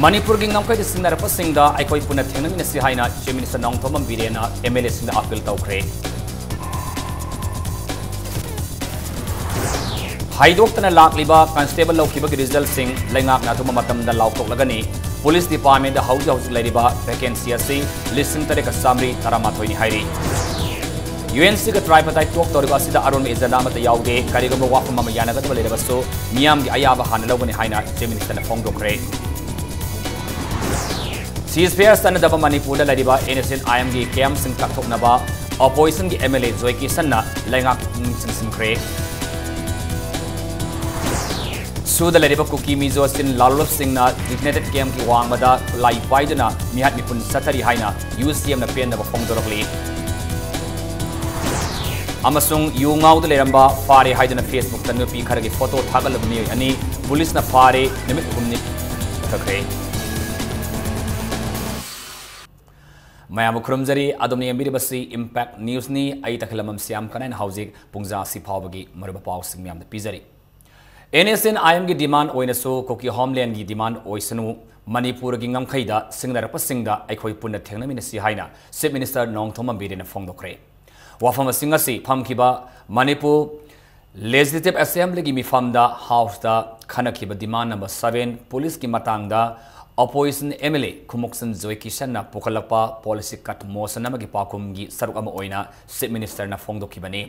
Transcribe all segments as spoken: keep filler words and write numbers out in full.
ꯃꯅꯤꯄꯨꯔꯒꯤ ꯉꯝꯈꯩꯗ ꯁꯤꯡꯅꯔꯛꯄꯁꯤꯡꯗ ꯑꯩꯈꯣꯏ ꯄꯨꯟꯅ ꯊꯦꯡꯅꯃꯤꯟꯅꯁꯤ ꯍꯥꯏꯅ Chief Minister Nongthombam ꯕꯤꯔꯦꯟꯅ M L A ꯁꯤꯡꯗ appeal ꯇꯧꯈ꯭ꯔꯦ꯫ ꯍꯥꯏꯗꯣꯛꯇꯅ ꯂꯥꯛꯂꯤꯕ constable ꯂꯧꯈꯤꯕꯒꯤ result ꯁꯤꯡ ꯂꯩꯉꯥꯛꯅ ꯑꯊꯨꯕ ꯃꯇꯝꯗ ꯂꯥꯎꯊꯣꯛꯂꯒꯅꯤ꯫ Police Department ꯇ ꯍꯧꯖꯤꯛ ꯍꯧꯖꯤꯛ ꯂꯩꯔꯤꯕ vacancy ꯑꯁꯤ ꯂꯤꯁꯤꯡ ꯇꯔꯦꯠꯀ ꯆꯥꯃꯔꯤ ꯇꯔꯥꯃꯥꯊꯣꯏꯅꯤ ꯍꯥꯏꯔꯤ꯫ U N C ꯒ tripartite talk ꯇꯧꯔꯤꯕ ꯑꯁꯤꯗ ꯑꯔꯣꯟꯕ agenda ꯑꯃꯠꯇ ꯌꯥꯎꯗꯦ꯫ ꯀꯔꯤꯒꯨꯝꯕ ꯋꯥꯐꯝ ꯑꯃ ꯌꯥꯅꯒꯗꯕ ꯂꯩꯔꯕꯁꯨ ꯃꯤꯌꯥꯝꯒꯤ ꯑꯌꯥꯕ ꯍꯥꯟꯅ ꯂꯧꯒꯅꯤ ꯍꯥꯏꯅ Chief Minister ꯅ ꯐꯣꯡꯗꯣꯛꯈ꯭ꯔꯦ꯫ Ceasefire ꯆꯠꯅꯗꯕ ꯃꯅꯤꯄꯨꯔꯗ ꯂꯩꯔꯤꯕ N S N I M ꯒꯤ camp ꯁꯤꯡ ꯀꯛꯊꯣꯛꯅꯕ opposition ꯒꯤ M L A ꯖꯣꯏ ꯀꯤꯁꯟꯅ ꯂꯩꯉꯥꯛꯀꯤ ꯄꯨꯛꯅꯤꯡ ꯆꯤꯡꯁꯤꯟꯈ꯭ꯔꯦ꯫ ꯁꯨꯗ ꯂꯩꯔꯤꯕ ꯀꯨꯀꯤ ꯃꯤꯖꯣ ꯆꯤꯟ ꯂꯥꯂꯣꯞꯁꯤꯡꯅ designated camp ꯀꯤ ꯋꯥꯡꯃꯗ ꯈꯨꯠꯂꯥꯏ ꯄꯥꯏꯗꯨꯅ ꯃꯤꯍꯥꯠ ꯃꯤꯄꯨꯟ ꯆꯠꯊꯔꯤ ꯍꯥꯏꯅ U C M ꯅ ꯄꯦꯟꯗꯕ ꯐꯣꯡꯗꯣꯔꯛꯂꯤ꯫ ꯑꯃꯁꯨꯡ ꯌꯨ ꯉꯥꯎꯗ ꯂꯩꯔꯝꯕ ꯐꯥꯔꯦ ꯍꯥꯏꯗꯨꯅ Facebook ꯇ ꯅꯨꯄꯤ ꯈꯔꯒꯤ photo ꯊꯥꯒꯠꯂꯕ ꯃꯤꯑꯣꯏ ꯑꯅꯤ police ꯅ ꯐꯥꯔꯦ, ꯅꯨꯃꯤꯠ ꯍꯨꯝꯅꯤ ꯆꯠꯊꯈ꯭ꯔꯦ꯫ ꯃꯌꯥꯝꯕꯨ ꯈꯨꯔꯨꯝꯖꯔꯤ꯫ ꯑꯗꯣꯝꯅ ꯌꯦꯡꯕꯤꯔꯤꯕꯁꯤ Impact News ꯅꯤ꯫ ꯑꯩ ꯇꯈꯦꯂꯝꯕꯝ ꯁ꯭ꯌꯥꯝ ꯀꯅꯥꯏꯅ ꯍꯧꯖꯤꯛ ꯄꯨꯡꯖꯥ ꯑꯁꯤ ꯐꯥꯎꯕꯒꯤ ꯃꯔꯨꯑꯣꯏꯕ ꯄꯥꯎꯁꯤꯡ ꯃꯌꯥꯝꯗ ꯄꯤꯖꯔꯤ꯫ N S N I M ꯒꯤ demand ꯑꯣꯏꯅꯁꯨ ꯀꯨꯀꯤ homeland ꯒꯤ demand ꯑꯣꯏꯁꯅꯨ, ꯃꯅꯤꯄꯨꯔꯒꯤ ꯉꯝꯈꯩꯗ ꯁꯤꯡꯅꯔꯛꯄꯁꯤꯡꯗ ꯑꯩꯈꯣꯏ ꯄꯨꯟꯅ ꯊꯦꯡꯅꯃꯤꯟꯅꯁꯤ ꯍꯥꯏꯅ Chief Minister ꯅꯣꯡꯊꯣꯝꯕꯝ ꯕꯤꯔꯦꯟꯅ ꯐꯣꯡꯗꯣꯛꯈ꯭ꯔꯦ꯫ ꯋꯥꯐꯝꯁꯤꯡ ꯑꯁꯤ ꯐꯝꯈꯤꯕ ꯃꯅꯤꯄꯨꯔ Legislative Assembly ꯒꯤ ꯃꯤꯐꯝꯗ House ꯇ ꯈꯟꯅꯈꯤꯕ demand number seven police ꯀꯤ ꯃꯇꯥꯡꯗ opposition M L A ꯈꯨꯃꯨꯛꯁꯝ joy ꯀꯤꯁꯟꯅ ꯄꯨꯈꯠꯂꯛꯄ policy cut motion ꯑꯃꯒꯤ ꯄꯥꯎꯈꯨꯝꯒꯤ ꯁꯔꯨꯛ ꯑꯃ ꯑꯣꯏꯅ Chief Minister ꯅ ꯐꯣꯡꯗꯣꯛꯈꯤꯕꯅꯤ꯫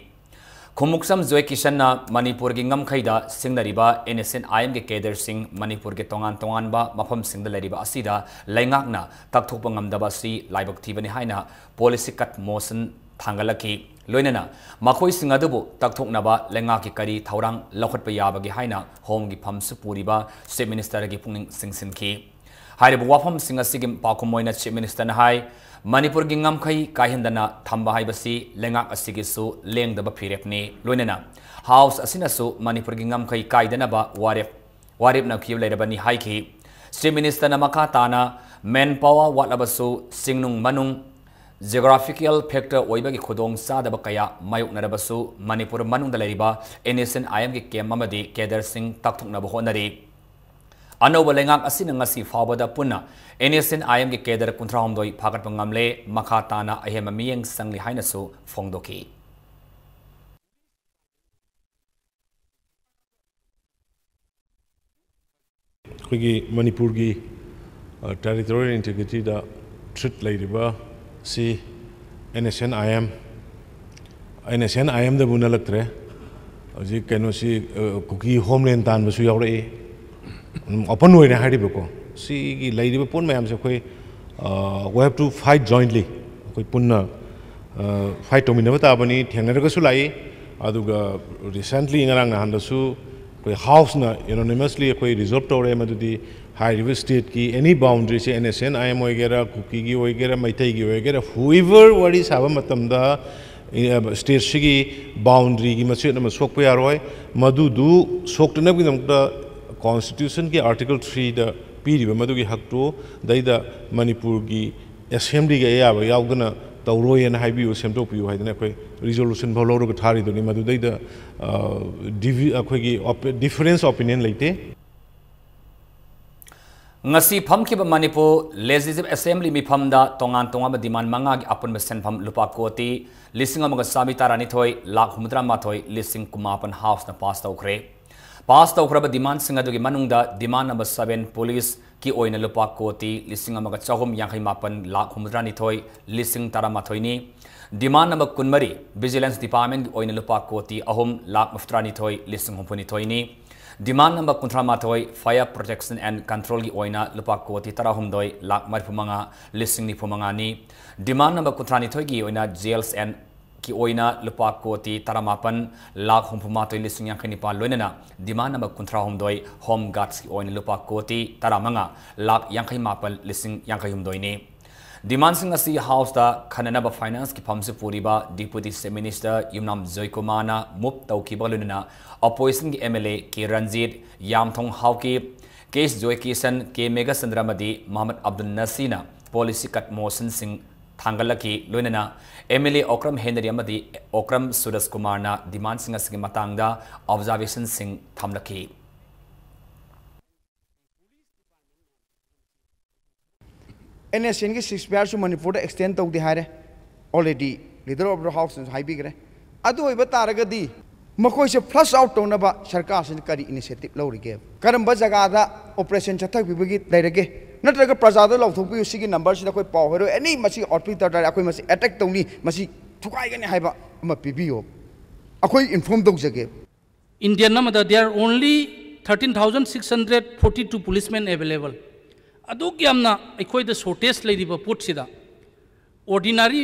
ꯈꯨꯃꯨꯛꯁꯝ ꯖꯣꯏ ꯀꯤꯁꯟꯅ ꯃꯅꯤꯄꯨꯔꯒꯤ ꯉꯝꯈꯩꯗ ꯁꯤꯡꯅꯔꯤꯕ N S N I M ꯒꯤ cadre ꯁꯤꯡ ꯃꯅꯤꯄꯨꯔꯒꯤ ꯇꯣꯉꯥꯟ ꯇꯣꯉꯥꯟꯕ ꯃꯐꯝꯁꯤꯡꯗ ꯂꯩꯔꯤꯕ ꯑꯁꯤꯗ ꯂꯩꯉꯥꯛꯅ ꯀꯛꯊꯣꯛꯄ ꯉꯝꯗꯕ ꯑꯁꯤ ꯂꯥꯏꯕꯛ ꯊꯤꯕꯅꯤ ꯍꯥꯏꯅ policy cut motion ꯊꯥꯡꯒꯠꯂꯛꯈꯤ꯫ ꯂꯣꯏꯅꯅ ꯃꯈꯣꯏꯁꯤꯡ ꯑꯗꯨꯕꯨ ꯀꯛꯊꯣꯛꯅꯕ ꯂꯩꯉꯥꯛꯀꯤ ꯀꯔꯤ ꯊꯧꯔꯥꯡ ꯂꯧꯈꯠꯄ ꯌꯥꯕꯒꯦ ꯍꯥꯏꯅ Home ꯒꯤ ꯐꯝꯁꯨ ꯄꯨꯔꯤꯕ Chief Minister ꯒꯤ ꯄꯨꯛꯅꯤꯡ ꯆꯤꯡꯁꯤꯟꯈꯤ꯫ ꯍꯥꯏꯔꯤꯕ ꯋꯥꯐꯝꯁꯤꯡ ꯑꯁꯤꯒꯤ ꯄꯥꯎꯈꯨꯝ ꯑꯣꯏꯅ Chief Minister ꯅ ꯍꯥꯏ, ꯃꯅꯤꯄꯨꯔꯒꯤ ꯉꯝꯈꯩ ꯀꯥꯏꯍꯟꯗꯅ ꯊꯝꯕ ꯍꯥꯏꯕꯁꯤ ꯂꯩꯉꯥꯛ ꯑꯁꯤꯒꯤꯁꯨ ꯂꯦꯡꯗꯕ ꯐꯤꯔꯦꯞꯅꯤ꯫ ꯂꯣꯏꯅꯅ House ꯑꯁꯤꯅꯁꯨ ꯃꯅꯤꯄꯨꯔꯒꯤ ꯉꯝꯈꯩ ꯀꯥꯏꯗꯅꯕ ꯋꯥꯔꯦꯞ, ꯋꯥꯔꯦꯞꯅꯈꯤꯕ ꯂꯩꯔꯕꯅꯤ ꯍꯥꯏꯈꯤ꯫ Chief Minister ꯅ ꯃꯈꯥ ꯇꯥꯅ manpower ꯋꯥꯠꯂꯕꯁꯨ ꯆꯤꯡꯅꯨꯡ ꯃꯅꯨꯡ geographical factor ꯑꯣꯏꯕꯒꯤ ꯈꯨꯗꯣꯡ ꯆꯥꯗꯕ ꯀꯌꯥ ꯃꯥꯌꯣꯛꯅꯔꯕꯁꯨ ꯃꯅꯤꯄꯨꯔ ꯃꯅꯨꯡꯗ ꯂꯩꯔꯤꯕ N S N I M ꯒꯤ camp ꯑꯃꯗꯤ cadre ꯁꯤꯡ ꯀꯛꯊꯣꯛꯅꯕ ꯍꯣꯠꯅꯔꯤ꯫ ꯑꯅꯧꯕ ꯂꯩꯉꯥꯛ ꯑꯁꯤꯅ ꯉꯁꯤ ꯐꯥꯎꯕꯗ ꯄꯨꯟꯅ NSCN-IMꯒꯤ cadre ꯀꯨꯟꯊ꯭ꯔꯥꯍꯨꯝꯗꯣꯏ ꯐꯥꯒꯠꯄ ꯉꯝꯂꯦ, ꯃꯈꯥ ꯇꯥꯅ ꯑꯍꯦꯟꯕ ꯃꯤꯠꯌꯦꯡ ꯆꯪꯂꯤ ꯍꯥꯏꯅꯁꯨ ꯐꯣꯡꯗꯣꯛꯈꯤ꯫ ꯑꯩꯈꯣꯏꯒꯤ ꯃꯅꯤꯄꯨꯔꯒꯤ, ꯑ, territorial integrityꯗ threat ꯂꯩꯔꯤꯕ ꯁꯤ NSCN-IM, NSCN-IMꯗꯕꯨ ꯅꯠꯂꯛꯇ꯭ꯔꯦ꯫ ꯍꯧꯖꯤꯛ ꯀꯩꯅꯣꯁꯤ, ꯑ, ꯀꯨꯀꯤ homeland ꯇꯥꯟꯕꯁꯨ ꯌꯥꯎꯔꯛꯏ꯫ ꯑꯗꯨꯝ open ꯑꯣꯏꯅ ꯍꯥꯏꯔꯤꯕꯀꯣ꯫ ꯁꯤꯒꯤ ꯂꯩꯔꯤꯕ ꯄꯣꯠ ꯃꯌꯥꯝꯁꯦ ꯑꯩꯈꯣꯏ, ꯑ, we have to fight jointly꯫ ꯑꯩꯈꯣꯏ ꯄꯨꯟꯅ, ꯑ, fight ꯇꯧꯃꯤꯟꯅꯕ ꯇꯥꯕꯅꯤ꯫ ꯊꯦꯡꯅꯔꯒꯁꯨ ꯂꯥꯛꯏ꯫ ꯑꯗꯨꯒ recently ꯉꯔꯥꯡ ꯅꯍꯥꯟꯗꯁꯨ ꯑꯩꯈꯣꯏ Houseꯅ unanimously ꯑꯩꯈꯣꯏ resolve ꯇꯧꯔꯦ, ꯃꯗꯨꯗꯤ ꯍꯥꯏꯔꯤꯕ stateꯀꯤ any boundaryꯁꯦ NSCN-IM ꯑꯣꯏꯒꯦꯔꯥ, ꯀꯨꯀꯤꯒꯤ ꯑꯣꯏꯒꯦꯔꯥ, ꯃꯩꯇꯩꯒꯤ ꯑꯣꯏꯒꯦꯔꯥ, whoever ꯋꯥꯔꯤ ꯁꯥꯕ ꯃꯇꯝꯗ, ꯑꯦ, stateꯁꯤꯒꯤ boundaryꯒꯤ ꯃꯆꯦꯠ ꯑꯃ ꯁꯣꯛꯄ ꯌꯥꯔꯣꯏ꯫ ꯃꯗꯨꯗꯨ ꯁꯣꯛꯇꯅꯕꯒꯤꯗꯃꯛꯇ constitutionꯒꯤ article threeꯗ ꯄꯤꯔꯤꯕ ꯃꯗꯨꯒꯤ ꯍꯛꯇꯨ ꯗꯩꯗ ꯃꯅꯤꯄꯨꯔꯒꯤ assemblyꯒꯤ ꯑꯌꯥꯕ ꯌꯥꯎꯗꯅ ꯇꯧꯔꯣꯏꯅ ꯍꯥꯏꯕꯤꯌꯨ, ꯁꯦꯝꯗꯣꯛꯄꯤꯌꯨ ꯍꯥꯏꯗꯅ ꯑꯩꯈꯣꯏ resolution ꯐꯥꯎ ꯂꯧꯔꯒ ꯊꯥꯔꯤꯗꯨꯅꯤ꯫ ꯃꯗꯨꯗꯩꯗ, ꯑ, divi-, ꯑꯩꯈꯣꯏꯒꯤ op-, difference opinion ꯂꯩꯇꯦ꯫ ꯉꯁꯤ ꯐꯝꯈꯤꯕ ꯃꯅꯤꯄꯨꯔ Legislative Assembly ꯃꯤꯐꯝꯗ ꯇꯣꯉꯥꯟ ꯇꯣꯉꯥꯟꯕ demand ꯃꯉꯥꯒꯤ ꯑꯄꯨꯟꯕ ꯁꯦꯟꯐꯝ ꯂꯨꯄꯥ ꯀꯣꯇꯤ ꯂꯤꯁꯤꯡ ꯑꯃꯒ ꯆꯥꯃꯔꯤ ꯇꯔꯥꯅꯤꯊꯣꯏ ꯂꯥꯈ ꯍꯨꯝꯐꯨꯇꯔꯥ ꯃꯥꯊꯣꯏ ꯂꯤꯁꯤꯡ ꯀꯨꯟꯃꯥꯄꯟ Houseꯅ pass ꯇꯧꯈ꯭ꯔꯦ꯫ Pass ꯇꯧꯈ꯭ꯔꯕ demandꯁꯤꯡ ꯑꯗꯨꯒꯤ ꯃꯅꯨꯡꯗ demand number seven Policeꯀꯤ ꯑꯣꯏꯅ ꯂꯨꯄꯥ ꯀꯣꯇꯤ ꯂꯤꯁꯤꯡ ꯑꯃꯒ ꯆꯍꯨꯝ ꯌꯥꯡꯈꯩ ꯃꯥꯄꯟ ꯂꯥꯈ ꯍꯨꯝꯐꯨꯇꯔꯥꯅꯤꯊꯣꯏ ꯂꯤꯁꯤꯡ ꯇꯔꯥꯃꯥꯊꯣꯏꯅꯤ꯫ Demand number ꯀꯨꯟꯃꯔꯤ Vigilance Departmentꯀꯤ ꯑꯣꯏꯅ ꯂꯨꯄꯥ ꯀꯣꯇꯤ ꯑꯍꯨꯝ ꯂꯥꯈ ꯃꯔꯤꯐꯨꯇꯔꯥꯅꯤꯊꯣꯏ ꯂꯤꯁꯤꯡ ꯍꯨꯝꯐꯨꯅꯤꯊꯣꯏꯅꯤ꯫ Demand number ꯀꯨꯟꯊ꯭ꯔꯥꯃꯥꯊꯣꯏ Fire Protection and Controlꯒꯤ ꯑꯣꯏꯅ ꯂꯨꯄꯥ ꯀꯣꯇꯤ ꯇꯔꯥꯍꯨꯝꯗꯣꯏ ꯂꯥꯈ ꯃꯔꯤꯐꯨꯃꯉꯥ ꯂꯤꯁꯤꯡ ꯅꯤꯐꯨꯃꯉꯥꯅꯤ꯫ Demand number ꯀꯨꯟꯊ꯭ꯔꯥꯅꯤꯊꯣꯏꯒꯤ ꯑꯣꯏꯅ Jails and ꯀꯤ ꯑꯣꯏꯅ ꯂꯨꯄꯥ ꯀꯣꯇꯤ ꯇꯔꯥꯃꯥꯄꯟ ꯂꯥꯈ ꯍꯨꯝꯐꯨꯃꯥꯊꯣꯏ ꯂꯤꯁꯤꯡ ꯌꯥꯡꯈꯩ ꯅꯤꯄꯥꯟ, ꯂꯣꯏꯅꯅ demand number ꯀꯨꯟꯊ꯭ꯔꯥꯍꯨꯝꯗꯣꯏ Home Guardsꯀꯤ ꯑꯣꯏꯅ ꯂꯨꯄꯥ ꯀꯣꯇꯤ ꯇꯔꯥꯃꯉꯥ ꯂꯥꯈ ꯌꯥꯡꯈꯩ ꯃꯥꯄꯟ ꯂꯤꯁꯤꯡ ꯌꯥꯡꯈꯩ ꯍꯨꯝꯗꯣꯏꯅꯤ꯫ Demandꯁꯤꯡ ꯑꯁꯤ Houseꯇ ꯈꯟꯅꯅꯕ Financeꯀꯤ ꯐꯝꯁꯨ ꯄꯨꯔꯤꯕ Deputy Chief Minister ꯌꯨꯝꯅꯥꯝ ꯖꯣꯏꯀꯨꯃꯥꯔꯅ move ꯇꯧꯈꯤꯕꯒ ꯂꯣꯏꯅꯅ oppositionꯒꯤ MLA ꯀꯦ ꯔꯟꯖꯤꯠ, ꯌꯥꯝꯊꯣꯡ ꯍꯥꯎꯀꯤꯞ, ꯀꯦ ꯖꯣꯏꯀꯤꯁꯟ, ꯀꯦ ꯃꯦꯘꯆꯟꯗ꯭ꯔ ꯑꯃꯗꯤ ꯃꯣꯍꯝꯃꯗ ꯑꯕꯗꯨꯜ ꯅꯁꯤꯔꯅ policy cut motionꯁꯤꯡ ꯊꯥꯡꯒꯠꯂꯛꯈꯤ꯫ ꯂꯣꯏꯅꯅ MLA ꯑꯣꯀ꯭ꯔꯝ ꯍꯦꯅꯔꯤ ꯑꯃꯗꯤ ꯑꯣꯀ꯭ꯔꯝ ꯁꯨꯔꯖ ꯀꯨꯃꯥꯔꯅ demandꯁꯤꯡ ꯑꯁꯤꯒꯤ ꯃꯇꯥꯡꯗ observationꯁꯤꯡ ꯊꯝꯂꯛꯈꯤ꯫ ꯑꯦꯟ ꯑꯦꯁ ꯑꯦꯟꯒꯤ ceasefire ꯁꯨ ꯃꯅꯤꯄꯨꯔꯗ extend ꯇꯧꯗꯦ ꯍꯥꯏꯔꯦ, already leader of the house ꯅꯁꯨ ꯍꯥꯏꯕꯤꯈ꯭ꯔꯦ꯫ ꯑꯗꯨ ꯑꯣꯏꯕ ꯇꯥꯔꯒꯗꯤ ꯃꯈꯣꯏꯁꯦ flush out ꯇꯧꯅꯕ ꯁꯔꯀꯥꯔꯁꯤꯅ ꯀꯔꯤ initiative ꯂꯧꯔꯤꯒꯦ? ꯀꯔꯝꯕ ꯖꯒꯥꯗ operation ꯆꯠꯊꯕꯤꯕꯒꯤ ꯂꯩꯔꯒꯦ? ꯅꯠꯇ꯭ꯔꯒ ꯄ꯭ꯔꯖꯥꯗ ꯂꯧꯊꯣꯛꯄꯤꯌꯨ, ꯁꯤꯒꯤ number ꯁꯤꯗ ꯑꯩꯈꯣꯏ ꯄꯥꯎ ꯍꯥꯏꯔꯣꯏ, any ꯃꯁꯤ outfit ꯇꯥꯔꯦ, ꯑꯩꯈꯣꯏ ꯃꯁꯤ attack ꯇꯧꯅꯤ, ꯃꯁꯤ ꯊꯨꯒꯥꯏꯒꯅꯤ ꯍꯥꯏꯕ ꯑꯃ ꯄꯤꯕꯤꯌꯨ, ꯑꯩꯈꯣꯏ inform ꯇꯧꯖꯒꯦ꯫ Indian ꯑꯃꯗ there are only thirteen thousand six hundred forty two policemen available. ꯑꯗꯨꯛ ꯌꯥꯝꯅ ꯑꯩꯈꯣꯏꯗ shortage ꯂꯩꯔꯤꯕ ꯄꯣꯠꯁꯤꯗ ordinary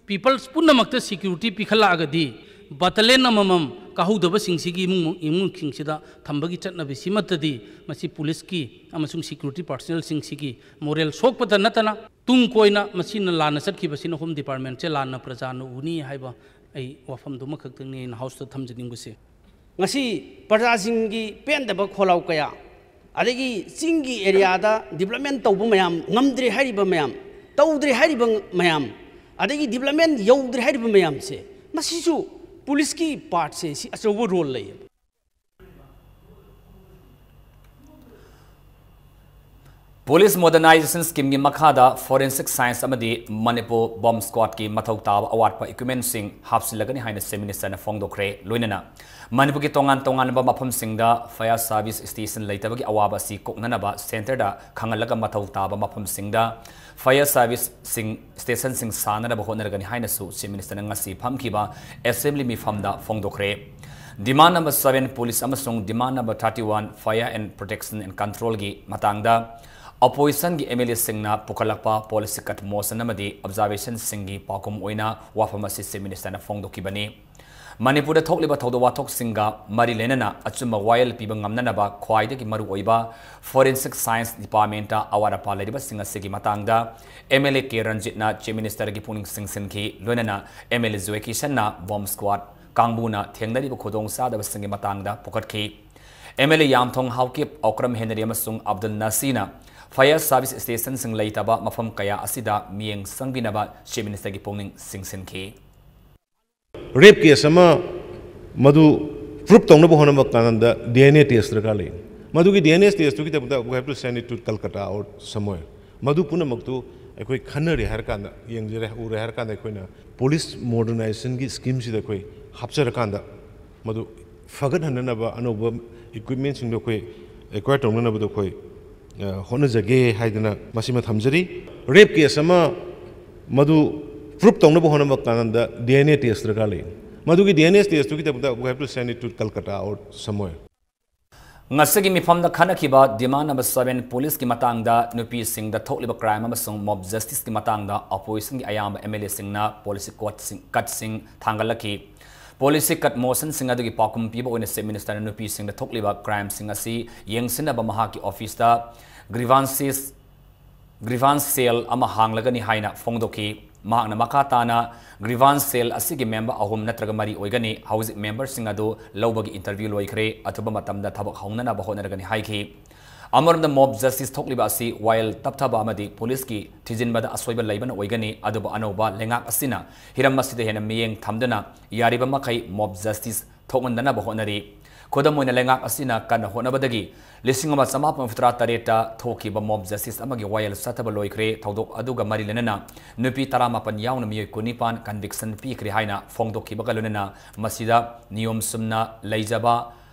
peoples ꯄꯨꯝꯅꯃꯛꯇ security ꯄꯤꯈꯠꯂꯛꯑꯒꯗꯤ battalion ꯑꯃꯃꯝ ꯀꯥꯍꯧꯗꯕꯁꯤꯡꯁꯤꯒꯤ ꯏꯃꯨꯡ ꯏꯃꯨꯡꯁꯤꯡꯁꯤꯗ ꯊꯝꯕꯒꯤ ꯆꯠꯅꯕꯤꯁꯤꯃꯠꯇꯗꯤ ꯃꯁꯤ police ꯀꯤ ꯑꯃꯁꯨꯡ security personnel ꯁꯤꯡꯁꯤꯒꯤ moral ꯁꯣꯛꯄꯗ ꯅꯠꯇꯅ ꯇꯨꯡ ꯀꯣꯏꯅ ꯃꯁꯤꯅ ꯂꯥꯟꯅ ꯆꯠꯈꯤꯕꯁꯤꯅ Home Department ꯁꯦ ꯂꯥꯟꯅ ꯄ꯭ꯔꯖꯥꯅ ꯎꯅꯤ ꯍꯥꯏꯕ ꯑꯩ ꯋꯥꯐꯝꯗꯨꯃꯈꯛꯇꯪꯅꯤ ꯑꯩꯅ house ꯇ ꯊꯝꯖꯅꯤꯡꯕꯁꯦ꯫ ꯉꯁꯤ ꯄ꯭ꯔꯖꯥꯁꯤꯡꯒꯤ ꯄꯦꯟꯗꯕ ꯈꯣꯜꯂꯥꯎ ꯀꯌꯥ, ꯑꯗꯒꯤ ꯆꯤꯡꯒꯤ area ꯗ development ꯇꯧꯕ ꯃꯌꯥꯝ, ꯉꯝꯗ꯭ꯔꯦ ꯍꯥꯏꯔꯤꯕ ꯃꯌꯥꯝ, ꯇꯧꯗ꯭ꯔꯦ ꯍꯥꯏꯔꯤꯕ ꯃꯌꯥꯝ, ꯑꯗꯒꯤ development ꯌꯧꯗ꯭ꯔꯦ ꯍꯥꯏꯔꯤꯕ ꯃꯌꯥꯝꯁꯦ, ꯃꯁꯤꯁꯨ police ꯀꯤ part ꯁꯦ ꯁꯤ ꯑꯆꯧꯕ role ꯂꯩꯌꯦꯕ꯫ Police Modernization Scheme ꯒꯤ ꯃꯈꯥꯗ Forensic Science ꯑꯃꯗꯤ Manipur Bomb Squad ꯀꯤ ꯃꯊꯧ ꯇꯥꯕ ꯑꯋꯥꯠꯄ equipment ꯁꯤꯡ ꯍꯥꯞꯆꯤꯜꯂꯒꯅꯤ ꯍꯥꯏꯅ Chief Minister ꯅ ꯐꯣꯡꯗꯣꯛꯈ꯭ꯔꯦ꯫ ꯂꯣꯏꯅꯅ ꯃꯅꯤꯄꯨꯔꯒꯤ ꯇꯣꯉꯥꯟ ꯇꯣꯉꯥꯟꯕ ꯃꯐꯝꯁꯤꯡꯗ fire service station ꯂꯩꯇꯕꯒꯤ ꯑꯋꯥꯕ ꯑꯁꯤ ꯀꯣꯛꯅꯅꯕ centre ꯗ ꯈꯪꯍꯜꯂꯒ ꯃꯊꯧ ꯇꯥꯕ ꯃꯐꯝꯁꯤꯡꯗ fire service ꯁꯤꯡ, station ꯁꯤꯡ ꯁꯥꯅꯅꯕ ꯍꯣꯠꯅꯔꯒꯅꯤ ꯍꯥꯏꯅꯁꯨ Chief Minister ꯅ ꯉꯁꯤ ꯐꯝꯈꯤꯕ Assembly ꯃꯤꯐꯝꯗ ꯐꯣꯡꯗꯣꯛꯈ꯭ꯔꯦ꯫ Demand number seven police ꯑꯃꯁꯨꯡ demand number thirty one fire and protection and control ꯒꯤ ꯃꯇꯥꯡꯗ opposition ꯒꯤ M L A ꯁꯤꯡꯅ ꯄꯨꯈꯠꯂꯛꯄ policy cut motion ꯑꯃꯗꯤ observation ꯁꯤꯡꯒꯤ ꯄꯥꯎꯈꯨꯝ ꯑꯣꯏꯅ ꯋꯥꯐꯝ ꯑꯁꯤ Chief Minister ꯅ ꯐꯣꯡꯗꯣꯛꯈꯤꯕꯅꯤ꯫ ꯃꯅꯤꯄꯨꯔꯗ ꯊꯣꯛꯂꯤꯕ ꯊꯧꯗꯣꯛ ꯋꯥꯊꯣꯛꯁꯤꯡꯒ ꯃꯔꯤ ꯂꯩꯅꯅ ꯑꯆꯨꯝꯕ ꯋꯥꯌꯦꯜ ꯄꯤꯕ ꯉꯝꯅꯅꯕ ꯈ꯭ꯋꯥꯏꯗꯒꯤ ꯃꯔꯨꯑꯣꯏꯕ Forensic Science Department ꯇ ꯑꯋꯥꯠ ꯑꯄꯥ ꯂꯩꯔꯤꯕꯁꯤꯡ ꯑꯁꯤꯒꯤ ꯃꯇꯥꯡꯗ M L A K ꯔꯟꯖꯤꯠꯅ Chief Minister ꯒꯤ ꯄꯨꯛꯅꯤꯡ ꯆꯤꯡꯁꯤꯟꯈꯤ꯫ ꯂꯣꯏꯅꯅ M L A joy ꯀꯤꯁꯟꯅ Bomb Squad ꯀꯥꯡꯕꯨꯅ ꯊꯦꯡꯅꯔꯤꯕ ꯈꯨꯗꯣꯡꯆꯥꯗꯕꯁꯤꯡꯒꯤ ꯃꯇꯥꯡꯗ ꯄꯨꯈꯠꯈꯤ꯫ M L A Yamthong Haokip, Okram Henry ꯑꯃꯁꯨꯡ ꯑꯕꯗꯨꯜ ꯅꯥꯁꯤꯅ fire service station ꯁꯤꯡ ꯂꯩꯇꯕ ꯃꯐꯝ ꯀꯌꯥ ꯑꯁꯤꯗ ꯃꯤꯠꯌꯦꯡ ꯆꯪꯕꯤꯅꯕ Chief Minister ꯒꯤ ꯄꯨꯛꯅꯤꯡ ꯆꯤꯡꯁꯤꯟꯈꯤ꯫ Rape case ꯑꯃ ꯃꯗꯨ prove ꯇꯧꯅꯕ ꯍꯣꯠꯅꯕ ꯀꯥꯟꯗ D N A test ꯗꯔꯀꯥꯔ ꯂꯩ꯫ ꯃꯗꯨꯒꯤ D N A test ꯇꯨꯒꯤꯗꯃꯛꯇ we have to send it to Calcutta or somewhere꯫ ꯃꯗꯨ ꯄꯨꯝꯅꯃꯛꯇꯨ ꯑꯩꯈꯣꯏ ꯈꯟꯅꯔꯦ ꯍꯥꯏꯔꯀꯥꯟꯗ, ꯌꯦꯡꯖꯔꯦ, ꯎꯔꯦ ꯍꯥꯏꯔꯀꯥꯟꯗ, ꯑꯩꯈꯣꯏꯅ ꯄꯨꯂꯤꯁ ꯃꯣꯗꯔꯅꯥꯏꯖꯦꯁꯟꯒꯤ ꯁ꯭ꯀꯤꯝꯁꯤꯗ ꯑꯩꯈꯣꯏ ꯍꯥꯞꯆꯔꯀꯥꯟꯗ, ꯃꯗꯨ ꯐꯒꯠꯍꯟꯅꯅꯕ ꯑꯅꯧꯕ ꯏꯀ꯭ꯋꯤꯞꯃꯦꯟꯁꯤꯡꯗꯣ ꯑꯩꯈꯣꯏ ꯑꯦꯀ꯭ꯋꯥꯌꯔ ꯇꯧꯅꯅꯕꯗꯣ ꯑꯩꯈꯣꯏ, ꯑ, ꯍꯣꯠꯅꯖꯒꯦ ꯍꯥꯏꯗꯅ ꯃꯁꯤꯃ ꯊꯝꯖꯔꯤ꯫ ꯔꯦꯞ ꯀꯦꯁ ꯑꯃ ꯃꯗꯨ ꯄ꯭ꯔꯨꯞ ꯇꯧꯅꯕ ꯍꯣꯠꯅꯕ ꯀꯥꯟꯗ ꯗꯤ ꯑꯦꯟ ꯑꯦ ꯇꯦꯁ ꯗꯔꯀꯥꯔ ꯂꯩ꯫ ꯃꯗꯨꯒꯤ ꯗꯤ ꯑꯦꯟ ꯑꯦ ꯇꯦꯁꯇꯨꯒꯤꯗꯃꯛꯇ we have to send it to Calcutta or somewhere꯫ ꯉꯁꯤꯒꯤ ꯃꯤꯐꯝꯗ ꯈꯟꯅꯈꯤꯕ demand number seven ꯄꯨꯂꯤꯁꯀꯤ ꯃꯇꯥꯡꯗ ꯅꯨꯄꯤꯁꯤꯡꯗ ꯊꯣꯛꯂꯤꯕ ꯀ꯭ꯔꯥꯏꯝ ꯑꯃꯁꯨꯡ ꯃꯣꯕ ꯖꯁꯇꯤꯁꯀꯤ ꯃꯇꯥꯡꯗ ꯑꯣꯄꯣꯖꯤꯁꯟꯒꯤ ꯑꯌꯥꯝꯕ ꯑꯦꯝ ꯑꯦꯜ ꯑꯦꯁꯤꯡꯅ ꯄꯣꯂꯤꯁꯤ ꯀꯠꯁꯤꯡ, ꯀꯠꯁꯤꯡ ꯊꯥꯡꯒꯠꯂꯛꯈꯤ꯫ ꯄꯣꯂꯤꯁꯤ ꯀꯠ ꯃꯣꯁꯟꯁꯤꯡ ꯑꯗꯨꯒꯤ ꯄꯥꯎꯈꯨꯝ ꯄꯤꯕ ꯑꯣꯏꯅ ꯆꯤꯐ ꯃꯤꯅꯤꯁꯇꯔꯅ ꯅꯨꯄꯤꯁꯤꯡꯗ ꯊꯣꯛꯂꯤꯕ ꯀ꯭ꯔꯥꯏꯝꯁꯤꯡ ꯑꯁꯤ ꯌꯦꯡꯁꯤꯟꯅꯕ ꯃꯍꯥꯛꯀꯤ ꯑꯣꯐꯤꯁꯇ ꯒ꯭ꯔꯤꯚꯥꯟꯁꯦꯁ ꯒ꯭ꯔꯤꯚꯥꯟꯁ ꯁꯦꯜ ꯑꯃ ꯍꯥꯡꯂꯒꯅꯤ ꯍꯥꯏꯅ ꯐꯣꯡꯗꯣꯛꯈꯤ꯫ ꯃꯍꯥꯛꯅ ꯃꯈꯥ ꯇꯥꯅ ꯒ꯭ꯔꯤꯚꯥꯟꯁ ꯁꯦꯜ ꯑꯁꯤꯒꯤ ꯃꯦꯝꯕꯔ ꯑꯍꯨꯝ ꯅꯠꯇ꯭ꯔꯒ ꯃꯔꯤ ꯑꯣꯏꯒꯅꯤ꯫ ꯍꯧꯖꯤꯛ ꯃꯦꯝꯕꯔꯁꯤꯡ ꯑꯗꯨ ꯂꯧꯕꯒꯤ ꯏꯟꯇꯔꯚ꯭ꯌꯨ ꯂꯣꯏꯈ꯭ꯔꯦ꯫ ꯑꯊꯨꯕ ꯃꯇꯝꯗ ꯊꯕꯛ ꯍꯧꯅꯅꯕ ꯍꯣꯠꯅꯔꯒꯅꯤ ꯍꯥꯏꯈꯤ꯫ ꯑꯃꯔꯣꯝꯗ ꯃꯣꯕ ꯖꯁꯇꯤꯁ ꯊꯣꯛꯂꯤꯕ ꯑꯁꯤ ꯋꯥꯌꯦꯜ ꯇꯞꯊꯕ ꯑꯃꯗꯤ ꯄꯨꯂꯤꯁꯀꯤ ꯊꯤꯖꯤꯟꯕꯗ ꯑꯁꯣꯏꯕ ꯂꯩꯕꯅ ꯑꯣꯏꯒꯅꯤ꯫ ꯑꯗꯨꯕꯨ ꯑꯅꯧꯕ ꯂꯩꯉꯥꯛ ꯑꯁꯤꯅ ꯍꯤꯔꯝ ꯑꯁꯤꯗ ꯍꯦꯟꯅ ꯃꯤꯠꯌꯦꯡ ꯊꯝꯗꯨꯅ ꯌꯥꯔꯤꯕ ꯃꯈꯩ ꯃꯣꯕ ꯖꯁꯇꯤꯁ ꯊꯣꯛꯍꯟꯗꯅꯕ ꯍꯣꯠꯅꯔꯤ꯫ ꯈꯨꯗꯝ ꯑꯣꯏꯅ, ꯂꯩꯉꯥꯛ ꯑꯁꯤꯅ ꯀꯟꯅ ꯍꯣꯠꯅꯕꯗꯒꯤ ꯂꯤꯁꯤꯡ ꯑꯃ ꯆꯃꯥꯄꯟ ꯍꯨꯝꯐꯨꯇꯔꯥ ꯇꯔꯦꯠꯇ ꯊꯣꯛꯈꯤꯕ ꯃꯣꯕ ꯖꯁꯇꯤꯁ ꯑꯃꯒꯤ ꯋꯥꯌꯦꯜ ꯆꯠꯊꯕ ꯂꯣꯏꯈ꯭ꯔꯦ꯫ ꯊꯧꯗꯣꯛ ꯑꯗꯨꯒ ꯃꯔꯤ ꯂꯩꯅꯅ ꯅꯨꯄꯤ ꯇꯔꯥꯃꯥꯄꯟ ꯌꯥꯎꯅ ꯃꯤꯑꯣꯏ ꯀꯨꯟꯅꯤꯄꯥꯟ ꯀꯟꯚꯤꯛꯁꯟ ꯄꯤꯈ꯭ꯔꯦ ꯍꯥꯏꯅ ꯐꯣꯡꯗꯣꯛꯈꯤꯕꯒ ꯂꯣꯏꯅꯅ ꯃꯁꯤꯗ ꯅꯤꯌꯣꯝ ꯆꯨꯝꯅ ꯂꯩꯖꯕ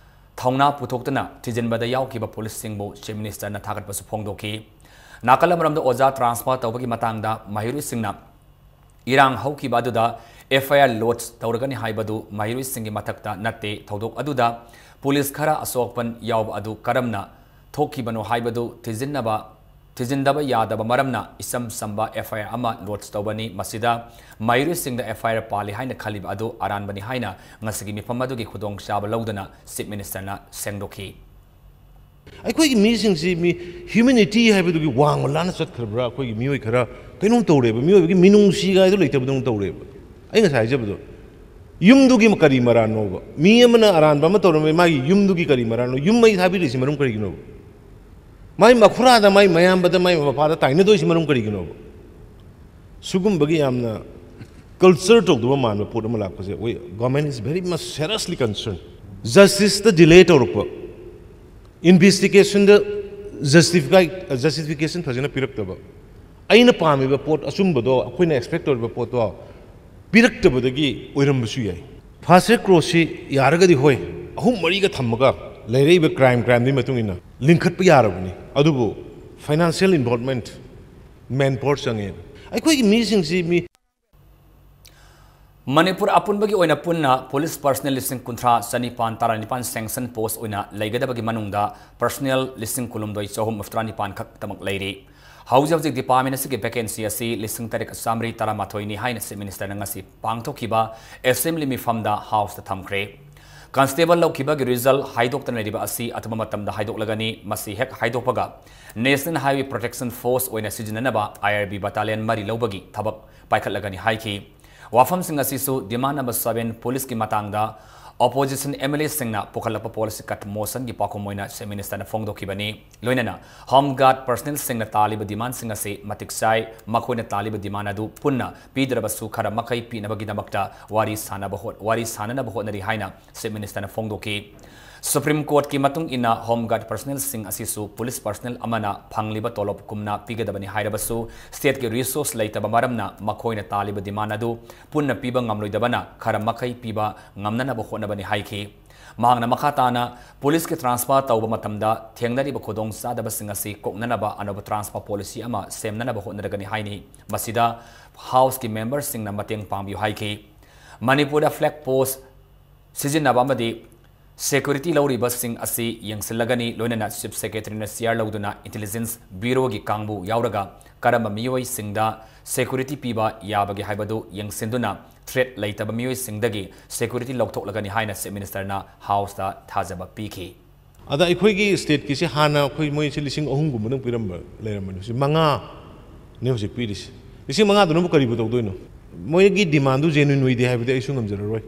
ꯊꯧꯅꯥ ꯄꯨꯊꯣꯛꯇꯨꯅ ꯊꯤꯖꯤꯟꯕꯗ ꯌꯥꯎꯈꯤꯕ ꯄꯨꯂꯤꯁꯁꯤꯡꯕꯨ ꯆꯤꯐ ꯃꯤꯅꯤꯁꯇꯔꯅ ꯊꯥꯒꯠꯄꯁꯨ ꯐꯣꯡꯗꯣꯛꯈꯤ꯫ ꯅꯥꯀꯜ ꯑꯃꯔꯣꯝꯗ ꯑꯣꯖꯥ ꯇ꯭ꯔꯥꯟꯁꯐꯔ ꯇꯧꯕꯒꯤ ꯃꯇꯥꯡꯗ ꯃꯍꯩꯔꯣꯏꯁꯤꯡꯅ ꯏꯔꯥꯡ ꯍꯧꯈꯤꯕ ꯑꯗꯨꯗ ꯑꯦꯐ ꯑꯥꯏ ꯑꯥꯔ ꯂꯣꯗꯖ ꯇꯧꯔꯒꯅꯤ ꯍꯥꯏꯕꯗꯨ ꯃꯍꯩꯔꯣꯏꯁꯤꯡꯒꯤ ꯃꯊꯛꯇ ꯅꯠꯇꯦ꯫ ꯊꯧꯗꯣꯛ ꯑꯗꯨꯗ ꯄꯨꯂꯤꯁ ꯈꯔ ꯑꯁꯣꯛꯄꯟ ꯌꯥꯎꯕ ꯑꯗꯨ ꯀꯔꯝꯅ ꯊꯣꯛꯈꯤꯕꯅꯣ ꯍꯥꯏꯕꯗꯨ ꯊꯤꯖꯤꯟꯅꯕ, ꯊꯤꯖꯤꯟꯗꯕ ꯌꯥꯗꯕ ꯃꯔꯝꯅ ꯏꯆꯝ ꯆꯝꯕ ꯑꯦꯐ ꯑꯥꯏ ꯑꯥꯔ ꯑꯃ ꯂꯣꯗꯖ ꯇꯧꯕꯅꯤ꯫ ꯃꯁꯤꯗ ꯃꯍꯩꯔꯣꯏꯁꯤꯡꯗ ꯑꯦꯐ ꯑꯥꯏ ꯑꯥꯔ ꯄꯥꯜꯂꯤ ꯍꯥꯏꯅ ꯈꯜꯂꯤꯕ ꯑꯗꯨ ꯑꯔꯥꯟꯕꯅꯤ ꯍꯥꯏꯅ ꯉꯁꯤꯒꯤ ꯃꯤꯐꯝ ꯑꯗꯨꯒꯤ ꯈꯨꯗꯣꯡꯆꯥꯕ ꯂꯧꯗꯨꯅ ꯆꯤꯐ ꯃꯤꯅꯤꯁꯇꯔꯅ ꯁꯦꯡꯗꯣꯛꯈꯤ꯫ ꯑꯩꯈꯣꯏꯒꯤ ꯃꯤꯁꯤꯡꯁꯤ ꯃꯤ ꯍ꯭ꯌꯨꯃꯦꯅꯤꯇꯤ ꯍꯥꯏꯕꯗꯨꯒꯤ ꯋꯥꯡꯃ ꯂꯥꯟꯅ ꯆꯠꯈ꯭ꯔꯕ꯭ꯔꯥ? ꯑꯩꯈꯣꯏꯒꯤ ꯃꯤꯑꯣꯏ ꯈꯔ ꯀꯩꯅꯣꯝ ꯇꯧꯔꯦꯕ, ꯃꯤꯑꯣꯏꯕꯒꯤ ꯃꯤꯅꯨꯡꯁꯤ ꯀꯥꯏꯗꯣ ꯂꯩꯇꯕꯗꯧꯅ ꯇꯧꯔꯦꯕ꯫ ꯑꯩ ꯉꯁꯥꯏ ꯍꯥꯏꯖꯕꯗꯣ, ꯌꯨꯝꯗꯨꯒꯤ ꯀꯔꯤ ꯃꯔꯥꯟꯅꯣꯕ? ꯃꯤ ꯑꯃꯅ ꯑꯔꯥꯟꯕ ꯑꯃ ꯇꯧꯔꯝꯃꯦ, ꯃꯥꯒꯤ ꯌꯨꯝꯗꯨꯒꯤ ꯀꯔꯤ ꯃꯔꯥꯟꯅꯣ? ꯌꯨꯝ ꯃꯩ ꯊꯥꯕꯤꯔꯤꯁꯤ ꯃꯔꯝ ꯀꯔꯤꯒꯤꯅꯣꯕ? ꯃꯥꯏ ꯃꯈꯨꯔꯥꯗ, ꯃꯥꯏ ꯃꯌꯥꯝꯕꯗ, ꯃꯥꯏ ꯃꯄꯥꯗ ꯇꯥꯏꯅꯗꯣꯏꯁꯤ ꯃꯔꯝ ꯀꯔꯤꯒꯤꯅꯣꯕ? ꯁꯤꯒꯨꯝꯕꯒꯤ ꯌꯥꯝꯅ ꯀꯜꯆꯔ ꯇꯧꯗꯕ ꯃꯥꯟꯕ ꯄꯣꯠ ꯑꯃ ꯂꯥꯛꯄꯁꯦ, we, government is very much seriously concerned. ꯖꯁꯇꯤꯁꯇ ꯗꯤꯂꯦ ꯇꯧꯔꯛꯄ, ꯏꯟꯚꯦꯁꯇꯤꯒꯦꯁꯟꯗ ꯖꯁꯇꯤꯐꯥꯏ ꯖꯁꯇꯤꯐꯤꯀꯦꯁꯟ ꯐꯖꯅ ꯄꯤꯔꯛꯇꯕ, ꯑꯩꯅ ꯄꯥꯝꯃꯤꯕ ꯄꯣꯠ, ꯑꯆꯨꯝꯕꯗꯣ, ꯑꯩꯈꯣꯏꯅ ꯑꯦꯛꯁꯄꯦꯛ ꯇꯧꯔꯤꯕ ꯄꯣꯠꯇꯣ ꯄꯤꯔꯛꯇꯕꯗꯒꯤ ꯑꯣꯏꯔꯝꯕꯁꯨ ꯌꯥꯏ꯫ ꯐꯥꯁ ꯇ꯭ꯔꯦꯛ ꯀꯣꯔꯠꯁꯤ ꯌꯥꯔꯒꯗꯤ, ꯍꯣꯏ, ꯑꯍꯨꯝ ꯃꯔꯤꯒ ꯊꯝꯃꯒ ꯂꯩꯔꯛꯏꯕ ꯀ꯭ꯔꯥꯏꯝ ꯀ꯭ꯔꯥꯏꯝꯗꯨꯒꯤ ꯃꯇꯨꯡ ꯏꯟꯅ ꯂꯤꯡꯈꯠꯄ ꯌꯥꯔꯕꯅꯤ, ꯑꯗꯨꯕꯨ ꯐꯥꯏꯅꯥꯟꯁꯤꯌꯦꯜ ꯏꯟꯚꯣꯜꯚꯃꯦꯟꯠ, ꯃꯦꯟ ꯄꯥꯋꯔ ꯆꯪꯉꯦ꯫ ꯑꯩꯈꯣꯏꯒꯤ ꯃꯤꯁꯤꯡꯁꯤ ꯃꯤ ꯃꯅꯤꯄꯨꯔ ꯑꯄꯨꯟꯕꯒꯤ ꯑꯣꯏꯅ ꯄꯨꯟꯅ ꯄꯨꯂꯤꯁ ꯄꯔꯁꯅꯦꯜ ꯂꯤꯁꯤꯡ ꯀꯨꯟꯊ꯭ꯔꯥ ꯆꯅꯤꯄꯥꯟ ꯇꯔꯥꯅꯤꯄꯥꯟ ꯁꯦꯡꯁꯟ ꯄꯣꯁ ꯑꯣꯏꯅ ꯂꯩꯒꯗꯕꯒꯤ ꯃꯅꯨꯡꯗ ꯄꯔꯁꯅꯦꯜ ꯂꯤꯁꯤꯡ ꯀꯨꯟꯍꯨꯝꯗꯣꯏ ꯆꯍꯨꯝ ꯇꯔꯥꯅꯤꯄꯥꯟ ꯈꯛꯇꯃꯛ ꯂꯩꯔꯤ꯫ ꯍꯧꯖꯤꯛ ꯍꯧꯖꯤꯛ ꯗꯤꯄꯥꯔꯠꯃꯦꯟ ꯑꯁꯤꯒꯤ ꯚꯦꯀꯦꯟꯁꯤ ꯑꯁꯤ ꯂꯤꯁꯤꯡ ꯇꯔꯦꯠ ꯆꯥꯃꯔꯤ ꯇꯔꯥꯃꯥꯊꯣꯏꯅꯤ ꯍꯥꯏꯅ ꯆꯤꯐ ꯃꯤꯅꯤꯁꯇꯔꯅ ꯉꯁꯤ ꯄꯥꯡꯊꯣꯛꯈꯤꯕ ꯑꯦꯁꯦꯝꯕ꯭ꯂꯤ ꯃꯤꯐꯝꯗ ꯍꯥꯎꯁꯇ ꯊꯝꯈ꯭ꯔꯦ꯫ ꯀꯟꯁꯇꯦꯕꯜ ꯂꯧꯈꯤꯕꯒꯤ ꯔꯤꯖꯜ ꯍꯥꯏꯗꯣꯛꯇꯅ ꯂꯩꯔꯤꯕ ꯑꯁꯤ ꯑꯊꯨꯕ ꯃꯇꯝꯗ ꯍꯥꯏꯗꯣꯛꯂꯒꯅꯤ꯫ ꯃꯁꯤ ꯍꯦꯛ ꯍꯥꯏꯗꯣꯛꯄꯒ ꯅꯦꯁꯅꯦꯜ ꯍꯥꯏꯋꯦ ꯄ꯭ꯔꯣꯇꯦꯛꯁꯟ ꯐꯣꯔꯁ ꯑꯣꯏꯅ ꯁꯤꯖꯤꯟꯅꯅꯕ ꯑꯥꯏ ꯑꯥꯔ ꯕꯤ ꯕꯇꯥꯂꯤꯌꯟ ꯃꯔꯤ ꯂꯧꯕꯒꯤ ꯊꯕꯛ ꯄꯥꯏꯈꯠꯂꯒꯅꯤ ꯍꯥꯏꯈꯤ꯫ ꯋꯥꯐꯝꯁꯤꯡ ꯑꯁꯤꯁꯨ ꯗꯤꯃꯥꯟ ꯅꯝꯕꯔ ꯁꯚꯦꯟ ꯄꯨꯂꯤꯁꯀꯤ ꯃꯇꯥꯡꯗ ꯑꯣꯄꯣꯖꯤꯁꯟ ꯑꯦꯝ ꯑꯦꯜ ꯑꯦꯁꯤꯡꯅ ꯄꯨꯈꯠꯂꯛꯄ ꯄꯣꯂꯤꯁꯤ ꯀꯠ ꯃꯣꯁꯟꯒꯤ ꯄꯥꯎꯈꯨꯝ ꯑꯣꯏꯅ ꯆꯤꯐ ꯃꯤꯅꯤꯁꯇꯔꯅ ꯐꯣꯡꯗꯣꯛꯈꯤꯕꯅꯤ꯫ ꯂꯣꯏꯅꯅ ꯍꯣꯝ ꯒꯥꯔꯗ ꯄꯔꯁꯅꯦꯜꯁꯤꯡꯅ ꯇꯥꯜꯂꯤꯕ ꯗꯤꯃꯥꯟꯁꯤꯡ ꯑꯁꯤ ꯃꯇꯤꯛ ꯆꯥꯏ, ꯃꯈꯣꯏꯅ ꯇꯥꯜꯂꯤꯕ ꯗꯤꯃꯥꯟ ꯑꯗꯨ ꯄꯨꯟꯅ ꯄꯤꯗ꯭ꯔꯕꯁꯨ ꯈꯔ ꯃꯈꯩ ꯄꯤꯅꯕꯒꯤꯗꯃꯛꯇ ꯋꯥꯔꯤ ꯁꯥꯅꯕ ꯍꯣꯠ-, ꯋꯥꯔꯤ ꯁꯥꯅꯅꯕ ꯍꯣꯠꯅꯔꯤ ꯍꯥꯏꯅ ꯆꯤꯐ ꯃꯤꯅꯤꯁꯇꯔꯅ ꯐꯣꯡꯗꯣꯛꯈꯤ꯫ ꯁꯨꯄ꯭ꯔꯤꯝ ꯀꯣꯔꯠꯀꯤ ꯃꯇꯨꯡ ꯏꯟꯅ ꯍꯣꯝ ꯒꯥꯔꯗ ꯄꯔꯁꯅꯦꯜꯁꯤꯡ ꯑꯁꯤꯁꯨ ꯄꯨꯂꯤꯁ ꯄꯔꯁꯅꯦꯜ ꯑꯃꯅ ꯐꯪꯂꯤꯕ ꯇꯣꯂꯣꯞ ꯀꯨꯝꯅ ꯄꯤꯒꯗꯕꯅꯤ ꯍꯥꯏꯔꯕꯁꯨ, ꯁ꯭ꯇꯦꯠꯀꯤ ꯔꯤꯁꯣꯔꯁ ꯂꯩꯇꯕ ꯃꯔꯝꯅ ꯃꯈꯣꯏꯅ ꯇꯥꯜꯂꯤꯕ ꯗꯤꯃꯥꯟ ꯑꯗꯨ ꯄꯨꯟꯅ ꯄꯤꯕ ꯉꯝꯂꯣꯏꯗꯕꯅ ꯈꯔ ꯃꯈꯩ ꯄꯤꯕ ꯉꯝꯅꯅꯕ ꯍꯣꯠꯅꯕꯅꯤ ꯍꯥꯏꯈꯤ꯫ ꯃꯍꯥꯛꯅ ꯃꯈꯥ ꯇꯥꯅ ꯄꯨꯂꯤꯁꯀꯤ ꯇ꯭ꯔꯥꯟꯁꯐꯔ ꯇꯧꯕ ꯃꯇꯝꯗ ꯊꯦꯡꯅꯔꯤꯕ ꯈꯨꯗꯣꯡꯆꯥꯗꯕꯁꯤꯡ ꯑꯁꯤ ꯀꯣꯛꯅꯅꯕ ꯑꯅꯧꯕ ꯇ꯭ꯔꯥꯟꯁꯐꯔ ꯄꯣꯂꯤꯁꯤ ꯑꯃ ꯁꯦꯝꯅꯅꯕ ꯍꯣꯠꯅꯔꯒꯅꯤ ꯍꯥꯏꯅꯤ꯫ ꯃꯁꯤꯗ ꯍꯥꯎꯁꯀꯤ ꯃꯦꯝꯕꯔꯁꯤꯡꯅ ꯃꯇꯦꯡ ꯄꯥꯡꯕꯤꯌꯨ ꯍꯥꯏꯈꯤ꯫ ꯃꯅꯤꯄꯨꯔꯗ ꯐ꯭ꯂꯦꯒ ꯄꯣꯁ ꯁꯤꯖꯤꯟꯅꯕ ꯑꯃꯗꯤ ꯁꯦꯀ꯭ꯌꯨꯔꯤꯇꯤ ꯂꯧꯔꯤꯕꯁꯤꯡ ꯑꯁꯤ ꯌꯦꯡꯁꯤꯜꯂꯒꯅꯤ꯫ ꯂꯣꯏꯅꯅ ꯆꯤꯐ ꯁꯦꯀ꯭ꯔꯦꯇꯔꯤꯅ ꯆꯤꯌꯥꯔ ꯂꯧꯗꯨꯅ ꯏꯟꯇꯦꯂꯤꯖꯦꯟꯁ ꯕ꯭ꯌꯨꯔꯣꯒꯤ ꯀꯥꯡꯕꯨ ꯌꯥꯎꯔꯒ ꯀꯔꯝꯕ ꯃꯤꯑꯣꯏꯁꯤꯡꯗ ꯁꯦꯀ꯭ꯌꯨꯔꯤꯇꯤ ꯄꯤꯕ ꯌꯥꯕꯒꯦ ꯍꯥꯏꯕꯗꯨ ꯌꯦꯡꯁꯤꯟꯗꯨꯅ ꯊ꯭ꯔꯦꯠ ꯂꯩꯇꯕ ꯃꯤꯑꯣꯏꯁꯤꯡꯗꯒꯤ ꯁꯦꯀ꯭ꯌꯨꯔꯤꯇꯤ ꯂꯧꯊꯣꯛꯂꯒꯅꯤ ꯍꯥꯏꯅ ꯆꯤꯐ ꯃꯤꯅꯤꯁꯇꯔꯅ ꯍꯥꯎꯁꯇ ꯊꯥꯖꯕ ꯄꯤꯈꯤ꯫ ꯑꯗ ꯑꯩꯈꯣꯏꯒꯤ ꯁ꯭ꯇꯦꯠꯀꯤꯁꯤ ꯍꯥꯟꯅ ꯑꯩꯈꯣꯏ ꯃꯣꯏꯁꯤ ꯂꯤꯁꯤꯡ ꯑꯍꯨꯝꯒꯨꯝꯕꯗꯪ ꯄꯤꯔꯝꯕ ꯂꯩꯔꯝꯕꯅꯤ, ꯍꯧꯖꯤꯛ ꯃꯉꯥꯅꯤ ꯍꯧꯖꯤꯛ ꯄꯤꯔꯤꯁꯤ꯫ ꯂꯤꯁꯤꯡ ꯃꯉꯥꯗꯨꯅꯕꯨ ꯀꯔꯤꯕꯨ ꯇꯧꯗꯣꯏꯅꯣ? ꯃꯣꯏꯒꯤ ꯗꯤꯃꯥꯟꯗꯨ ꯖꯦꯅ꯭ꯌꯨꯟ ꯑꯣꯏꯗꯦ ꯍꯥꯏꯕꯗꯤ ꯑꯩꯁꯨ ꯉꯝꯖꯔꯔꯣꯏ꯫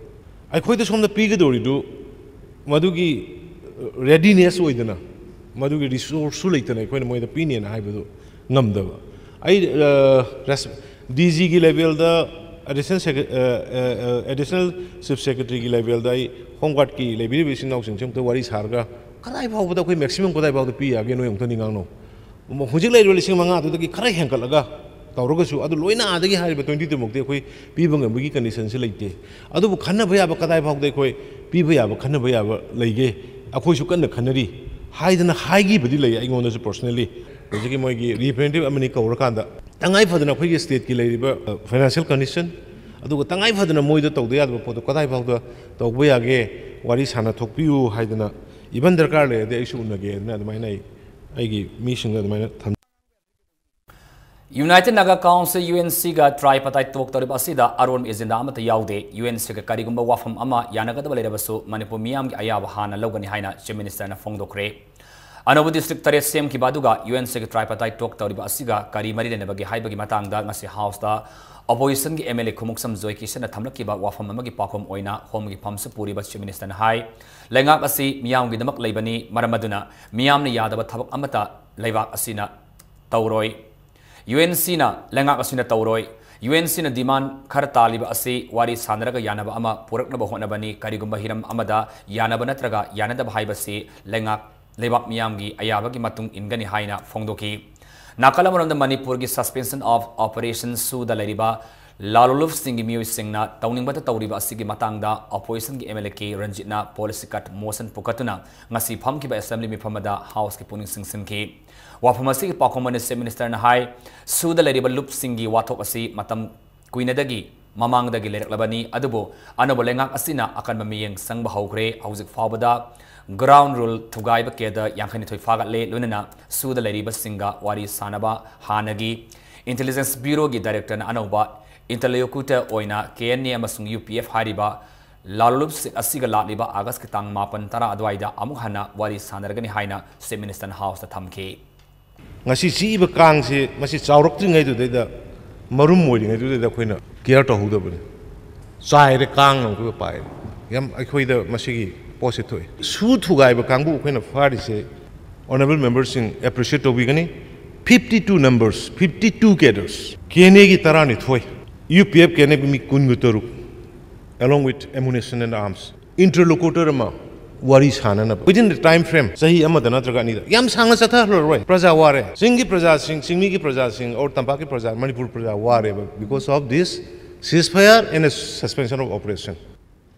ꯑꯩꯈꯣꯏꯗ ꯁꯣꯝꯗ ꯄꯤꯒꯗꯧꯔꯤꯗꯨ ꯃꯗꯨꯒꯤ ꯔꯦꯗꯤꯅꯦꯁ ꯑꯣꯏꯗꯅ, ꯃꯗꯨꯒꯤ ꯔꯤꯁꯣꯔꯁꯁꯨ ꯂꯩꯇꯅ ꯑꯩꯈꯣꯏꯅ ꯃꯣꯏꯗ ꯄꯤꯅꯦꯅ ꯍꯥꯏꯕꯗꯨ ꯉꯝꯗꯕ꯫ ꯑꯩ, ꯑ, ꯔꯦꯁ-, ꯗꯤ ꯖꯤꯒꯤ ꯂꯦꯚꯦꯜꯗ, ꯑꯦꯗꯤꯁꯅꯦꯜ ꯁꯦꯀ꯭ꯔꯦ-, ꯑ, ꯑ, ꯑ, ꯑꯦꯗꯤꯁꯅꯦꯜ ꯆꯤꯐ ꯁꯦꯀ꯭ꯔꯦꯇꯔꯤꯒꯤ ꯂꯦꯚꯦꯜꯗ ꯑꯩ ꯍꯣꯝ ꯒꯥꯔꯗꯀꯤ ꯂꯩꯕꯤꯔꯤꯕ ꯏꯆꯤꯟ ꯏꯅꯥꯎꯁꯤꯡꯁꯤ ꯑꯃꯨꯛꯇ ꯋꯥꯔꯤ ꯁꯥꯔꯒ ꯀꯗꯥꯏ ꯐꯥꯎꯕꯗ ꯑꯩꯈꯣꯏ ꯃꯦꯛꯁꯤꯃꯝ ꯀꯗꯥꯏ ꯐꯥꯎꯗ ꯄꯤ ꯌꯥꯒꯦ, ꯅꯣꯏ ꯑꯃꯨꯛꯇꯅꯤ ꯉꯥꯡꯅꯧ꯫ ꯍꯧꯖꯤꯛ ꯂꯩꯔꯤꯕ ꯂꯤꯁꯤꯡ ꯃꯉꯥꯗꯨꯗꯒꯤ ꯈꯔ ꯍꯦꯟꯒꯠꯂꯒ ꯇꯧꯔꯒꯁꯨ, ꯑꯗꯨ ꯂꯣꯏꯅ ꯑꯥꯗꯒꯤ ꯍꯥꯏꯔꯤꯕ ꯇ꯭ꯋꯦꯟꯇꯤ ꯇꯨꯃꯛꯇꯤ ꯑꯩꯈꯣꯏ ꯄꯤꯕ ꯉꯝꯕꯒꯤ ꯀꯟꯗꯤꯁꯟꯁꯤ ꯂꯩꯇꯦ꯫ ꯑꯗꯨꯕꯨ ꯈꯟꯅꯕ ꯌꯥꯕ ꯀꯗꯥꯏ ꯐꯥꯎꯗ ꯑꯩꯈꯣꯏ ꯄꯤꯕ ꯌꯥꯕ, ꯈꯟꯅꯕ ꯌꯥꯕ ꯂꯩꯒꯦ, ꯑꯩꯈꯣꯏꯁꯨ ꯀꯟꯅ ꯈꯟꯅꯔꯤ ꯍꯥꯏꯗꯅ ꯍꯥꯏꯈꯤꯕꯗꯤ ꯂꯩ ꯑꯩꯉꯣꯟꯗꯁꯨ personally꯫ ꯍꯧꯖꯤꯛꯀꯤ ꯃꯣꯏꯒꯤ representative ꯑꯃꯅꯤ ꯀꯧꯔꯀꯥꯟꯗ, ꯇꯉꯥꯏ ꯐꯗꯅ ꯑꯩꯈꯣꯏꯒꯤ stateꯀꯤ ꯂꯩꯔꯤꯕ, ꯑ, financial condition, ꯑꯗꯨꯒ ꯇꯉꯥꯏ ꯐꯗꯅ ꯃꯣꯏꯗ ꯇꯧꯗ ꯌꯥꯗꯕ ꯄꯣꯠꯇꯣ ꯀꯗꯥꯏ ꯐꯥꯎꯗ ꯇꯧꯕ ꯌꯥꯒꯦ, ꯋꯥꯔꯤ ꯁꯥꯟꯅ ꯊꯣꯛꯄꯤꯌꯨ ꯍꯥꯏꯗꯅ, even ꯗꯔꯀꯥꯔ ꯂꯩꯔꯗꯤ ꯑꯩꯁꯨ ꯎꯅꯒꯦ ꯍꯥꯏꯗꯅ ꯑꯗꯨꯃꯥꯏꯅ ꯑꯩ ꯑꯩꯒꯤ ꯃꯤꯁꯤꯡꯗ ꯑꯗꯨꯃꯥꯏꯅ ꯊꯝ- United Naga Council, UNCꯒ tripartite talk ꯇꯧꯔꯤꯕ ꯑꯁꯤꯗ ꯑꯔꯣꯟꯕ agenda ꯑꯃꯠꯇ ꯌꯥꯎꯗꯦ꯫ UNCꯒ ꯀꯔꯤꯒꯨꯝꯕ ꯋꯥꯐꯝ ꯑꯃ ꯌꯥꯅꯒꯗꯕ ꯂꯩꯔꯕꯁꯨ ꯃꯅꯤꯄꯨꯔ ꯃꯤꯌꯥꯝꯒꯤ ꯑꯌꯥꯕ ꯍꯥꯟꯅ ꯂꯧꯒꯅꯤ ꯍꯥꯏꯅ Chief Ministerꯅ ꯐꯣꯡꯗꯣꯛꯈ꯭ꯔꯦ꯫ ꯑꯅꯧꯕ district ꯇꯔꯦꯠ ꯁꯦꯝꯈꯤꯕ ꯑꯗꯨꯒ UNCꯒꯤ tripartite talk ꯇꯧꯔꯤꯕ ꯑꯁꯤꯒ ꯀꯔꯤ ꯃꯔꯤ ꯂꯩꯅꯕꯒꯦ ꯍꯥꯏꯕꯒꯤ ꯃꯇꯥꯡꯗ ꯉꯁꯤ Houseꯇ oppositionꯒꯤ MLA ꯈꯨꯃꯨꯛꯁꯝ ꯖꯣꯏꯀꯤꯁꯟꯅ ꯊꯝꯂꯛꯈꯤꯕ ꯋꯥꯐꯝ ꯑꯃꯒꯤ ꯄꯥꯎꯈꯨꯝ ꯑꯣꯏꯅ ꯈꯣꯝꯒꯤ ꯐꯝꯁꯨ ꯄꯨꯔꯤꯕ Chief Ministerꯅ ꯍꯥꯏ, ꯂꯩꯉꯥꯛ ꯑꯁꯤ ꯃꯤꯌꯥꯝꯒꯤꯗꯃꯛ ꯂꯩꯕꯅꯤ, ꯃꯔꯝ ꯑꯗꯨꯅ ꯃꯤꯌꯥꯝꯅ ꯌꯥꯗꯕ ꯊꯕꯛ ꯑꯃꯠꯇ ꯂꯩꯕꯥꯛ ꯑꯁꯤꯅ ꯇꯧꯔꯣꯏ꯫ UNCꯅ ꯂꯩꯉꯥꯛ ꯑꯁꯤꯅ ꯇꯧꯔꯣꯏ꯫ UNCꯅ demand ꯈꯔ ꯇꯥꯜꯂꯤꯕ ꯑꯁꯤ ꯋꯥꯔꯤ ꯁꯥꯟꯅꯔꯒ ꯌꯥꯅꯕ ꯑꯃ ꯄꯨꯔꯛꯅꯕ ꯍꯣꯠꯅꯕꯅꯤ꯫ ꯀꯔꯤꯒꯨꯝꯕ ꯍꯤꯔꯝ ꯑꯃꯗ ꯌꯥꯅꯕ ꯅꯠꯇ꯭ꯔꯒ ꯌꯥꯅꯗꯕ ꯍꯥꯏꯕꯁꯤ ꯂꯩꯉꯥꯛ, ꯂꯩꯕꯥꯛ ꯃꯤꯌꯥꯝꯒꯤ ꯑꯌꯥꯕꯒꯤ ꯃꯇꯨꯡ ꯏꯟꯒꯅꯤ ꯍꯥꯏꯅ ꯐꯣꯡꯗꯣꯛꯈꯤ꯫ ꯅꯥꯀꯜ ꯑꯃꯔꯣꯝꯗ ꯃꯅꯤꯄꯨꯔꯒꯤ suspension of operation ꯁꯨꯗ ꯂꯩꯔꯤꯕ ꯂꯥꯂꯣꯂꯨꯞꯁꯤꯡꯒꯤ ꯃꯤꯑꯣꯏꯁꯤꯡꯅ ꯇꯧꯅꯤꯡꯕꯇ ꯇꯧꯔꯤꯕ ꯑꯁꯤꯒꯤ ꯃꯇꯥꯡꯗ oppositionꯒꯤ MLA ꯀꯦ ꯔꯟꯖꯤꯠꯅ policy cut motion ꯄꯨꯈꯠꯇꯨꯅ ꯉꯁꯤ ꯐꯝꯈꯤꯕ assembly ꯃꯤꯐꯝ ꯑꯃꯗ Houseꯀꯤ ꯄꯨꯛꯅꯤꯡ ꯆꯤꯡꯁꯤꯟꯈꯤ꯫ ꯋꯥꯐꯝ ꯑꯁꯤꯒꯤ ꯄꯥꯎꯈꯨꯝ ꯑꯣꯏꯅ Chief Ministerꯅ ꯍꯥꯏ, ꯁꯨꯗ ꯂꯩꯔꯤꯕ ꯂꯨꯞꯁꯤꯡꯒꯤ ꯋꯥꯊꯣꯛ ꯑꯁꯤ ꯃꯇꯝ ꯀꯨꯏꯅꯗꯒꯤ ꯃꯃꯥꯡꯗꯒꯤ ꯂꯩꯔꯛꯂꯕꯅꯤ, ꯑꯗꯨꯕꯨ ꯑꯅꯧꯕ ꯂꯩꯉꯥꯛ ꯑꯁꯤꯅ ꯑꯀꯟꯕ ꯃꯤꯠꯌꯦꯡ ꯆꯪꯕ ꯍꯧꯈ꯭ꯔꯦ꯫ ꯍꯧꯖꯤꯛ ꯐꯥꯎꯕꯗ ground rule ꯊꯨꯒꯥꯏꯕ cadre ꯌꯥꯡꯈꯩꯅꯤꯊꯣꯏ ꯐꯥꯒꯠꯂꯦ, ꯂꯣꯏꯅꯅ ꯁꯨꯗ ꯂꯩꯔꯤꯕꯁꯤꯡꯒ ꯋꯥꯔꯤ ꯁꯥꯅꯕ ꯍꯥꯟꯅꯒꯤ Intelligence Bureauꯒꯤ directorꯅ ꯑꯅꯧꯕ interlocutor ꯑꯣꯏꯅ KNA ꯑꯃꯁꯨꯡ UPF ꯍꯥꯏꯔꯤꯕ ꯂꯥꯂꯣꯂꯨꯞꯁꯤꯡ ꯑꯁꯤꯒ ꯂꯥꯛꯂꯤꯕ Augustꯀꯤ ꯇꯥꯡ ꯃꯥꯄꯟ, ꯇꯔꯥ ꯑꯗꯨꯋꯥꯏꯗ ꯑꯃꯨꯛ ꯍꯟꯅ ꯋꯥꯔꯤ ꯁꯥꯟꯅꯔꯒꯅꯤ ꯍꯥꯏꯅ Chief Ministerꯅ Houseꯇ ꯊꯝꯈꯤ꯫ ꯉꯁꯤ ꯆꯤꯛꯏꯕ ꯀꯥꯡꯁꯤ, ꯃꯁꯤ ꯆꯥꯎꯔꯛꯇ꯭ꯔꯤꯉꯩꯗꯨꯗꯩꯗ, ꯃꯔꯨꯝ ꯑꯣꯏꯔꯤꯉꯩꯗꯨꯗꯩꯗ ꯑꯩꯈꯣꯏꯅ care ꯇꯧꯍꯧꯗꯕꯅꯤ꯫ ꯆꯥꯏꯔꯦ, ꯀꯥꯡꯅ ꯑꯩꯈꯣꯏꯕꯨ ꯄꯥꯏꯔꯦ꯫ ꯌꯥꯝ ꯑꯩꯈꯣꯏꯗ ꯃꯁꯤꯒꯤ ꯄꯣꯠꯁꯤ ꯊꯣꯛꯏ꯫ ꯁꯨ ꯊꯨꯒꯥꯏꯕ ꯀꯥꯡꯕꯨ ꯑꯩꯈꯣꯏꯅ ꯐꯥꯔꯤꯁꯦ, honourable memberꯁꯤꯡ appreciate ꯇꯧꯕꯤꯒꯅꯤ꯫ Fifty two numbers, fifty two cadres, KNAꯒꯤ ꯇꯔꯥꯅꯤꯊꯣꯏ, UPF KNAꯒꯤ ꯃꯤ ꯀꯨꯟꯒ ꯇꯔꯨꯛ, along with ammunition and arms, interlocutor ꯑꯃ, ꯋꯥꯔꯤ ꯁꯥꯟꯅꯅꯕ within the time frame, ꯆꯍꯤ ꯑꯃꯗ ꯅꯠꯇ꯭ꯔꯒ ꯑꯅꯤꯗ, ꯌꯥꯝ ꯁꯥꯡꯅ ꯆꯠꯊꯍꯜꯂꯔꯣꯏ꯫ ꯄ꯭ꯔꯖꯥ ꯋꯥꯔꯦ, ꯆꯤꯡꯒꯤ ꯄ꯭ꯔꯖꯥꯁꯤꯡ, ꯆꯤꯡꯃꯤꯒꯤ ꯄ꯭ꯔꯖꯥꯁꯤꯡ, or ꯇꯝꯄꯥꯛꯀꯤ ꯄ꯭ꯔꯖꯥ, ꯃꯅꯤꯄꯨꯔ ꯄ꯭ꯔꯖꯥ ꯋꯥꯔꯦꯕ because of this ceasefire and a suspension of operation꯫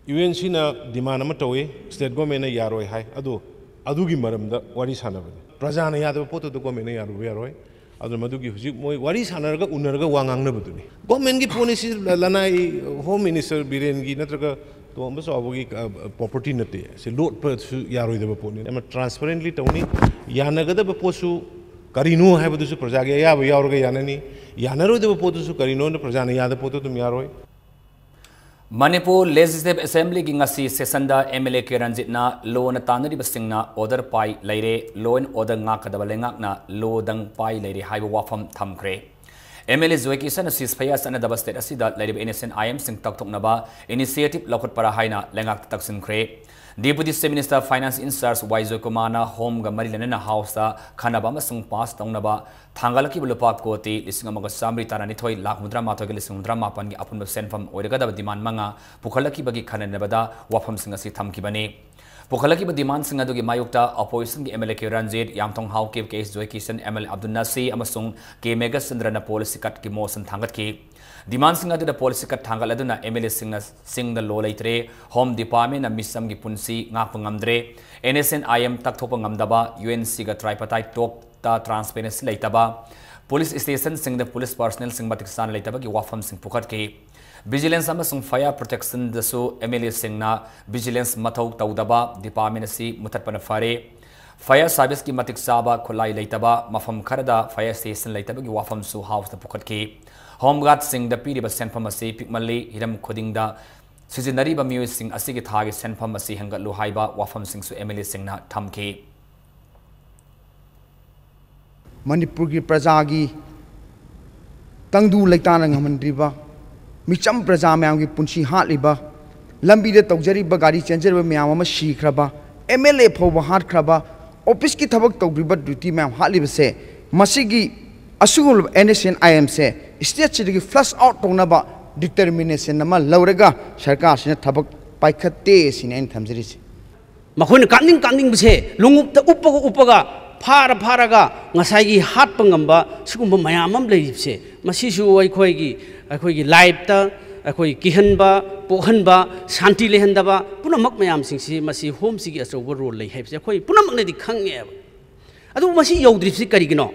U N ꯁꯤꯅ demand ꯑꯃ ꯇꯧꯏ, state governmentꯅ ꯌꯥꯔꯣꯏ ꯍꯥꯏ꯫ ꯑꯗꯣ ꯑꯗꯨꯒꯤ ꯃꯔꯝꯗ ꯋꯥꯔꯤ ꯁꯥꯟꯅꯕꯅꯤ꯫ ꯄ꯭ꯔꯖꯥꯅ ꯌꯥꯗꯕ ꯄꯣꯠꯇꯨꯗ governmentꯅ ꯌꯥꯔꯨꯕ ꯌꯥꯔꯣꯏ꯫ ꯑꯗꯨꯅ ꯃꯗꯨꯒꯤ ꯍꯧꯖꯤꯛ ꯃꯣꯏ ꯋꯥꯔꯤ ꯁꯥꯟꯅꯔꯒ ꯎꯅꯔꯒ ꯋꯥ ꯉꯥꯡꯅꯕꯗꯨꯅꯤ꯫ Governmentꯀꯤ ꯄꯣꯠꯅꯤ ꯁꯤ, ꯂ-, ꯂꯅꯥꯏ Home Minister ꯕꯤꯔꯦꯟꯒꯤ ꯅꯠꯇ꯭ꯔꯒ ꯇꯣꯝꯕ ꯆꯥꯎꯕꯒꯤ, ꯑ, property ꯅꯠꯇꯦ꯫ ꯁꯤ ꯂꯣꯠꯄꯁꯨ ꯌꯥꯔꯣꯏꯗꯕ ꯄꯣꯠꯅꯤ꯫ ꯑꯃ transparently ꯇꯧꯅꯤ꯫ ꯌꯥꯅꯒꯗꯕ ꯄꯣꯠꯁꯨ ꯀꯔꯤꯅꯣ ꯍꯥꯏꯕꯗꯨꯁꯨ ꯄ꯭ꯔꯖꯥꯒꯤ ꯑꯌꯥꯕ ꯌꯥꯎꯔꯒ ꯌꯥꯅꯅꯤ꯫ ꯌꯥꯅꯔꯣꯏꯗꯕ ꯄꯣꯠꯇꯨꯁꯨ ꯀꯔꯤꯅꯣꯅ ꯄ꯭ꯔꯖꯥꯅ ꯌꯥꯗꯕ ꯄꯣꯠꯇꯨ ꯑꯗꯨꯝ ꯌꯥꯔꯣꯏ꯫ ꯃꯅꯤꯄꯨꯔ Legislative Assemblyꯒꯤ ꯉꯁꯤ sessionꯗ ꯑꯦꯝ ꯑꯦꯜ ꯑꯦ ꯀꯦ ꯔꯟꯖꯤꯠꯅ ꯂꯣꯅ ꯇꯥꯟꯅꯔꯤꯕꯁꯤꯡꯅ order ꯄꯥꯏ ꯂꯩꯔꯦ, law and order ꯉꯥꯛꯀꯗꯕ ꯂꯩꯉꯥꯛꯅ ꯂꯣꯗꯪ ꯄꯥꯏ ꯂꯩꯔꯦ ꯍꯥꯏꯕ ꯋꯥꯐꯝ ꯊꯝꯈ꯭ꯔꯦ꯫ ꯑꯦꯝ ꯑꯦꯜ ꯑꯦ ꯖꯣꯏ ꯀꯤꯁꯟꯅ ceasefire ꯆꯠꯅꯗꯕ state ꯑꯁꯤꯗ ꯂꯩꯔꯤꯕ ꯑꯦꯟ ꯑꯦꯁ ꯑꯦꯟ ꯑꯥꯏ ꯑꯦꯝꯁꯤꯡ ꯇꯛꯊꯣꯛꯅꯕ initiative ꯂꯧꯈꯠꯄꯔꯥ ꯍꯥꯏꯅ ꯂꯩꯉꯥꯛꯇ ꯇꯛꯁꯤꯟꯈ꯭ꯔꯦ꯫ Deputy Chief Minister Finance in charge ꯋꯥꯏ ꯖꯣꯏꯀꯨꯃꯥꯔꯅ Homeꯒ ꯃꯔꯤ ꯂꯩꯅꯅ Houseꯇ ꯈꯟꯅꯕ ꯑꯃꯁꯨꯡ pass ꯇꯧꯅꯕ ꯊꯥꯡꯒꯠꯂꯛꯈꯤꯕ ꯂꯨꯄꯥ ꯀꯣꯇꯤ ꯂꯤꯁꯤꯡ ꯑꯃꯒ ꯆꯥꯃꯔꯤ ꯇꯔꯥꯅꯤꯊꯣꯏ ꯂꯥꯈ ꯍꯨꯝꯐꯨꯇꯔꯥ ꯃꯥꯊꯣꯏꯒ ꯂꯤꯁꯤꯡ ꯍꯨꯝꯐꯨꯇꯔꯥ ꯃꯥꯄꯟꯒꯤ ꯑꯄꯨꯟꯕ ꯁꯦꯟꯐꯝ ꯑꯣꯏꯔꯒꯗꯕ demand ꯃꯉꯥ ꯄꯨꯈꯠꯂꯛꯈꯤꯕꯒꯤ ꯈꯟꯅꯅꯕꯗ ꯋꯥꯐꯝꯁꯤꯡ ꯑꯁꯤ ꯊꯝꯈꯤꯕꯅꯤ꯫ ꯄꯨꯈꯠꯂꯛꯈꯤꯕ demandꯁꯤꯡ ꯑꯗꯨꯒꯤ ꯃꯥꯌꯣꯛꯇ oppositionꯒꯤ M L A K Ranjit, Yamthong Haokip, K S Joykishan, M L A Abdul Nasir ꯑꯃꯁꯨꯡ ꯀꯦ ꯃꯦꯘꯆꯟꯗ꯭ꯔꯅ policy cutꯀꯤ motion ꯊꯥꯡꯒꯠꯈꯤ꯫ Demandꯁꯤꯡ ꯑꯗꯨꯗ policy cut ꯊꯥꯡꯒꯠꯂꯗꯨꯅ ꯑꯦꯝ ꯑꯦꯜ ꯑꯦꯁꯤꯡꯅ ꯆꯤꯡꯗ ꯂꯣ ꯂꯩꯇ꯭ꯔꯦ, Home Departmentꯅ ꯃꯤꯆꯝꯒꯤ ꯄꯨꯟꯁꯤ ꯉꯥꯛꯄ ꯉꯝꯗ꯭ꯔꯦ, N S N I M ꯇꯛꯊꯣꯛꯄ ꯉꯝꯗꯕ, ꯌꯨ ꯑꯦꯟ ꯁꯤꯒ tripartite talk ꯇ transparency ꯂꯩꯇꯕ, police stationꯁꯤꯡꯗ police personnelꯁꯤꯡ ꯃꯇꯤꯛ ꯆꯥꯅ ꯂꯩꯇꯕꯒꯤ ꯋꯥꯐꯝꯁꯤꯡ ꯄꯨꯈꯠꯈꯤ꯫ Vigilance ꯑꯃꯁꯨꯡ fire protectionꯗꯁꯨ ꯑꯦꯝ ꯑꯦꯜ ꯑꯦꯁꯤꯡꯅ vigilance ꯃꯊꯧ ꯇꯧꯗꯕ, department ꯑꯁꯤ ꯃꯨꯊꯠꯄꯅ ꯐꯔꯦ꯫ Fire serviceꯀꯤ ꯃꯇꯤꯛ ꯆꯥꯕ ꯈꯨꯠꯂꯥꯏ ꯂꯩꯇꯕ, ꯃꯐꯝ ꯈꯔꯗ fire station ꯂꯩꯇꯕꯒꯤ ꯋꯥꯐꯝꯁꯨ Houseꯇ ꯄꯨꯈꯠꯈꯤ꯫ Home Guardꯁꯤꯡꯗ ꯄꯤꯔꯤꯕ ꯁꯦꯟꯐꯝ ꯑꯁꯤ ꯄꯤꯛꯃꯜꯂꯤ, ꯍꯤꯔꯝ ꯈꯨꯗꯤꯡꯗ ꯁꯤꯖꯤꯟꯅꯔꯤꯕ ꯃꯤꯑꯣꯏꯁꯤꯡ ꯑꯁꯤꯒꯤ ꯊꯥꯒꯤ ꯁꯦꯟꯐꯝ ꯑꯁꯤ ꯍꯦꯟꯒꯠꯂꯨ ꯍꯥꯏꯕ ꯋꯥꯐꯝꯁꯤꯡꯁꯨ ꯑꯦꯝ ꯑꯦꯜ ꯑꯦꯁꯤꯡꯅ ꯊꯝꯈꯤ꯫ ꯃꯅꯤꯄꯨꯔꯒꯤ ꯄ꯭ꯔꯖꯥꯒꯤ ꯇꯪꯗꯨ ꯂꯩꯇꯥꯅ ꯉꯝꯍꯟꯗ꯭ꯔꯤꯕ, ꯃꯤꯆꯝ ꯄ꯭ꯔꯖꯥ ꯃꯌꯥꯝꯒꯤ ꯄꯨꯟꯁꯤ ꯍꯥꯠꯂꯤꯕ, ꯂꯝꯕꯤꯗ ꯇꯧꯖꯔꯤꯕ ꯒꯥꯔꯤ ꯆꯦꯟꯖꯔꯤꯕ ꯃꯌꯥꯝ ꯑꯃ ꯁꯤꯈ꯭ꯔꯕ, ꯑꯦꯝ ꯑꯦꯜ ꯑꯦ ꯐꯥꯎꯕ ꯍꯥꯠꯈ꯭ꯔꯕ, ꯑꯣꯐꯤꯁꯀꯤ ꯊꯕꯛ ꯇꯧꯗ꯭ꯔꯤꯕ duty ꯃꯌꯥꯝ ꯍꯥꯠꯂꯤꯕꯁꯦ, ꯃꯁꯤꯒꯤ ꯑꯁꯤꯒꯨꯝꯂꯕ ꯑꯦꯟ ꯑꯦꯁ ꯑꯦꯟ ꯑꯥꯏ ꯑꯦꯝꯁꯦ stateꯁꯤꯗꯒꯤ flush out ꯇꯧꯅꯕ determination ꯑꯃ ꯂꯧꯔꯒ ꯁꯔꯀꯥꯔꯁꯤꯅ ꯊꯕꯛ ꯄꯥꯏꯈꯠꯇꯦ ꯁꯤꯅꯤ ꯑꯩꯅ ꯊꯝꯖꯔꯤꯁꯦ꯫ ꯃꯈꯣꯏꯅ ꯀꯥꯞꯅꯤꯡ ꯀꯥꯞꯅꯤꯡꯕꯁꯦ ꯂꯣꯡꯎꯞꯇ ꯎꯞꯄꯒ ꯎꯞꯄꯒ, ꯐꯥꯔ ꯐꯥꯔꯒ ꯉꯁꯥꯏꯒꯤ ꯍꯥꯠꯄ ꯉꯝꯕ ꯁꯤꯒꯨꯝꯕ ꯃꯌꯥꯝ ꯑꯃ ꯂꯩꯔꯤꯕꯁꯦ, ꯃꯁꯤꯁꯨ ꯑꯩꯈꯣꯏꯒꯤ, ꯑꯩꯈꯣꯏꯒꯤ ꯂꯥꯏꯐꯇ ꯑꯩꯈꯣꯏ ꯀꯤꯍꯟꯕ, ꯄꯣꯛꯍꯟꯕ, ꯁꯥꯟꯇꯤ ꯂꯩꯍꯟꯗꯕ ꯄꯨꯝꯅꯃꯛ ꯃꯌꯥꯝꯁꯤꯡꯁꯤ, ꯃꯁꯤ ꯍꯣꯝꯁꯤꯒꯤ ꯑꯆꯧꯕ ꯔꯣꯜ ꯂꯩ ꯍꯥꯏꯕꯁꯦ ꯑꯩꯈꯣꯏ ꯄꯨꯝꯅꯃꯛꯅꯗꯤ ꯈꯪꯉꯦꯕ꯫ ꯑꯗꯨꯕꯨ ꯃꯁꯤ ꯌꯧꯗ꯭ꯔꯤꯕꯁꯤ ꯀꯔꯤꯒꯤꯅꯣ?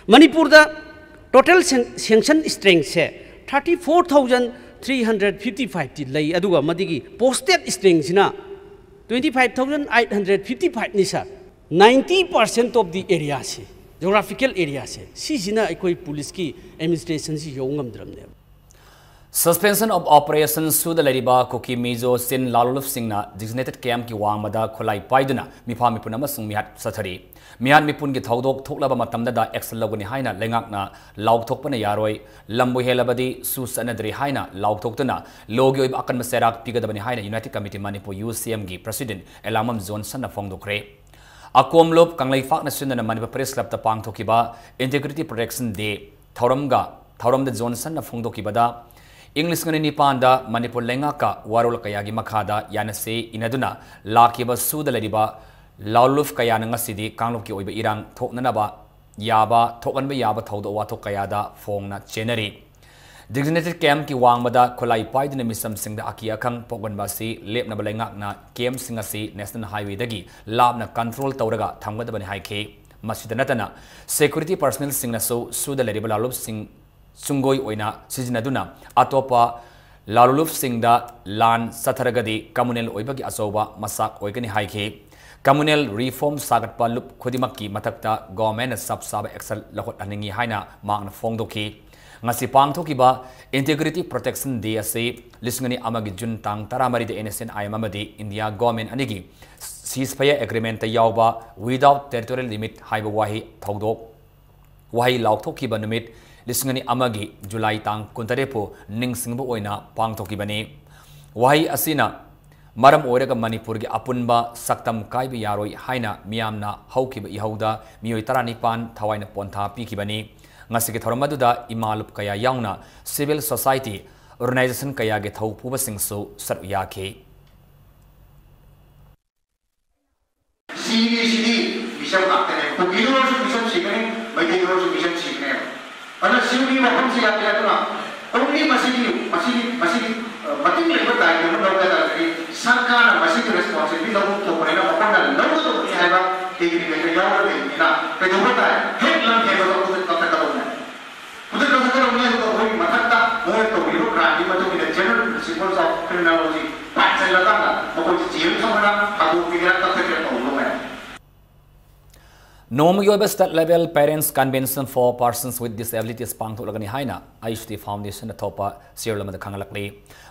ꯃꯅꯤꯄꯨꯔꯗ total sanction strengthꯁꯦ thirty four thousand three hundred fifty fiveꯇꯤ ꯂꯩ, ꯑꯗꯨꯒ ꯃꯗꯨꯒꯤ posted strengthꯁꯤꯅ twenty five thousand eight hundred fifty fiveꯅꯤ, sir꯫ Ninety percent of the areaꯁꯤ, geographical areaꯁꯦ, ꯁꯤꯁꯤꯅ ꯑꯩꯈꯣꯏ ꯄꯨꯂꯤꯁꯀꯤ administrationꯁꯤ ꯌꯧ ꯉꯝꯗ꯭ꯔꯕꯅꯦꯕ꯫ Suspension of Operation ꯁꯨꯗ ꯂꯩꯔꯤꯕ ꯀꯨꯀꯤ ꯃꯤꯖꯣ ꯆꯤꯟ ꯂꯥꯂꯣꯂꯨꯞꯁꯤꯡꯅ designated campꯀꯤ ꯋꯥꯡꯃꯗ ꯈꯨꯠꯂꯥꯏ ꯄꯥꯏꯗꯨꯅ ꯃꯤꯐꯥ ꯃꯤꯄꯨꯟ ꯑꯃꯁꯨꯡ ꯃꯤꯍꯥꯠ ꯆꯠꯊꯔꯤ꯫ ꯃꯤꯍꯥꯠ ꯃꯤꯄꯨꯟꯒꯤ ꯊꯧꯗꯣꯛ ꯊꯣꯛꯂꯕ ꯃꯇꯝꯗꯗ action ꯂꯧꯒꯅꯤ ꯍꯥꯏꯅ ꯂꯩꯉꯥꯛꯅ ꯂꯥꯎꯊꯣꯛꯄꯅ ꯌꯥꯔꯣꯏ, ꯂꯝꯕꯨ ꯍꯦꯜꯂꯕꯗꯤ ꯁꯨ ꯆꯠꯅꯗ꯭ꯔꯤ ꯍꯥꯏꯅ ꯂꯥꯎꯊꯣꯛꯇꯨꯅ lawꯒꯤ ꯑꯣꯏꯕ ꯑꯀꯟꯕ ꯆꯩꯔꯥꯛ ꯄꯤꯒꯗꯕꯅꯤ ꯍꯥꯏꯅ United Committee Manipur, UCMꯒꯤ president ꯑꯦꯂꯥꯃꯝ ꯖꯣꯟꯁꯟꯅ ꯐꯣꯡꯗꯣꯛꯈ꯭ꯔꯦ꯫ ꯑꯀꯣꯝꯂꯨꯞ ꯀꯪꯂꯩꯄꯥꯛꯅ ꯁꯤꯟꯗꯨꯅ Manipur Press Clubꯇ ꯄꯥꯡꯊꯣꯛꯈꯤꯕ Integrity Protection Day ꯊꯧꯔꯝꯒ, ꯊꯧꯔꯝꯗ ꯖꯣꯟꯁꯟꯅ ꯐꯣꯡꯗꯣꯛꯈꯤꯕꯗ, ꯏꯪ ꯂꯤꯁꯤꯡ ꯑꯅꯤ ꯅꯤꯄꯥꯟꯗ ꯃꯅꯤꯄꯨꯔ ꯂꯩꯉꯥꯛꯀ ꯋꯥꯔꯣꯜ ꯀꯌꯥꯒꯤ ꯃꯈꯥꯗ ꯌꯥꯅꯁꯦ ꯏꯅꯗꯨꯅ ꯂꯥꯛꯈꯤꯕ ꯁꯨꯗ ꯂꯩꯔꯤꯕ ꯂꯥꯂꯨꯞ ꯀꯌꯥꯅ ꯉꯁꯤꯗꯤ ꯀꯥꯡꯂꯨꯞꯀꯤ ꯑꯣꯏꯕ ꯏꯔꯥꯡ ꯊꯣꯛꯅꯅꯕ ꯌꯥꯕ, ꯊꯣꯛꯍꯟꯕ ꯌꯥꯕ ꯊꯧꯗꯣꯛ ꯋꯥꯊꯣꯛ ꯀꯌꯥꯗ ꯐꯣꯡꯅ ꯆꯦꯟꯅꯔꯤ꯫ Designated campꯀꯤ ꯋꯥꯡꯃꯗ ꯈꯨꯠꯂꯥꯏ ꯄꯥꯏꯗꯨꯅ ꯃꯤꯆꯝꯁꯤꯡꯗ ꯑꯀꯤ ꯑꯈꯪ ꯄꯣꯛꯍꯟꯕ ꯑꯁꯤ ꯂꯦꯞꯅꯕ ꯂꯩꯉꯥꯛꯅ campꯁꯤꯡ ꯑꯁꯤ National Highwayꯗꯒꯤ ꯂꯥꯞꯅ control ꯇꯧꯔꯒ ꯊꯝꯒꯗꯕꯅꯤ ꯍꯥꯏꯈꯤ꯫ ꯃꯁꯤꯗ ꯅꯠꯇꯅ, security personnelꯁꯤꯡꯅꯁꯨ ꯁꯨꯗ ꯂꯩꯔꯤꯕ ꯂꯥꯂꯨꯞꯁꯤꯡ ꯆꯨꯡꯒꯣꯏ ꯑꯣꯏꯅ ꯁꯤꯖꯤꯟꯅꯗꯨꯅ ꯑꯇꯣꯞꯄ ꯂꯥꯂꯨꯞꯁꯤꯡꯗ ꯂꯥꯟ ꯆꯠꯊꯔꯒꯗꯤ communal ꯑꯣꯏꯕꯒꯤ ꯑꯆꯧꯕ ꯃꯆꯥꯛ ꯑꯣꯏꯒꯅꯤ ꯍꯥꯏꯈꯤ꯫ Communal reform ꯁꯥꯒꯠꯄ ꯂꯨꯞ ꯈꯨꯗꯤꯡꯃꯛꯀꯤ ꯃꯊꯛꯇ governmentꯅ ꯆꯞ ꯆꯥꯕ action ꯂꯧꯈꯠꯍꯟꯅꯤꯡꯏ ꯍꯥꯏꯅ ꯃꯍꯥꯛꯅ ꯐꯣꯡꯗꯣꯛꯈꯤ꯫ ꯉꯁꯤ ꯄꯥꯡꯊꯣꯛꯈꯤꯕ Integrity Protection Day ꯑꯁꯤ ꯂꯤꯁꯤꯡ ꯑꯅꯤ ꯑꯃꯒꯤ June ꯇꯥꯡ ꯇꯔꯥꯃꯔꯤꯗ NSCN-IM ꯑꯃꯗꯤ India government ꯑꯅꯤꯒꯤ ceasefire agreementꯇ ꯌꯥꯎꯕ Without Territorial Limit ꯍꯥꯏꯕ ꯋꯥꯍꯩ ꯊꯧꯗꯣꯛ, ꯋꯥꯍꯩ ꯂꯥꯎꯊꯣꯛꯈꯤꯕ ꯅꯨꯃꯤꯠ ꯂꯤꯁꯤꯡ ꯑꯅꯤ ꯑꯃꯒꯤ July ꯇꯥꯡ ꯀꯨꯟꯇꯔꯦꯠꯄꯨ ꯅꯤꯡꯁꯤꯡꯕ ꯑꯣꯏꯅ ꯄꯥꯡꯊꯣꯛꯈꯤꯕꯅꯤ꯫ ꯋꯥꯍꯩ ꯑꯁꯤꯅ ꯃꯔꯝ ꯑꯣꯏꯔꯒ ꯃꯅꯤꯄꯨꯔꯒꯤ ꯑꯄꯨꯟꯕ ꯁꯛꯇꯝ ꯀꯥꯏꯕ ꯌꯥꯔꯣꯏ ꯍꯥꯏꯅ ꯃꯤꯌꯥꯝꯅ ꯍꯧꯈꯤꯕ ꯏꯍꯧꯗ ꯃꯤꯑꯣꯏ ꯇꯔꯥꯅꯤꯄꯥꯟ ꯊꯋꯥꯏꯅ ꯄꯣꯟꯊꯥ ꯄꯤꯈꯤꯕꯅꯤ꯫ ꯉꯁꯤꯒꯤ ꯊꯧꯔꯝ ꯑꯗꯨꯗ ꯏꯃꯥ ꯂꯨꯞ ꯀꯌꯥ ꯌꯥꯎꯅ civil society organization ꯀꯌꯥꯒꯤ ꯊꯧ ꯄꯨꯕꯁꯤꯡꯁꯨ ꯁꯔꯨꯛ ꯌꯥꯈꯤ꯫ ꯁꯤꯒꯤꯁꯤꯗꯤ ꯃꯤꯆꯝ ꯉꯥꯛꯇꯅꯦ꯫ ꯀꯨꯀꯤꯗ ꯑꯣꯏꯔꯁꯨ ꯃꯤꯆꯝ ꯁꯤꯒꯅꯤ, ꯃꯩꯇꯩꯗ ꯑꯣꯏꯔꯁꯨ ꯃꯤꯆꯝ ꯁꯤꯒꯅꯦꯕ꯫ ꯑꯗꯨꯅ ꯁꯤꯒꯤ ꯋꯥꯐꯝꯁꯤ ꯌꯥꯗꯦ꯫ ꯑꯗꯨꯅ only ꯃꯁꯤꯒꯤ, ꯃꯁꯤꯒꯤ, ꯃꯁꯤꯒꯤ, ꯑ, ꯃꯇꯨꯡ ꯂꯩꯕ ꯗꯥꯏꯇ ꯑꯃ ꯂꯧꯒꯦ ꯍꯥꯏ ꯇꯥꯔꯒꯗꯤ ꯁꯔꯀꯥꯔꯅ ꯃꯁꯤꯒꯤ responsibility ꯂꯧꯐꯝ ꯊꯣꯛꯄꯅꯤꯅ ꯃꯈꯣꯏꯅ ꯂꯧꯒꯗꯧꯕꯅꯤ ꯍꯥꯏꯕ agreement ꯇ ꯌꯥꯎꯔ ꯂꯩꯕꯅꯤꯅ ꯀꯩꯗꯧꯕ ꯇꯥꯏ? ꯍꯦꯛ ꯂꯝ ꯍꯦꯟꯕꯒ ꯈꯨꯗꯛ ꯀꯛꯊꯠꯀꯗꯧꯕꯅꯦ꯫ ꯈꯨꯗꯛ ꯀꯛꯊꯠꯀꯗꯧꯕꯅꯦ꯫ ꯑꯗꯨꯒ ꯃꯈꯣꯏꯒꯤ ꯃꯊꯛꯇ ꯃꯈꯣꯏꯅ ꯇꯧꯔꯤꯕ crime ꯒꯤ ꯃꯇꯨꯡ ꯏꯟꯅ general principles of criminology ꯄꯥꯟꯁꯤꯜꯂꯀꯥꯟꯗ ꯃꯈꯣꯏꯁꯤ ꯖꯦꯜ ꯊꯝꯃꯒ ꯍꯥꯠꯇꯣꯛꯄꯤꯒꯦꯔꯥ ꯀꯛꯊꯠꯀꯦꯔꯥ ꯇꯧꯒꯗꯧꯕꯅꯦ꯫ ꯅꯣꯡꯃꯒꯤ ꯑꯣꯏꯕ State Level Parents Convention for Persons with Disabilities ꯄꯥꯡꯊꯣꯛꯂꯒꯅꯤ ꯍꯥꯏꯅ ꯑꯥꯏꯁꯇꯤ ꯐꯥꯎꯟꯗꯦꯁꯟꯅ ꯊꯣꯛꯄ ꯆꯦꯔꯣꯜ ꯑꯃꯗ ꯈꯪꯍꯜꯂꯛꯂꯤ꯫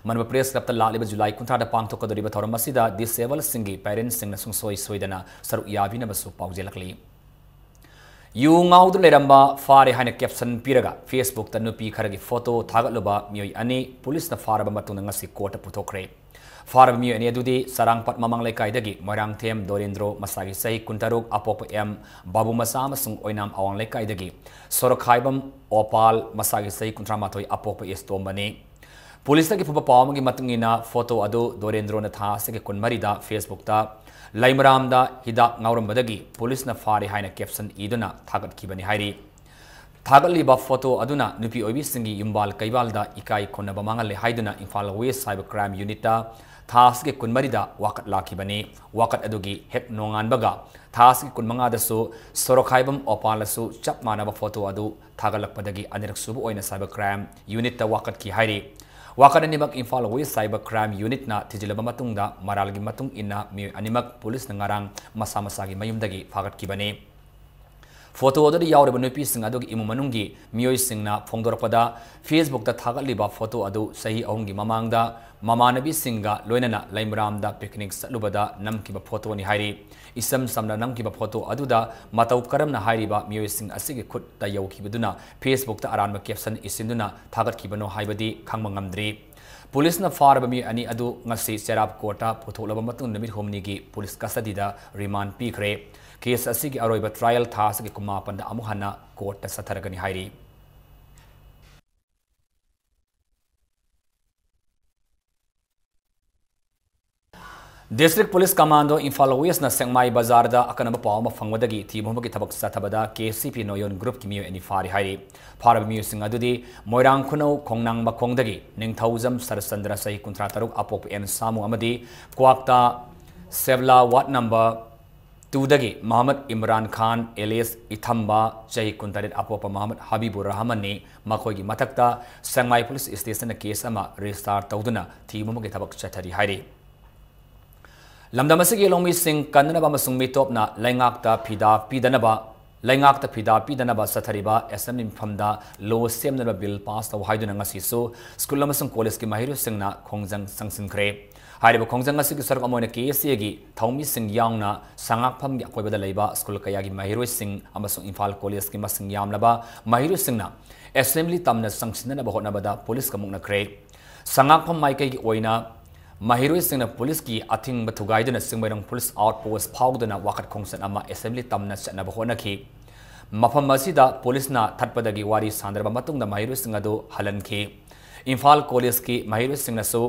ꯃꯅꯤꯄꯨꯔ ꯄ꯭ꯔꯦꯁ ꯀ꯭ꯂꯕꯇ ꯂꯥꯛꯂꯤꯕ ꯖꯨꯂꯥꯏ ꯀꯨꯟꯊ꯭ꯔꯥꯗ ꯄꯥꯡꯊꯣꯛꯀꯗꯧꯔꯤꯕ ꯊꯧꯔꯝ ꯑꯁꯤꯗ ꯗꯤꯁꯦꯕꯜꯁꯤꯡꯒꯤ ꯄꯦꯔꯦꯟꯁꯁꯤꯡꯅ ꯁꯨꯡꯁꯣꯏ ꯁꯣꯏꯗꯅ ꯁꯔꯨꯛ ꯌꯥꯕꯤꯅꯕꯁꯨ ꯄꯥꯎꯖꯦꯜꯂꯛꯂꯤ꯫ ꯌꯨ ꯉꯥꯎꯗꯨꯅ ꯂꯩꯔꯝꯕ ꯐꯥꯔꯦ ꯍꯥꯏꯅ ꯀꯦꯞꯁꯟ ꯄꯤꯔꯒ ꯐꯦꯁꯕꯨꯛꯇ ꯅꯨꯄꯤ ꯈꯔꯒꯤ ꯐꯣꯇꯣ ꯊꯥꯒꯠꯂꯨꯕ ꯃꯤꯑꯣꯏ ꯑꯅꯤ ꯄꯨꯂꯤꯁꯅ ꯐꯥꯔꯕ ꯃꯇꯨꯡꯗ ꯉꯁꯤ ꯀꯣꯔꯠꯇ ꯄꯨꯊꯣꯛꯈ꯭ꯔꯦ꯫ ꯐꯥꯔꯕ ꯃꯤꯑꯣꯏ ꯑꯅꯤ ꯑꯗꯨꯗꯤ ꯆꯔꯥꯡꯄꯥꯠ ꯃꯃꯥꯡ ꯂꯩꯀꯥꯏꯗꯒꯤ ꯃꯣꯏꯔꯥꯡꯊꯦꯝ ꯗꯣꯔꯦꯟꯗ꯭ꯔꯣ ꯃꯁꯥꯒꯤ ꯆꯍꯤ ꯀꯨꯟꯇꯔꯨꯛ ꯑꯄꯣꯛꯄ ꯑꯦꯝ ꯕꯥꯕꯨ ꯃꯆꯥ ꯑꯃꯁꯨꯡ ꯑꯣꯏꯅꯥꯝ ꯑꯋꯥꯡ ꯂꯩꯀꯥꯏꯗꯒꯤ ꯁꯣꯔꯣꯛꯈꯥꯏꯕꯝ ꯑꯣꯄꯥꯜ ꯃꯁꯥꯒꯤ ꯆꯍꯤ ꯀꯨꯟꯊ꯭ꯔꯥ ꯃꯥꯊꯣꯏ ꯑꯄꯣꯛꯄ ꯑꯦꯁ ꯇꯣꯝꯕꯅꯤ꯫ ꯄꯨꯂꯤꯁꯇꯒꯤ ꯐꯪꯕ ꯄꯥꯎ ꯑꯃꯒꯤ ꯃꯇꯨꯡ ꯏꯟꯅ ꯐꯣꯇꯣ ꯑꯗꯨ ꯗꯣꯔꯦꯟꯗ꯭ꯔꯣꯅ ꯊꯥ ꯑꯁꯤꯒꯤ ꯀꯨꯟꯃꯔꯤꯗ ꯐꯦꯁꯕꯨꯛꯇ ꯂꯩꯃꯔꯥꯝꯗ ꯍꯤꯗꯥꯛ ꯉꯥꯎꯔꯝꯕꯗꯒꯤ ꯄꯨꯂꯤꯁꯅ ꯐꯥꯔꯦ ꯍꯥꯏꯅ ꯀꯦꯞꯁꯟ ꯏꯗꯨꯅ ꯊꯥꯒꯠꯈꯤꯕꯅꯤ ꯍꯥꯏꯔꯤ꯫ ꯊꯥꯒꯠꯂꯤꯕ ꯐꯣꯇꯣ ꯑꯗꯨꯅ ꯅꯨꯄꯤ ꯑꯣꯏꯕꯤꯁꯤꯡꯒꯤ ꯌꯨꯝꯕꯥꯜ ꯀꯩꯕꯥꯜꯗ ꯏꯀꯥꯏ ꯈꯨꯝꯅꯕ ꯃꯥꯡꯍꯜꯂꯦ ꯍꯥꯏꯗꯨꯅ ꯏꯝꯐꯥꯜ ꯋꯦꯁ ꯁꯥꯏꯕꯔ ꯀ꯭ꯔꯥꯏꯝ ꯌꯨꯅꯤꯠꯇ ꯊꯥ ꯑꯁꯤꯒꯤ ꯀꯨꯟꯃꯔꯤꯗ ꯋꯥꯀꯠ ꯂꯥꯛꯈꯤꯕꯅꯤ꯫ ꯋꯥꯀꯠ ꯑꯗꯨꯒꯤ ꯍꯦꯛ ꯅꯣꯡꯉꯥꯟꯕꯒ ꯊꯥ ꯑꯁꯤꯒꯤ ꯀꯨꯟꯃꯉꯥꯗꯁꯨ ꯁꯣꯔꯣꯛꯈꯥꯏꯕꯝ ꯑꯣꯄꯥꯜꯅꯁꯨ ꯆꯞ ꯃꯥꯟꯅꯕ ꯐꯣꯇꯣ ꯑꯗꯨ ꯊꯥꯒꯠꯂꯛꯄꯗꯒꯤ ꯑꯅꯤꯔꯛ ꯁꯨꯕ ꯑꯣꯏꯅ ꯁꯥꯏꯕꯔ ꯀ꯭ꯔꯥꯏꯝ ꯌꯨꯅꯤꯠꯇ ꯋꯥꯀꯠꯈꯤ ꯍꯥꯏꯔꯤ꯫ ꯋꯥꯀꯠ ꯑꯅꯤꯃꯛ ꯏꯝꯐꯥꯜ ꯋꯦꯁ ꯁꯥꯏꯕꯔ ꯀ꯭ꯔꯥꯏꯝ ꯌꯨꯅꯤꯠꯅ ꯊꯤꯖꯤꯜꯂꯕ ꯃꯇꯨꯡꯗ ꯃꯔꯥꯜꯒꯤ ꯃꯇꯨꯡ ꯏꯟꯅ ꯃꯤꯑꯣꯏ ꯑꯅꯤꯃꯛ ꯄꯨꯂꯤꯁꯅ ꯉꯔꯥꯡ ꯃꯁꯥ ꯃꯁꯥꯒꯤ ꯃꯌꯨꯝꯗꯒꯤ ꯐꯥꯒꯠꯈꯤꯕꯅꯤ꯫ ꯐꯣꯇꯣ ꯑꯗꯨꯗ ꯌꯥꯎꯔꯤꯕ ꯅꯨꯄꯤꯁꯤꯡ ꯑꯗꯨꯒꯤ ꯏꯃꯨꯡ ꯃꯅꯨꯡꯒꯤ ꯃꯤꯑꯣꯏꯁꯤꯡꯅ ꯐꯣꯡꯗꯣꯔꯛꯄꯗ, ꯐꯦꯁꯕꯨꯛꯇ ꯊꯥꯒꯠꯂꯤꯕ ꯐꯣꯇꯣ ꯑꯗꯨ ꯆꯍꯤ ꯑꯍꯨꯝꯒꯤ ꯃꯃꯥꯡꯗ ꯃꯃꯥꯟꯅꯕꯤꯁꯤꯡꯒ ꯂꯣꯏꯅꯅ ꯂꯩꯃꯔꯥꯝꯗ ꯄꯤꯛꯅꯤꯛ ꯆꯠꯂꯨꯕꯗ ꯅꯝꯈꯤꯕ ꯐꯣꯇꯣꯅꯤ ꯍꯥꯏꯔꯤ꯫ ꯏꯆꯝ ꯆꯝꯅ ꯅꯝꯈꯤꯕ ꯐꯣꯇꯣ ꯑꯗꯨꯗ ꯃꯇꯧ ꯀꯔꯝꯅ ꯍꯥꯏꯔꯤꯕ ꯃꯤꯑꯣꯏꯁꯤꯡ ꯑꯁꯤꯒꯤ ꯈꯨꯠꯇ ꯌꯧꯈꯤꯕꯗꯨꯅ ꯐꯦꯁꯕꯨꯛꯇ ꯑꯔꯥꯟꯕ ꯀꯦꯞꯁꯟ ꯏꯁꯤꯟꯗꯨꯅ ꯊꯥꯒꯠꯈꯤꯕꯅꯣ ꯍꯥꯏꯕꯗꯤ ꯈꯪꯕ ꯉꯝꯗ꯭ꯔꯤ꯫ ꯄꯨꯂꯤꯁꯅ ꯐꯥꯔꯕ ꯃꯤꯑꯣꯏ ꯑꯅꯤ ꯑꯗꯨ ꯉꯁꯤ ꯆꯦꯔꯥꯞ ꯀꯣꯔꯠꯇ ꯄꯨꯊꯣꯛꯂꯕ ꯃꯇꯨꯡ ꯅꯨꯃꯤꯠ ꯍꯨꯝꯅꯤꯒꯤ ꯄꯨꯂꯤꯁ ꯀꯁꯇꯗꯤꯗ ꯔꯤꯃꯥꯟ ꯄꯤꯈ꯭ꯔꯦ꯫ ꯀꯦꯁ ꯑꯁꯤꯒꯤ ꯑꯔꯣꯏꯕ ꯇ꯭ꯔꯥꯌꯦꯜ ꯊꯥ ꯑꯁꯤꯒꯤ ꯀꯨꯟꯃꯥꯄꯟꯗ ꯑꯃꯨꯛ ꯍꯟꯅ ꯀꯣꯔꯠꯇ ꯆꯠꯊꯔꯒꯅꯤ ꯍꯥꯏꯔꯤ꯫ District Police Commando ꯏꯝꯐꯥꯜ Westꯅ ꯁꯦꯛꯃꯥꯏ ꯕꯖꯥꯔꯗ ꯑꯀꯟꯕ ꯄꯥꯎ ꯑꯃ ꯐꯪꯕꯗꯒꯤ ꯊꯤꯕ ꯍꯨꯝꯕꯒꯤ ꯊꯕꯛ ꯆꯠꯊꯕꯗ KCP Noyon Groupꯀꯤ ꯃꯤꯑꯣꯏ ꯑꯅꯤ ꯐꯥꯔꯤ ꯍꯥꯏꯔꯤ꯫ ꯐꯥꯔꯕ ꯃꯤꯑꯣꯏꯁꯤꯡ ꯑꯗꯨꯗꯤ ꯃꯣꯏꯔꯥꯡ ꯈꯨꯅꯧ ꯈꯣꯡꯅꯥꯡ ꯃꯈꯣꯡꯗꯒꯤ ꯅꯤꯡꯊꯧꯖꯝ ꯁꯔꯠꯆꯟꯗ꯭ꯔ ꯆꯍꯤ ꯀꯨꯟꯊ꯭ꯔꯥ ꯇꯔꯨꯛ ꯑꯄꯣꯛꯄ ꯑꯦꯟ ꯁꯥꯃꯨ ꯑꯃꯗꯤ ꯀ꯭ꯋꯥꯛꯇꯥ ꯁꯦꯕꯂꯥ ward number twoꯗꯒꯤ ꯃꯍꯃꯗ ꯏꯝꯔꯥꯟ ꯈꯥꯟ alias ꯏꯊꯝꯕ ꯆꯍꯤ ꯀꯨꯟꯇꯔꯦꯠ ꯑꯄꯣꯛꯄ ꯃꯍꯃꯗ ꯍꯕꯤꯕꯨꯔ ꯔꯍꯃꯟꯅꯤ꯫ ꯃꯈꯣꯏꯒꯤ ꯃꯊꯛꯇ ꯁꯦꯛꯃꯥꯏ Police Stationꯅ case ꯑꯃ register ꯇꯧꯗꯨꯅ ꯊꯤꯕ ꯍꯨꯝꯕꯒꯤ ꯊꯕꯛ ꯆꯠꯊꯔꯤ ꯍꯥꯏꯔꯤ꯫ ꯂꯝꯗꯝ ꯑꯁꯤꯒꯤ ꯂꯧꯃꯤꯁꯤꯡ ꯀꯟꯅꯅꯕ ꯑꯃꯁꯨꯡ ꯃꯤꯇꯣꯞꯅ ꯂꯩꯉꯥꯛꯇ ꯐꯤꯗꯥ ꯄꯤꯗꯅꯕ, ꯂꯩꯉꯥꯛꯇ ꯐꯤꯗꯥ ꯄꯤꯗꯅꯕ ꯆꯠꯊꯔꯤꯕ assembly ꯃꯤꯐꯝꯗ law ꯁꯦꯝꯅꯕ bill pass ꯇꯧ ꯍꯥꯏꯗꯨꯅ ꯉꯁꯤꯁꯨ school ꯑꯃꯁꯨꯡ collegeꯀꯤ ꯃꯍꯩꯔꯣꯏꯁꯤꯡꯅ ꯈꯣꯡꯖꯪ ꯆꯪꯁꯤꯟꯈ꯭ꯔꯦ꯫ ꯍꯥꯏꯔꯤꯕ ꯈꯣꯡꯖꯪ ꯑꯁꯤꯒꯤ ꯁꯔꯨꯛ ꯑꯃ ꯑꯣꯏꯅ KSAꯒꯤ ꯊꯧꯃꯤꯁꯤꯡ ꯌꯥꯎꯅ ꯁꯉꯥꯛꯐꯝꯒꯤ ꯑꯀꯣꯏꯕꯗ ꯂꯩꯕ school ꯀꯌꯥꯒꯤ ꯃꯍꯩꯔꯣꯏꯁꯤꯡ ꯑꯃꯁꯨꯡ ꯏꯝꯐꯥꯜ collegeꯀꯤ ꯃꯁꯤꯡ ꯌꯥꯝꯂꯕ ꯃꯍꯩꯔꯣꯏꯁꯤꯡꯅ assembly ꯇꯝꯅ ꯆꯪꯁꯤꯟꯅꯅꯕ ꯍꯣꯠꯅꯕꯗ policeꯀ ꯃꯨꯛꯅꯈ꯭ꯔꯦ꯫ ꯁꯉꯥꯛꯐꯝ ꯃꯥꯏꯀꯩꯒꯤ ꯑꯣꯏꯅ ꯃꯍꯩꯔꯣꯏꯁꯤꯡꯅ policeꯀꯤ ꯑꯊꯤꯡꯕ ꯊꯨꯒꯥꯏꯗꯨꯅ ꯆꯤꯡꯃꯩꯔꯣꯡ police outpost ꯐꯥꯎꯗꯨꯅ ꯋꯥꯀꯠ ꯈꯣꯡꯆꯠ ꯑꯃ assembly ꯇꯝꯅ ꯆꯠꯅꯕ ꯍꯣꯠꯅꯈꯤ꯫ ꯃꯐꯝ ꯑꯁꯤꯗ policeꯅ ꯊꯠꯄꯗꯒꯤ ꯋꯥꯔꯤ ꯁꯥꯟꯅꯔꯕ ꯃꯇꯨꯡꯗ ꯃꯍꯩꯔꯣꯏꯁꯤꯡ ꯑꯗꯨ ꯍꯜꯍꯟꯈꯤ꯫ ꯏꯝꯐꯥꯜ collegeꯀꯤ ꯃꯍꯩꯔꯣꯏꯁꯤꯡꯅꯁꯨ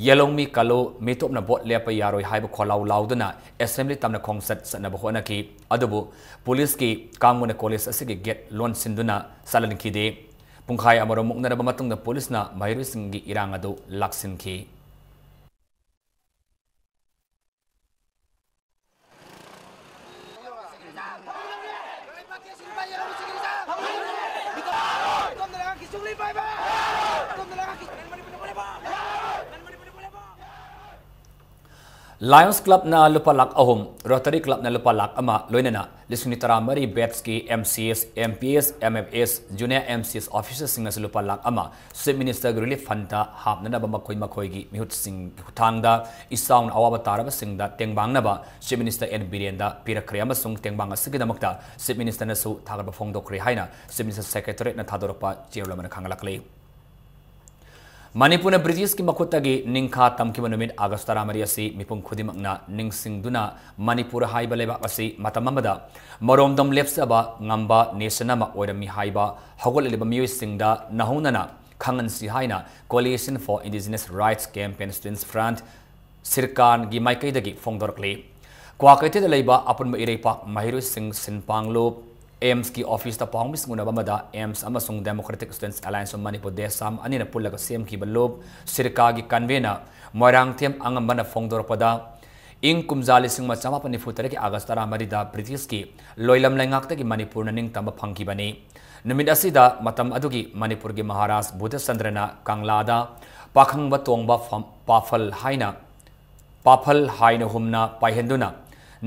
"ꯌꯦꯜꯍꯧꯃꯤ ꯀꯜꯂꯨ, ꯃꯤꯇꯣꯞꯅ vote ꯂꯦꯞꯄ ꯌꯥꯔꯣꯏ" ꯍꯥꯏꯕ ꯈꯣꯜꯂꯥꯎ ꯂꯥꯎꯗꯨꯅ assembly ꯇꯝꯅ ꯈꯣꯡꯆꯠ ꯆꯠꯅꯕ ꯍꯣꯠꯅꯈꯤ꯫ ꯑꯗꯨꯕꯨ policeꯀꯤ ꯀꯥꯡꯕꯨꯅ college ꯑꯁꯤꯒꯤ gate ꯂꯣꯟꯁꯤꯟꯗꯨꯅ ꯆꯠꯍꯟꯈꯤꯗꯦ꯫ ꯄꯨꯡꯈꯥꯏ ꯑꯃꯔꯣꯝ ꯃꯨꯛꯅꯔꯕ ꯃꯇꯨꯡꯗ policeꯅ ꯃꯍꯩꯔꯣꯏꯁꯤꯡꯒꯤ ꯏꯔꯥꯡ ꯑꯗꯨ ꯂꯥꯛꯁꯤꯟꯈꯤ꯫ Lions Clubꯅ ꯂꯨꯄꯥ ꯂꯥꯈ ꯑꯍꯨꯝ, Rotary Clubꯅ ꯂꯨꯄꯥ ꯂꯥꯈ ꯑꯃ, ꯂꯣꯏꯅꯅ ꯂꯤꯁꯤꯡ ꯇꯔꯥꯃꯔꯤ batchꯀꯤ MCS, MPS, MFS, Junior MCS officerꯁꯤꯡꯅꯁꯨ ꯂꯨꯄꯥ ꯂꯥꯈ ꯑꯃ Chief Ministerꯒꯤ relief fundꯇ ꯍꯥꯞꯅꯅꯕ ꯃꯈꯣꯏ ꯃꯈꯣꯏꯒꯤ ꯃꯤꯍꯨꯠꯁꯤꯡꯒꯤ ꯈꯨꯠꯊꯥꯡꯗ ꯏꯆꯥꯎꯅ ꯑꯋꯥꯕ ꯇꯥꯔꯕꯁꯤꯡꯗ ꯇꯦꯡꯕꯥꯡꯅꯕ Chief Minister N ꯕꯤꯔꯦꯟꯗ ꯄꯤꯔꯛꯈ꯭ꯔꯦ ꯑꯃꯁꯨꯡ ꯇꯦꯡꯕꯥꯡ ꯑꯁꯤꯒꯤꯗꯃꯛꯇ Chief Ministerꯅꯁꯨ ꯊꯥꯒꯠꯄ ꯐꯣꯡꯗꯣꯛꯈ꯭ꯔꯦ ꯍꯥꯏꯅ Chief Minister Secretariatꯅ ꯊꯥꯗꯣꯔꯛꯄ ꯆꯦꯔꯣꯜ ꯑꯃꯅ ꯈꯪꯍꯜꯂꯛꯂꯤ꯫ ꯃꯅꯤꯄꯨꯔꯅ ꯕ꯭ꯔꯤꯇꯤꯁꯀꯤ ꯃꯈꯨꯠꯇꯒꯤ ꯅꯤꯡꯈꯥ ꯇꯝꯈꯤꯕ ꯅꯨꯃꯤꯠ ꯑꯥꯒꯁ ꯇꯔꯥꯃꯔꯤ ꯑꯁꯤ ꯃꯤꯄꯨꯝ ꯈꯨꯗꯤꯡꯃꯛꯅ ꯅꯤꯡꯁꯤꯡꯗꯨꯅ, ꯃꯅꯤꯄꯨꯔ ꯍꯥꯏꯕ ꯂꯩꯕꯥꯛ ꯑꯁꯤ ꯃꯇꯝ ꯑꯃꯗ ꯃꯔꯣꯝꯗꯣꯝ ꯂꯦꯞꯆꯕ ꯉꯝꯕ nation ꯑꯃ ꯑꯣꯏꯔꯝꯃꯤ ꯍꯥꯏꯕ ꯍꯧꯒꯠꯂꯛꯂꯤꯕ ꯃꯤꯑꯣꯏꯁꯤꯡꯗ ꯅꯧꯍꯧꯅꯅ ꯈꯪꯍꯟꯁꯤ ꯍꯥꯏꯅ Coalition for Indigenous Rights Campaign Students Front, ꯁꯤꯔꯀꯥꯟꯒꯤ ꯃꯥꯏꯀꯩꯗꯒꯤ ꯐꯣꯡꯗꯣꯔꯛꯂꯤ꯫ ꯀ꯭ꯋꯥꯀꯩꯊꯦꯜꯗ ꯂꯩꯕ ꯑꯄꯨꯟꯕ ꯏꯔꯩꯄꯥꯛ ꯃꯍꯩꯔꯣꯏꯁꯤꯡ ꯁꯤꯟꯄꯥꯡꯂꯨꯞ ꯑꯦꯝꯁꯀꯤ ꯑꯣꯐꯤꯁꯇ ꯄꯥꯎꯃꯤꯁꯤꯡ ꯎꯅꯕ ꯑꯃꯗ ꯑꯦꯝꯁ ꯑꯃꯁꯨꯡ Democratic Students Alliance of Manipur, ꯗꯦꯁꯥꯝ, ꯑꯅꯤꯅ ꯄꯨꯜꯂꯒ ꯁꯦꯝꯈꯤꯕ ꯂꯨꯞ ꯁꯤꯔꯀꯥꯒꯤ ꯀꯟꯚꯦꯅꯔ ꯃꯣꯏꯔꯥꯡꯊꯦꯝ ꯑꯉꯝꯕꯅ ꯐꯣꯡꯗꯣꯔꯛꯄꯗ, ꯏꯪ ꯀꯨꯝꯖꯥ ꯂꯤꯁꯤꯡ ꯑꯃ ꯆꯃꯥꯄꯟ ꯅꯤꯐꯨ ꯇꯔꯦꯠꯀꯤ ꯑꯥꯒꯁ ꯇꯔꯥꯃꯔꯤꯗ ꯕ꯭ꯔꯤꯇꯤꯁꯀꯤ ꯂꯣꯏꯂꯝ ꯂꯩꯉꯥꯛꯇꯒꯤ ꯃꯅꯤꯄꯨꯔꯅ ꯅꯤꯡꯇꯝꯕ ꯐꯪꯈꯤꯕꯅꯤ꯫ ꯅꯨꯃꯤꯠ ꯑꯁꯤꯗ ꯃꯇꯝ ꯑꯗꯨꯒꯤ ꯃꯅꯤꯄꯨꯔꯒꯤ ꯃꯍꯥꯔꯥꯖ ꯕꯨꯙꯆꯟꯗ꯭ꯔꯅ ꯀꯪꯂꯥꯗ ꯄꯥꯈꯪꯕ ꯇꯣꯡꯕ ꯐꯝ-, ꯄꯥꯐꯜ ꯍꯥꯏꯅ, ꯄꯥꯐꯜ ꯍꯥꯏꯅ ꯍꯨꯝꯅ ꯄꯥꯏꯍꯟꯗꯨꯅ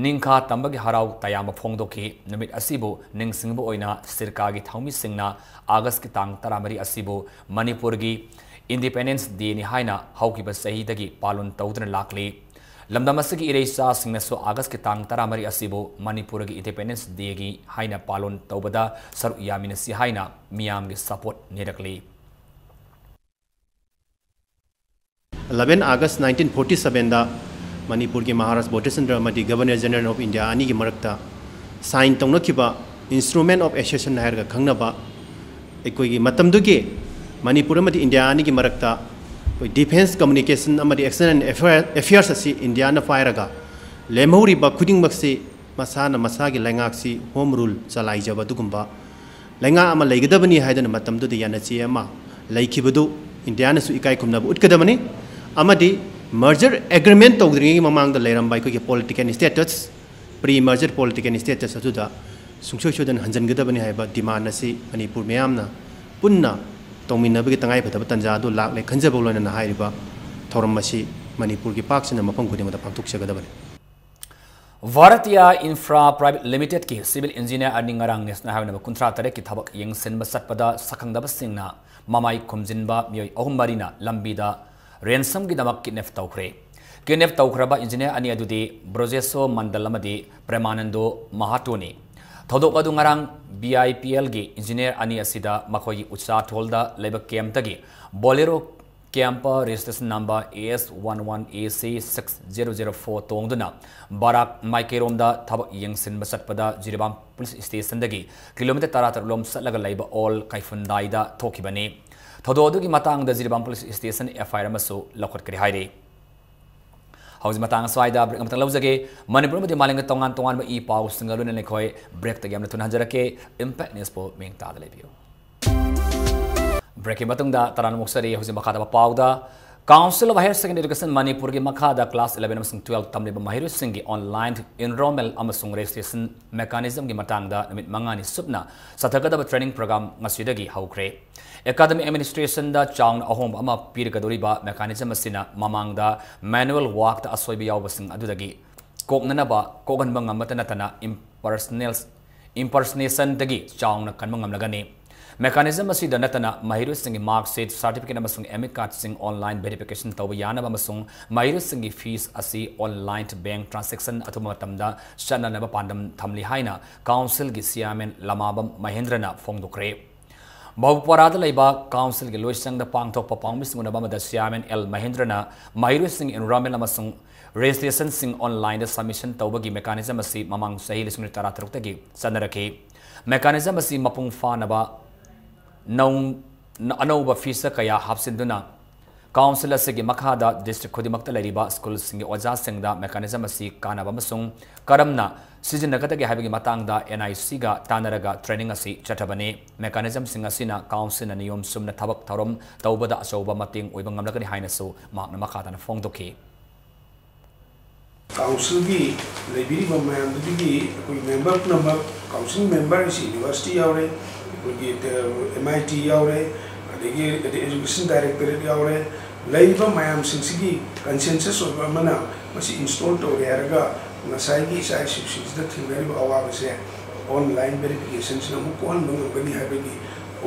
ꯅꯤꯡꯈꯥ ꯇꯝꯕꯒꯤ ꯍꯔꯥꯎ ꯇꯌꯥꯝꯕ ꯐꯣꯡꯗꯣꯛꯈꯤ꯫ ꯅꯨꯃꯤꯠ ꯑꯁꯤꯕꯨ ꯅꯤꯡꯁꯤꯡꯕ ꯑꯣꯏꯅ ꯁꯤꯔꯀꯥꯒꯤ ꯊꯧꯃꯤꯁꯤꯡꯅ ꯑꯥꯒꯁꯀꯤ ꯇꯥꯡ ꯇꯔꯥꯃꯔꯤ ꯑꯁꯤꯕꯨ ꯃꯅꯤꯄꯨꯔꯒꯤ Independence Dayꯅꯤ ꯍꯥꯏꯅ ꯍꯧꯈꯤꯕ ꯆꯍꯤꯗꯒꯤ ꯄꯥꯂꯟ ꯇꯧꯗꯨꯅ ꯂꯥꯛꯂꯤ꯫ ꯂꯝꯗꯝ ꯑꯁꯤꯒꯤ ꯏꯔꯩꯆꯥꯁꯤꯡꯅꯁꯨ ꯑꯥꯒꯁꯀꯤ ꯇꯥꯡ ꯇꯔꯥꯃꯔꯤ ꯑꯁꯤꯕꯨ ꯃꯅꯤꯄꯨꯔꯒꯤ Independence Dayꯒꯤ ꯍꯥꯏꯅ ꯄꯥꯂꯟ ꯇꯧꯕꯗ ꯁꯔꯨꯛ ꯌꯥꯃꯤꯟꯅꯁꯤ ꯍꯥꯏꯅ ꯃꯤꯌꯥꯝꯒꯤ ꯁꯄꯣꯔꯠ ꯅꯤꯔꯛꯂꯤ꯫ Eleven August nineteen forty sevenꯗ ꯃꯅꯤꯄꯨꯔꯒꯤ ꯃꯍꯥꯔꯥꯖ ꯕꯣꯙꯆꯟꯗ꯭ꯔ ꯑꯃꯗꯤ Governor General of India ꯑꯅꯤꯒꯤ ꯃꯔꯛꯇ sign ꯇꯧꯅꯈꯤꯕ Instrument of Accession ꯍꯥꯏꯔꯒ ꯈꯪꯅꯕ, ꯑꯩꯈꯣꯏꯒꯤ ꯃꯇꯝꯗꯨꯒꯤ ꯃꯅꯤꯄꯨꯔ ꯑꯃꯗꯤ ꯏꯟꯗꯤꯌꯥ ꯑꯅꯤꯒꯤ ꯃꯔꯛꯇ ꯑꯩꯈꯣꯏ defence, communication ꯑꯃꯗꯤ external affair, affairs ꯑꯁꯤ ꯏꯟꯗꯤꯌꯥꯅ ꯄꯥꯏꯔꯒ, ꯂꯦꯝꯍꯧꯔꯤꯕ ꯈꯨꯗꯤꯡꯃꯛꯁꯤ ꯃꯁꯥꯅ ꯃꯁꯥꯒꯤ ꯂꯩꯉꯥꯛꯁꯤ home rule ꯆꯂꯥꯏꯖꯕ ꯑꯗꯨꯒꯨꯝꯕ ꯂꯩꯉꯥꯛ ꯑꯃ ꯂꯩꯒꯗꯕꯅꯤ ꯍꯥꯏꯗꯨꯅ ꯃꯇꯝꯗꯨꯗ ꯌꯥꯅꯆꯦ ꯑꯃ ꯂꯩꯈꯤꯕꯗꯨ ꯏꯟꯗꯤꯌꯥꯅꯁꯨ ꯏꯀꯥꯏ ꯈꯨꯝꯅꯕ ꯎꯠꯀꯗꯕꯅꯤ꯫ ꯑꯃꯗꯤ merger agreement ꯇꯧꯗ꯭ꯔꯤꯉꯩꯒꯤ ꯃꯃꯥꯡꯗ ꯂꯩꯔꯝꯕ ꯑꯩꯈꯣꯏꯒꯤ political status, pre merger political status ꯑꯗꯨꯗ ꯁꯨꯡꯁꯣꯏ ꯁꯣꯏꯗꯅ ꯍꯟꯖꯤꯟꯒꯗꯕꯅꯤ ꯍꯥꯏꯕ demand ꯑꯁꯤ ꯃꯅꯤꯄꯨꯔ ꯃꯤꯌꯥꯝꯅ ꯄꯨꯟꯅ ꯇꯧꯃꯤꯟꯅꯕꯒꯤ ꯇꯉꯥꯏꯐꯗꯕ ꯇꯥꯟꯖꯥ ꯑꯗꯨ ꯂꯥꯛꯂꯦ ꯈꯟꯖꯕꯒ ꯂꯣꯏꯅꯅ ꯍꯥꯏꯔꯤꯕ ꯊꯧꯔꯝ ꯑꯁꯤ ꯃꯅꯤꯄꯨꯔꯒꯤ ꯄꯥꯛ ꯁꯟꯅ ꯃꯐꯝ ꯈꯨꯗꯤꯡꯃꯛꯇ ꯄꯥꯡꯊꯣꯛꯆꯒꯗꯕꯅꯤ꯫ ꯚꯥꯔꯇꯤꯌꯥ ꯏꯟꯐ꯭ꯔꯥ ꯄ꯭ꯔꯥꯏꯚꯦꯠ ꯂꯤꯃꯤꯇꯦꯗꯀꯤ civil engineer ꯑꯅꯤ ꯉꯔꯥꯡ National Highway number ꯀꯨꯟꯊ꯭ꯔꯥ ꯇꯔꯦꯠꯀꯤ ꯊꯕꯛ ꯌꯦꯡꯁꯤꯟꯕ ꯆꯠꯄꯗ ꯁꯛꯈꯪꯗꯕꯁꯤꯡꯅ ꯃꯃꯥꯏ ꯈꯨꯝꯖꯤꯟꯕ ꯃꯤꯑꯣꯏ ꯑꯍꯨꯝ ꯃꯔꯤꯅ ꯂꯝꯕꯤꯗ ransomꯒꯤꯗꯃꯛ kidnap ꯇꯧꯈ꯭ꯔꯦ꯫ Kidnap ꯇꯧꯈ꯭ꯔꯕ engineer ꯑꯅꯤ ꯑꯗꯨꯗꯤ ꯕ꯭ꯔꯣꯖꯦꯁꯣ ꯃꯟꯗꯜ ꯑꯃꯗꯤ ꯄ꯭ꯔꯦꯃꯥꯅꯟꯗꯣ ꯃꯍꯥꯇꯣꯅꯤ꯫ ꯊꯧꯗꯣꯛ ꯑꯗꯨ ꯉꯔꯥꯡ BIPLꯒꯤ engineer ꯑꯅꯤ ꯑꯁꯤꯗ ꯃꯈꯣꯏꯒꯤ ꯎꯆꯥ ꯊꯣꯜꯗ ꯂꯩꯕ campꯇꯒꯤ Bolero camper registration number AS one one AC six zero zero four ꯇꯣꯡꯗꯨꯅ ꯕꯔꯥꯛ ꯃꯥꯏꯀꯩꯔꯣꯝꯗ ꯊꯕꯛ ꯌꯦꯡꯁꯤꯟꯕ ꯆꯠꯄꯗ ꯖꯤꯔꯤꯕꯥꯝ police stationꯗꯒꯤ kilometre ꯇꯔꯥꯇꯔꯨꯛ ꯂꯣꯝ ꯆꯠꯂꯒ ꯂꯩꯕ ꯑꯣꯜ ꯀꯩꯐꯨꯟꯗꯥꯏꯗ ꯊꯣꯛꯈꯤꯕꯅꯤ꯫ ꯊꯧꯗꯣꯛ ꯑꯗꯨꯒꯤ ꯃꯇꯥꯡꯗ ꯖꯤꯔꯤꯕꯥꯝ police station FIR ꯑꯃꯁꯨ ꯂꯧꯈꯠꯈ꯭ꯔꯦ ꯍꯥꯏꯔꯤ꯫ ꯍꯧꯖꯤꯛ ꯃꯇꯥꯡ ꯑꯁ꯭ꯋꯥꯏꯗ break ꯑꯃꯇꯪ ꯂꯧꯖꯒꯦ꯫ ꯃꯅꯤꯄꯨꯔ ꯑꯃꯗꯤ ꯃꯥꯂꯦꯝꯒꯤ ꯇꯣꯉꯥꯟ ꯇꯣꯉꯥꯟꯕ ꯏ ꯄꯥꯎꯁꯤꯡꯒ ꯂꯣꯏꯅꯅ ꯑꯩꯈꯣꯏ breakꯇꯒꯤ ꯌꯥꯝꯅ ꯊꯨꯅ ꯍꯟꯖꯔꯛꯀꯦ꯫ Impact Newsꯄꯨ ꯃꯤꯡ ꯇꯥꯗ ꯂꯩꯕꯤꯌꯨ꯫ Breakꯀꯤ ꯃꯇꯨꯡꯗ ꯇꯔꯥꯝꯅ ꯑꯣꯛꯆꯔꯤ꯫ ꯍꯧꯖꯤꯛ ꯃꯈꯥ ꯇꯥꯕ ꯄꯥꯎꯗ, Council of Higher Secondary Education ꯃꯅꯤꯄꯨꯔꯒꯤ ꯃꯈꯥꯗ class eleven ꯑꯃꯁꯨꯡ twelve ꯇꯝꯂꯤꯕ ꯃꯍꯩꯔꯣꯏꯁꯤꯡꯒꯤ online enrollment ꯑꯃꯁꯨꯡ registration mechanismꯒꯤ ꯃꯇꯥꯡꯗ ꯅꯨꯃꯤꯠ ꯃꯉꯥꯅꯤ ꯆꯨꯞꯅ ꯆꯠꯊꯒꯗꯕ training program ꯉꯁꯤꯗꯒꯤ ꯍꯧꯈ꯭ꯔꯦ꯫ Academic administrationꯗ ꯆꯥꯎꯅ ꯑꯍꯣꯡꯕ ꯑꯃ ꯄꯤꯔꯒꯗꯧꯔꯤꯕ mechanism ꯑꯁꯤꯅ ꯃꯃꯥꯡꯗ manual workꯇ ꯑꯁꯣꯏꯕ ꯌꯥꯎꯕꯁꯤꯡ ꯑꯗꯨꯗꯒꯤ ꯀꯣꯛꯅꯅꯕ ꯀꯣꯛꯍꯟꯕ ꯉꯝꯕꯇ ꯅꯠꯇꯅ impersonal, impersonationꯗꯒꯤ ꯆꯥꯎꯅ ꯀꯟꯕ ꯉꯝꯂꯒꯅꯤ꯫ Mechanism ꯑꯁꯤꯗ ꯅꯠꯇꯅ ꯃꯍꯩꯔꯣꯏꯁꯤꯡꯒꯤ mark sheet, certificate ꯑꯃꯁꯨꯡ admit cardꯁꯤꯡ online verification ꯇꯧꯕ ꯌꯥꯅꯕ ꯑꯃꯁꯨꯡ ꯃꯍꯩꯔꯣꯏꯁꯤꯡꯒꯤ fees ꯑꯁꯤ online bank transaction ꯑꯊꯨꯕ ꯃꯇꯝꯗ ꯆꯠꯅꯅꯕ ꯄꯥꯟꯗꯝ ꯊꯝꯂꯤ ꯍꯥꯏꯅ councilꯒꯤ chairman ꯂꯃꯥꯕꯝ ꯃꯍꯦꯟꯗ꯭ꯔꯅ ꯐꯣꯡꯗꯣꯛꯈ꯭ꯔꯦ꯫ ꯕꯍꯨꯄꯥꯔꯥꯗ ꯂꯩꯕ councilꯒꯤ ꯂꯣꯏꯁꯪꯗ ꯄꯥꯡꯊꯣꯛꯄ ꯄꯥꯎꯃꯤꯁꯤꯡ ꯎꯅꯕ ꯑꯃꯗ chairman ꯑꯦꯜ ꯃꯍꯦꯟꯗ꯭ꯔꯅ ꯃꯍꯩꯔꯣꯏꯁꯤꯡꯒꯤ enrollment ꯑꯃꯁꯨꯡ registrationꯁꯤꯡ onlineꯗ submission ꯇꯧꯕꯒꯤ mechanism ꯑꯁꯤ ꯃꯃꯥꯡ ꯆꯍꯤ ꯂꯤꯁꯤꯡ ꯑꯅꯤ ꯇꯔꯥꯇꯔꯨꯛꯇꯒꯤ ꯆꯠꯅꯔꯛꯈꯤ꯫ Mechanism ꯑꯁꯤ ꯃꯄꯨꯡ ꯐꯥꯅꯕ ꯅꯧ-, ꯑꯅꯧꯕ feature ꯀꯌꯥ ꯍꯥꯞꯆꯤꯟꯗꯨꯅ council ꯑꯁꯤꯒꯤ ꯃꯈꯥꯗ district ꯈꯨꯗꯤꯡꯃꯛꯇ ꯂꯩꯔꯤꯕ schoolꯁꯤꯡꯒꯤ ꯑꯣꯖꯥꯁꯤꯡꯗ mechanism ꯑꯁꯤ ꯀꯥꯟꯅꯕ ꯑꯃꯁꯨꯡ ꯀꯔꯝꯅ ꯁꯤꯖꯤꯟꯅꯒꯗꯒꯦ ꯍꯥꯏꯕꯒꯤ ꯃꯇꯥꯡꯗ NICꯒ ꯇꯥꯟꯅꯔꯒ training ꯑꯁꯤ ꯆꯠꯊꯕꯅꯤ꯫ Mechanismꯁꯤꯡ ꯑꯁꯤꯅ councilꯅ ꯅꯤꯌꯣꯝ ꯆꯨꯝꯅ ꯊꯕꯛ ꯊꯧꯔꯝ ꯇꯧꯕꯗ ꯑꯆꯧꯕ ꯃꯇꯦꯡ ꯑꯣꯏꯕ ꯉꯝꯂꯒꯅꯤ ꯍꯥꯏꯅꯁꯨ ꯃꯍꯥꯛꯅ ꯃꯈꯥ ꯇꯥꯅ ꯐꯣꯡꯗꯣꯛꯈꯤ꯫ Councilꯒꯤ ꯂꯩꯕꯤꯔꯤꯕ ꯃꯌꯥꯝꯗꯨꯗꯒꯤ ꯑꯩꯈꯣꯏ member ꯄꯨꯝꯅꯃꯛ, council member ꯑꯁꯤ university ꯌꯥꯎꯔꯦ, ꯑꯩꯈꯣꯏꯒꯤ, ꯑ, MIT ꯌꯥꯎꯔꯦ, ꯑꯗꯒꯤ education directorate ꯌꯥꯎꯔꯦ꯫ ꯂꯩꯔꯤꯕ ꯃꯌꯥꯝꯁꯤꯡꯁꯤꯒꯤ consensus ꯑꯣꯏꯕ ꯑꯃꯅ ꯃꯁꯤ install ꯇꯧꯔꯦ ꯍꯥꯏꯔꯒ ꯉꯁꯥꯏꯒꯤ ꯏꯆꯥ ꯏꯁꯨꯁꯤꯡꯁꯤꯗ ꯊꯦꯡꯅꯔꯤꯕ ꯑꯋꯥꯕꯁꯦ online verificationꯁꯤꯅ ꯑꯃꯨꯛ ꯀꯣꯛꯍꯟꯕ ꯉꯝꯒꯅꯤ ꯍꯥꯏꯕꯒꯤ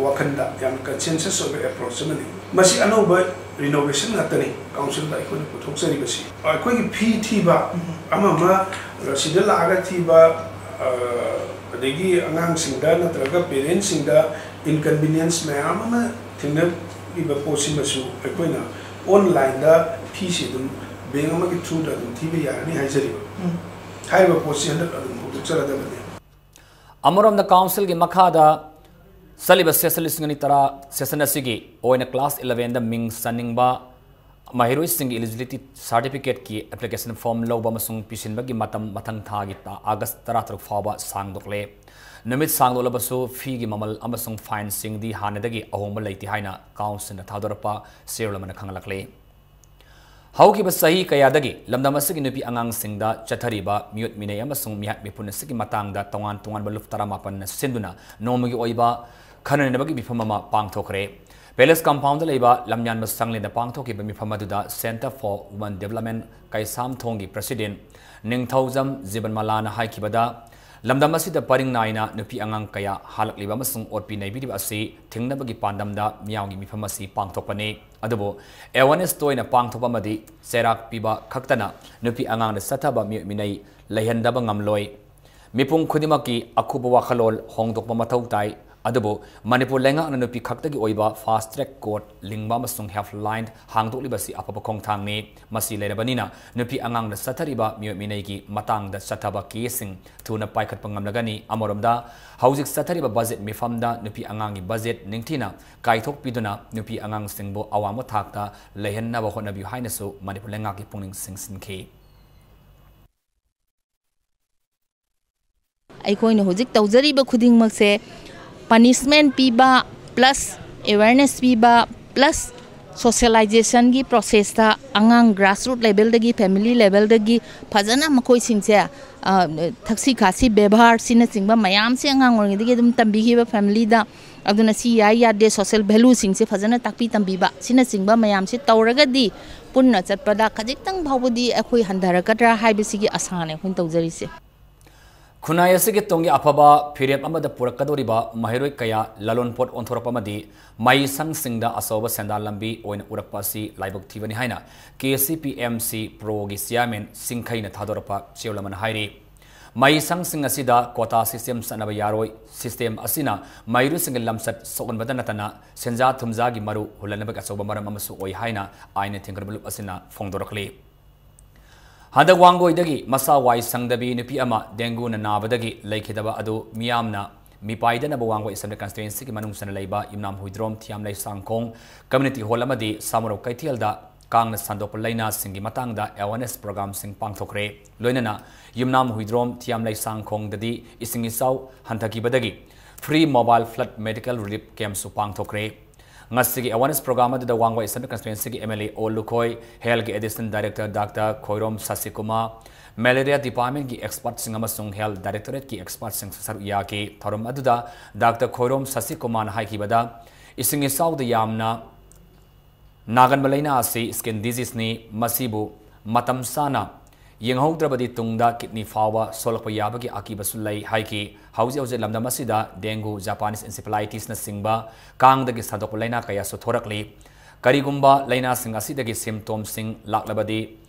ꯋꯥꯈꯜꯗ ꯌꯥꯝꯅ consensus ꯑꯣꯏꯕ approach ꯑꯃꯅꯤ꯫ ꯃꯁꯤ ꯑꯅꯧꯕ renovation ꯉꯥꯛꯇꯅꯤ councilꯗ ꯑꯩꯈꯣꯏꯅ ꯄꯨꯊꯣꯛꯆꯔꯤꯕꯁꯤ꯫ ꯑꯩꯈꯣꯏꯒꯤ fee ꯊꯤꯕ, ꯑꯃ ꯑꯃ ꯁꯤꯗ ꯂꯥꯛꯑꯒ ꯊꯤꯕ, ꯑ, ꯑꯗꯒꯤ ꯑꯉꯥꯡꯁꯤꯡꯗ ꯅꯠꯇ꯭ꯔꯒ parentsꯁꯤꯡꯗ inconvenience ꯃꯌꯥꯝ ꯑꯃ ꯊꯦꯡꯅꯔꯤꯕ ꯄꯣꯠꯁꯤꯃꯁꯨ ꯑꯩꯈꯣꯏꯅ onlineꯗ feeꯁꯤ ꯑꯗꯨꯝ bank ꯑꯃꯒꯤ throughꯗ ꯑꯗꯨꯝ ꯊꯤꯕ ꯌꯥꯔꯅꯤ ꯍꯥꯏꯖꯔꯤꯕ꯫ ꯎꯝ꯫ ꯍꯥꯏꯔꯤꯕ ꯄꯣꯠꯁꯤ ꯍꯟꯗꯛ ꯑꯗꯨꯝ ꯍꯧꯗꯣꯛꯆꯔꯗꯕꯅꯤ꯫ ꯑꯃꯔꯣꯝꯗ councilꯒꯤ ꯃꯈꯥꯗ ꯆꯠꯂꯤꯕ session ꯂꯤꯁꯤꯡ ꯑꯅꯤ ꯇꯔꯥ session ꯑꯁꯤꯒꯤ ꯑꯣꯏꯅ class elevenꯗ ꯃꯤꯡ ꯆꯟꯅꯤꯡꯕ ꯃꯍꯩꯔꯣꯏꯁꯤꯡꯒꯤ eligibility certificate ꯀꯤ application form ꯂꯧꯕ ꯑꯃꯁꯨꯡ ꯄꯤꯁꯤꯟꯕꯒꯤ ꯃꯇꯝ ꯃꯊꯪ ꯊꯥꯒꯤ ꯇꯥ-, ꯑꯥꯒꯁ ꯇꯔꯥꯇꯔꯨꯛ ꯐꯥꯎꯕ ꯁꯥꯡꯗꯣꯛꯂꯦ꯫ ꯅꯨꯃꯤꯠ ꯁꯥꯡꯗꯣꯛꯂꯕꯁꯨ fee ꯒꯤ ꯃꯃꯜ ꯑꯃꯁꯨꯡ fine ꯁꯤꯡꯗꯤ ꯍꯥꯟꯅꯗꯒꯤ ꯑꯍꯣꯡꯕ ꯂꯩꯇꯦ ꯍꯥꯏꯅ council ꯅ ꯊꯥꯗꯣꯔꯛꯄ ꯆꯦꯔꯣꯜ ꯑꯃꯅ ꯈꯪꯍꯜꯂꯛꯂꯤ꯫ ꯍꯧꯈꯤꯕ ꯆꯍꯤ ꯀꯌꯥꯗꯒꯤ ꯂꯝꯗꯝ ꯑꯁꯤꯒꯤ ꯅꯨꯄꯤ ꯑꯉꯥꯡꯁꯤꯡꯗ ꯆꯠꯊꯔꯤꯕ ꯃꯤꯑꯣꯠ ꯃꯤꯅꯩ ꯑꯃꯁꯨꯡ ꯃꯤꯍꯥꯠ ꯃꯤꯄꯨꯟ ꯑꯁꯤꯒꯤ ꯃꯇꯥꯡꯗ ꯇꯣꯉꯥꯟ ꯇꯣꯉꯥꯟꯕ ꯂꯨꯞ ꯇꯔꯥꯃꯥꯄꯟꯅ ꯁꯤꯟꯗꯨꯅ ꯅꯣꯡꯃꯒꯤ ꯑꯣꯏꯕ ꯈꯟꯅ ꯅꯩꯅꯕꯒꯤ ꯃꯤꯐꯝ ꯑꯃ ꯄꯥꯡꯊꯣꯛꯈ꯭ꯔꯦ꯫ Palace Compound ꯗ ꯂꯩꯕ ꯂꯝꯌꯥꯟꯕ ꯁꯪꯂꯦꯟꯗ ꯄꯥꯡꯊꯣꯛꯈꯤꯕ ꯃꯤꯐꯝ ꯑꯗꯨꯗ Centre for Women Development ꯀꯩꯁꯥꯝꯊꯣꯡꯒꯤ president ꯅꯤꯡꯊꯧꯖꯝ ꯖꯤꯕꯟꯃꯂꯥꯅ ꯍꯥꯏꯈꯤꯕꯗ, ꯂꯝꯗꯝ ꯑꯁꯤꯗ ꯄꯔꯤꯡ ꯅꯥꯏꯅ ꯅꯨꯄꯤ ꯑꯉꯥꯡ ꯀꯌꯥ ꯍꯥꯠꯂꯛꯂꯤꯕ ꯑꯃꯁꯨꯡ ꯑꯣꯠꯄꯤ ꯅꯩꯕꯤꯔꯤꯕ ꯑꯁꯤ ꯊꯤꯡꯅꯕꯒꯤ ꯄꯥꯟꯗꯝꯗ ꯃꯤꯌꯥꯝꯒꯤ ꯃꯤꯐꯝ ꯑꯁꯤ ꯄꯥꯡꯊꯣꯛꯄꯅꯤ꯫ ꯑꯗꯨꯕꯨ awareness ꯇꯣꯏꯅ ꯄꯥꯡꯊꯣꯛꯄ ꯑꯃꯗꯤ ꯆꯩꯔꯥꯛ ꯄꯤꯕ ꯈꯛꯇꯅ ꯅꯨꯄꯤ ꯑꯉꯥꯡꯗ ꯆꯠꯊꯕ ꯃꯤꯑꯣꯠ ꯃꯤꯅꯩ ꯂꯩꯍꯟꯗꯕ ꯉꯝꯂꯣꯏ꯫ ꯃꯤꯄꯨꯝ ꯈꯨꯗꯤꯡꯃꯛꯀꯤ ꯑꯀꯨꯞꯄ ꯋꯥꯈꯜꯂꯣꯟ ꯍꯣꯡꯗꯣꯛꯄ ꯃꯊꯧ ꯇꯥꯏ꯫ ꯑꯗꯨꯕꯨ ꯃꯅꯤꯄꯨꯔ ꯂꯩꯉꯥꯛꯅ ꯅꯨꯄꯤ ꯈꯛꯇꯒꯤ ꯑꯣꯏꯕ fast track court ꯂꯤꯡꯕ ꯑꯃꯁꯨꯡ helpline ꯍꯥꯡꯗꯣꯛꯂꯤꯕꯁꯤ ꯑꯐꯕ ꯈꯣꯡꯊꯥꯡꯅꯤ꯫ ꯃꯁꯤ ꯂꯩꯔꯕꯅꯤꯅ ꯅꯨꯄꯤ ꯑꯉꯥꯡꯗ ꯆꯠꯊꯔꯤꯕ ꯃꯤꯑꯣꯠ ꯃꯤꯅꯩꯒꯤ ꯃꯇꯥꯡꯗ ꯆꯠꯊꯕ case ꯁꯤꯡ ꯊꯨꯅ ꯄꯥꯏꯈꯠꯄ ꯉꯝꯂꯒꯅꯤ꯫ ꯑꯃꯔꯣꯝꯗ, ꯍꯧꯖꯤꯛ ꯆꯠꯊꯔꯤꯕ budget ꯃꯤꯐꯝꯗ ꯅꯨꯄꯤ ꯑꯉꯥꯡꯒꯤ budget ꯅꯤꯡꯊꯤꯅ ꯀꯥꯏꯊꯣꯛꯄꯤꯗꯨꯅ ꯅꯨꯄꯤ ꯑꯉꯥꯡꯁꯤꯡꯕꯨ ꯑꯋꯥꯡꯕ ꯊꯥꯛꯇ ꯂꯩꯍꯟꯅꯕ ꯍꯣꯠꯅꯕꯤꯌꯨ ꯍꯥꯏꯅꯁꯨ ꯃꯅꯤꯄꯨꯔ ꯂꯩꯉꯥꯛꯀꯤ ꯄꯨꯛꯅꯤꯡ ꯆꯤꯡꯁꯤꯟꯈꯤ꯫ ꯑꯩꯈꯣꯏꯅ ꯍꯧꯖꯤꯛ ꯇꯧꯖꯔꯤꯕ ꯈꯨꯗꯤꯡꯃꯛꯁꯦ punishment ꯄꯤꯕ plus awareness ꯄꯤꯕ plus socialization ꯒꯤ process ꯇ ꯑꯉꯥꯡ grassroot level ꯗꯒꯤ, family level ꯗꯒꯤ ꯐꯖꯅ ꯃꯈꯣꯏꯁꯤꯡꯁꯦ, ꯑ, ꯊꯛꯁꯤ ꯈꯥꯁꯤ ꯕꯦꯕꯥꯔ ꯁꯤꯅꯆꯤꯡꯕ ꯃꯌꯥꯝꯁꯦ ꯑꯉꯥꯡ ꯑꯣꯏꯔꯤꯉꯩꯗꯒꯤ ꯑꯗꯨꯝ ꯇꯝꯕꯤꯈꯤꯕ family ꯗ, ꯑꯗꯨꯅ ꯁꯤ ꯌꯥꯏ ꯌꯥꯗꯦ, social value ꯁꯤꯡꯁꯦ ꯐꯖꯅ ꯇꯥꯛꯄꯤ ꯇꯝꯕꯤꯕ ꯁꯤꯅꯆꯤꯡꯕ ꯃꯌꯥꯝꯁꯦ ꯇꯧꯔꯒꯗꯤ ꯄꯨꯟꯅ ꯆꯠꯄꯗ ꯈꯖꯤꯛꯇꯪ ꯐꯥꯎꯕꯗꯤ ꯑꯩꯈꯣꯏ ꯍꯟꯊꯔꯛꯀꯗ꯭ꯔꯥ ꯍꯥꯏꯕꯁꯤꯒꯤ ꯑꯁꯥꯅꯦ ꯑꯩꯈꯣꯏꯅ ꯇꯧꯖꯔꯤꯁꯦ꯫ ꯈꯨꯟꯅꯥꯏ ꯑꯁꯤꯒꯤ ꯇꯨꯡꯒꯤ ꯑꯐꯕ ꯐꯤꯔꯦꯞ ꯑꯃꯗ ꯄꯨꯔꯛꯀꯗꯧꯔꯤꯕ ꯃꯍꯩꯔꯣꯏ ꯀꯌꯥ ꯂꯂꯣꯟꯄꯣꯠ ꯑꯣꯟꯊꯣꯔꯛꯄ ꯑꯃꯗꯤ ꯃꯍꯩꯁꯪꯁꯤꯡꯗ ꯑꯆꯧꯕ ꯁꯦꯟꯗꯥꯟ ꯂꯝꯕꯤ ꯑꯣꯏꯅ ꯎꯔꯛꯄ ꯑꯁꯤ ꯂꯥꯏꯕꯛ ꯊꯤꯕꯅꯤ ꯍꯥꯏꯅ K C P M C Pro ꯒꯤ chairman ꯁꯤꯡꯈꯩꯅ ꯊꯥꯗꯣꯔꯛꯄ ꯆꯦꯔꯣꯜ ꯑꯃꯅ ꯍꯥꯏꯔꯤ꯫ ꯃꯍꯩꯁꯪꯁꯤꯡ ꯑꯁꯤꯗ quota system ꯆꯠꯅꯕ ꯌꯥꯔꯣꯏ꯫ System ꯑꯁꯤꯅ ꯃꯍꯩꯔꯣꯏꯁꯤꯡꯒꯤ ꯂꯝꯆꯠ ꯁꯣꯛꯍꯟꯕꯗ ꯅꯠꯇꯅ ꯁꯦꯟꯖꯥ ꯊꯨꯝꯖꯥꯒꯤ ꯃꯔꯨ ꯍꯨꯜꯍꯟꯅꯕꯒꯤ ꯑꯆꯧꯕ ꯃꯔꯝ ꯑꯃꯁꯨ ꯑꯣꯏ ꯍꯥꯏꯅ ꯑꯥꯏꯟꯅ ꯊꯤꯡꯒꯠꯄ ꯂꯨꯞ ꯑꯁꯤꯅ ꯐꯣꯡꯗꯣꯔꯛꯂꯤ꯫ ꯍꯟꯗꯛ ꯋꯥꯡꯒꯣꯏꯗꯒꯤ ꯃꯁꯥ ꯋꯥꯏ ꯁꯪꯗꯕꯤ ꯅꯨꯄꯤ ꯑꯃ dengue ꯅ ꯅꯥꯕꯗꯒꯤ ꯂꯩꯈꯤꯗꯕ ꯑꯗꯨ ꯃꯤꯌꯥꯝꯅ ꯃꯤꯄꯥꯏꯗꯅꯕ ꯋꯥꯡꯒꯣꯏ Assembly Constituency ꯒꯤ ꯃꯅꯨꯡ ꯆꯟꯅ ꯂꯩꯕ ꯌꯨꯝꯅꯥꯝ ꯍꯨꯏꯗ꯭ꯔꯣꯝ ꯊꯤꯌꯥꯝꯂꯩ ꯁꯥꯡꯈꯣꯡ Community Hall ꯑꯃꯗꯤ ꯁꯥꯃꯔꯧ ꯀꯩꯊꯦꯜꯗ ꯀꯥꯡꯅ ꯁꯟꯗꯣꯛꯄ ꯂꯥꯏꯅꯥꯁꯤꯡꯒꯤ ꯃꯇꯥꯡꯗ awareness programꯁꯤꯡ ꯄꯥꯡꯊꯣꯛꯈ꯭ꯔꯦ꯫ ꯂꯣꯏꯅꯅ ꯌꯨꯝꯅꯥꯝ ꯍꯨꯏꯗ꯭ꯔꯣꯝ ꯊꯤꯌꯥꯝ ꯂꯩꯁꯥꯡꯈꯣꯡꯗꯗꯤ ꯏꯁꯤꯡ ꯏꯆꯥꯎ ꯍꯟꯊꯈꯤꯕꯗꯒꯤ free mobile flood medical relief campꯁꯨ ꯄꯥꯡꯊꯣꯛꯈ꯭ꯔꯦ꯫ ꯉꯁꯤꯒꯤ awareness program ꯑꯗꯨꯗ ꯋꯥꯡꯕ Assembly Constituencyꯒꯤ MLA ꯑꯣ Lukhoi, Healthꯒꯤ Additional Director Doctor Khoirom ꯁꯁꯤꯀꯨꯃꯥꯔ, Malaria Departmentꯀꯤ expertꯁꯤꯡ ꯑꯃꯁꯨꯡ Health Directorateꯀꯤ expertꯁꯤꯡꯁꯨ ꯁꯔꯨꯛ ꯌꯥꯈꯤ꯫ ꯊꯧꯔꯝ ꯑꯗꯨꯗ Doctor ꯈꯣꯏꯔꯣꯝ ꯁꯁꯤꯀꯨꯃꯥꯔꯅ ꯍꯥꯏꯈꯤꯕꯗ, ꯏꯁꯤꯡ ꯏꯆꯥꯎꯗ ꯌꯥꯝꯅ ꯅꯥꯒꯟꯕ ꯂꯥꯏꯅꯥ ꯑꯁꯤ skin diseaseꯅꯤ꯫ ꯃꯁꯤꯕꯨ ꯃꯇꯝ ꯆꯥꯅ ꯌꯦꯡꯍꯧꯗ꯭ꯔꯕꯗꯤ ꯇꯨꯡꯗ kidney ꯐꯥꯎꯕ ꯁꯣꯛꯂꯛꯄ ꯌꯥꯕꯒꯤ ꯑꯀꯤꯕꯁꯨ ꯂꯩ ꯍꯥꯏꯈꯤ꯫ ꯍꯧꯖꯤꯛ ꯍꯧꯖꯤꯛ ꯂꯝꯗꯝ ꯑꯁꯤꯗ dengue, Japanese encephalitiesꯅꯆꯤꯡꯕ ꯀꯥꯡꯗꯒꯤ ꯁꯟꯗꯣꯛꯄ ꯂꯥꯏꯅꯥ ꯀꯌꯥꯁꯨ ꯊꯣꯔꯛꯂꯤ꯫ ꯀꯔꯤꯒꯨꯝꯕ ꯂꯥꯏꯅꯥꯁꯤꯡ ꯑꯁꯤꯗꯒꯤ symptomsꯁꯤꯡ ꯂꯥꯛꯂꯕꯗꯤ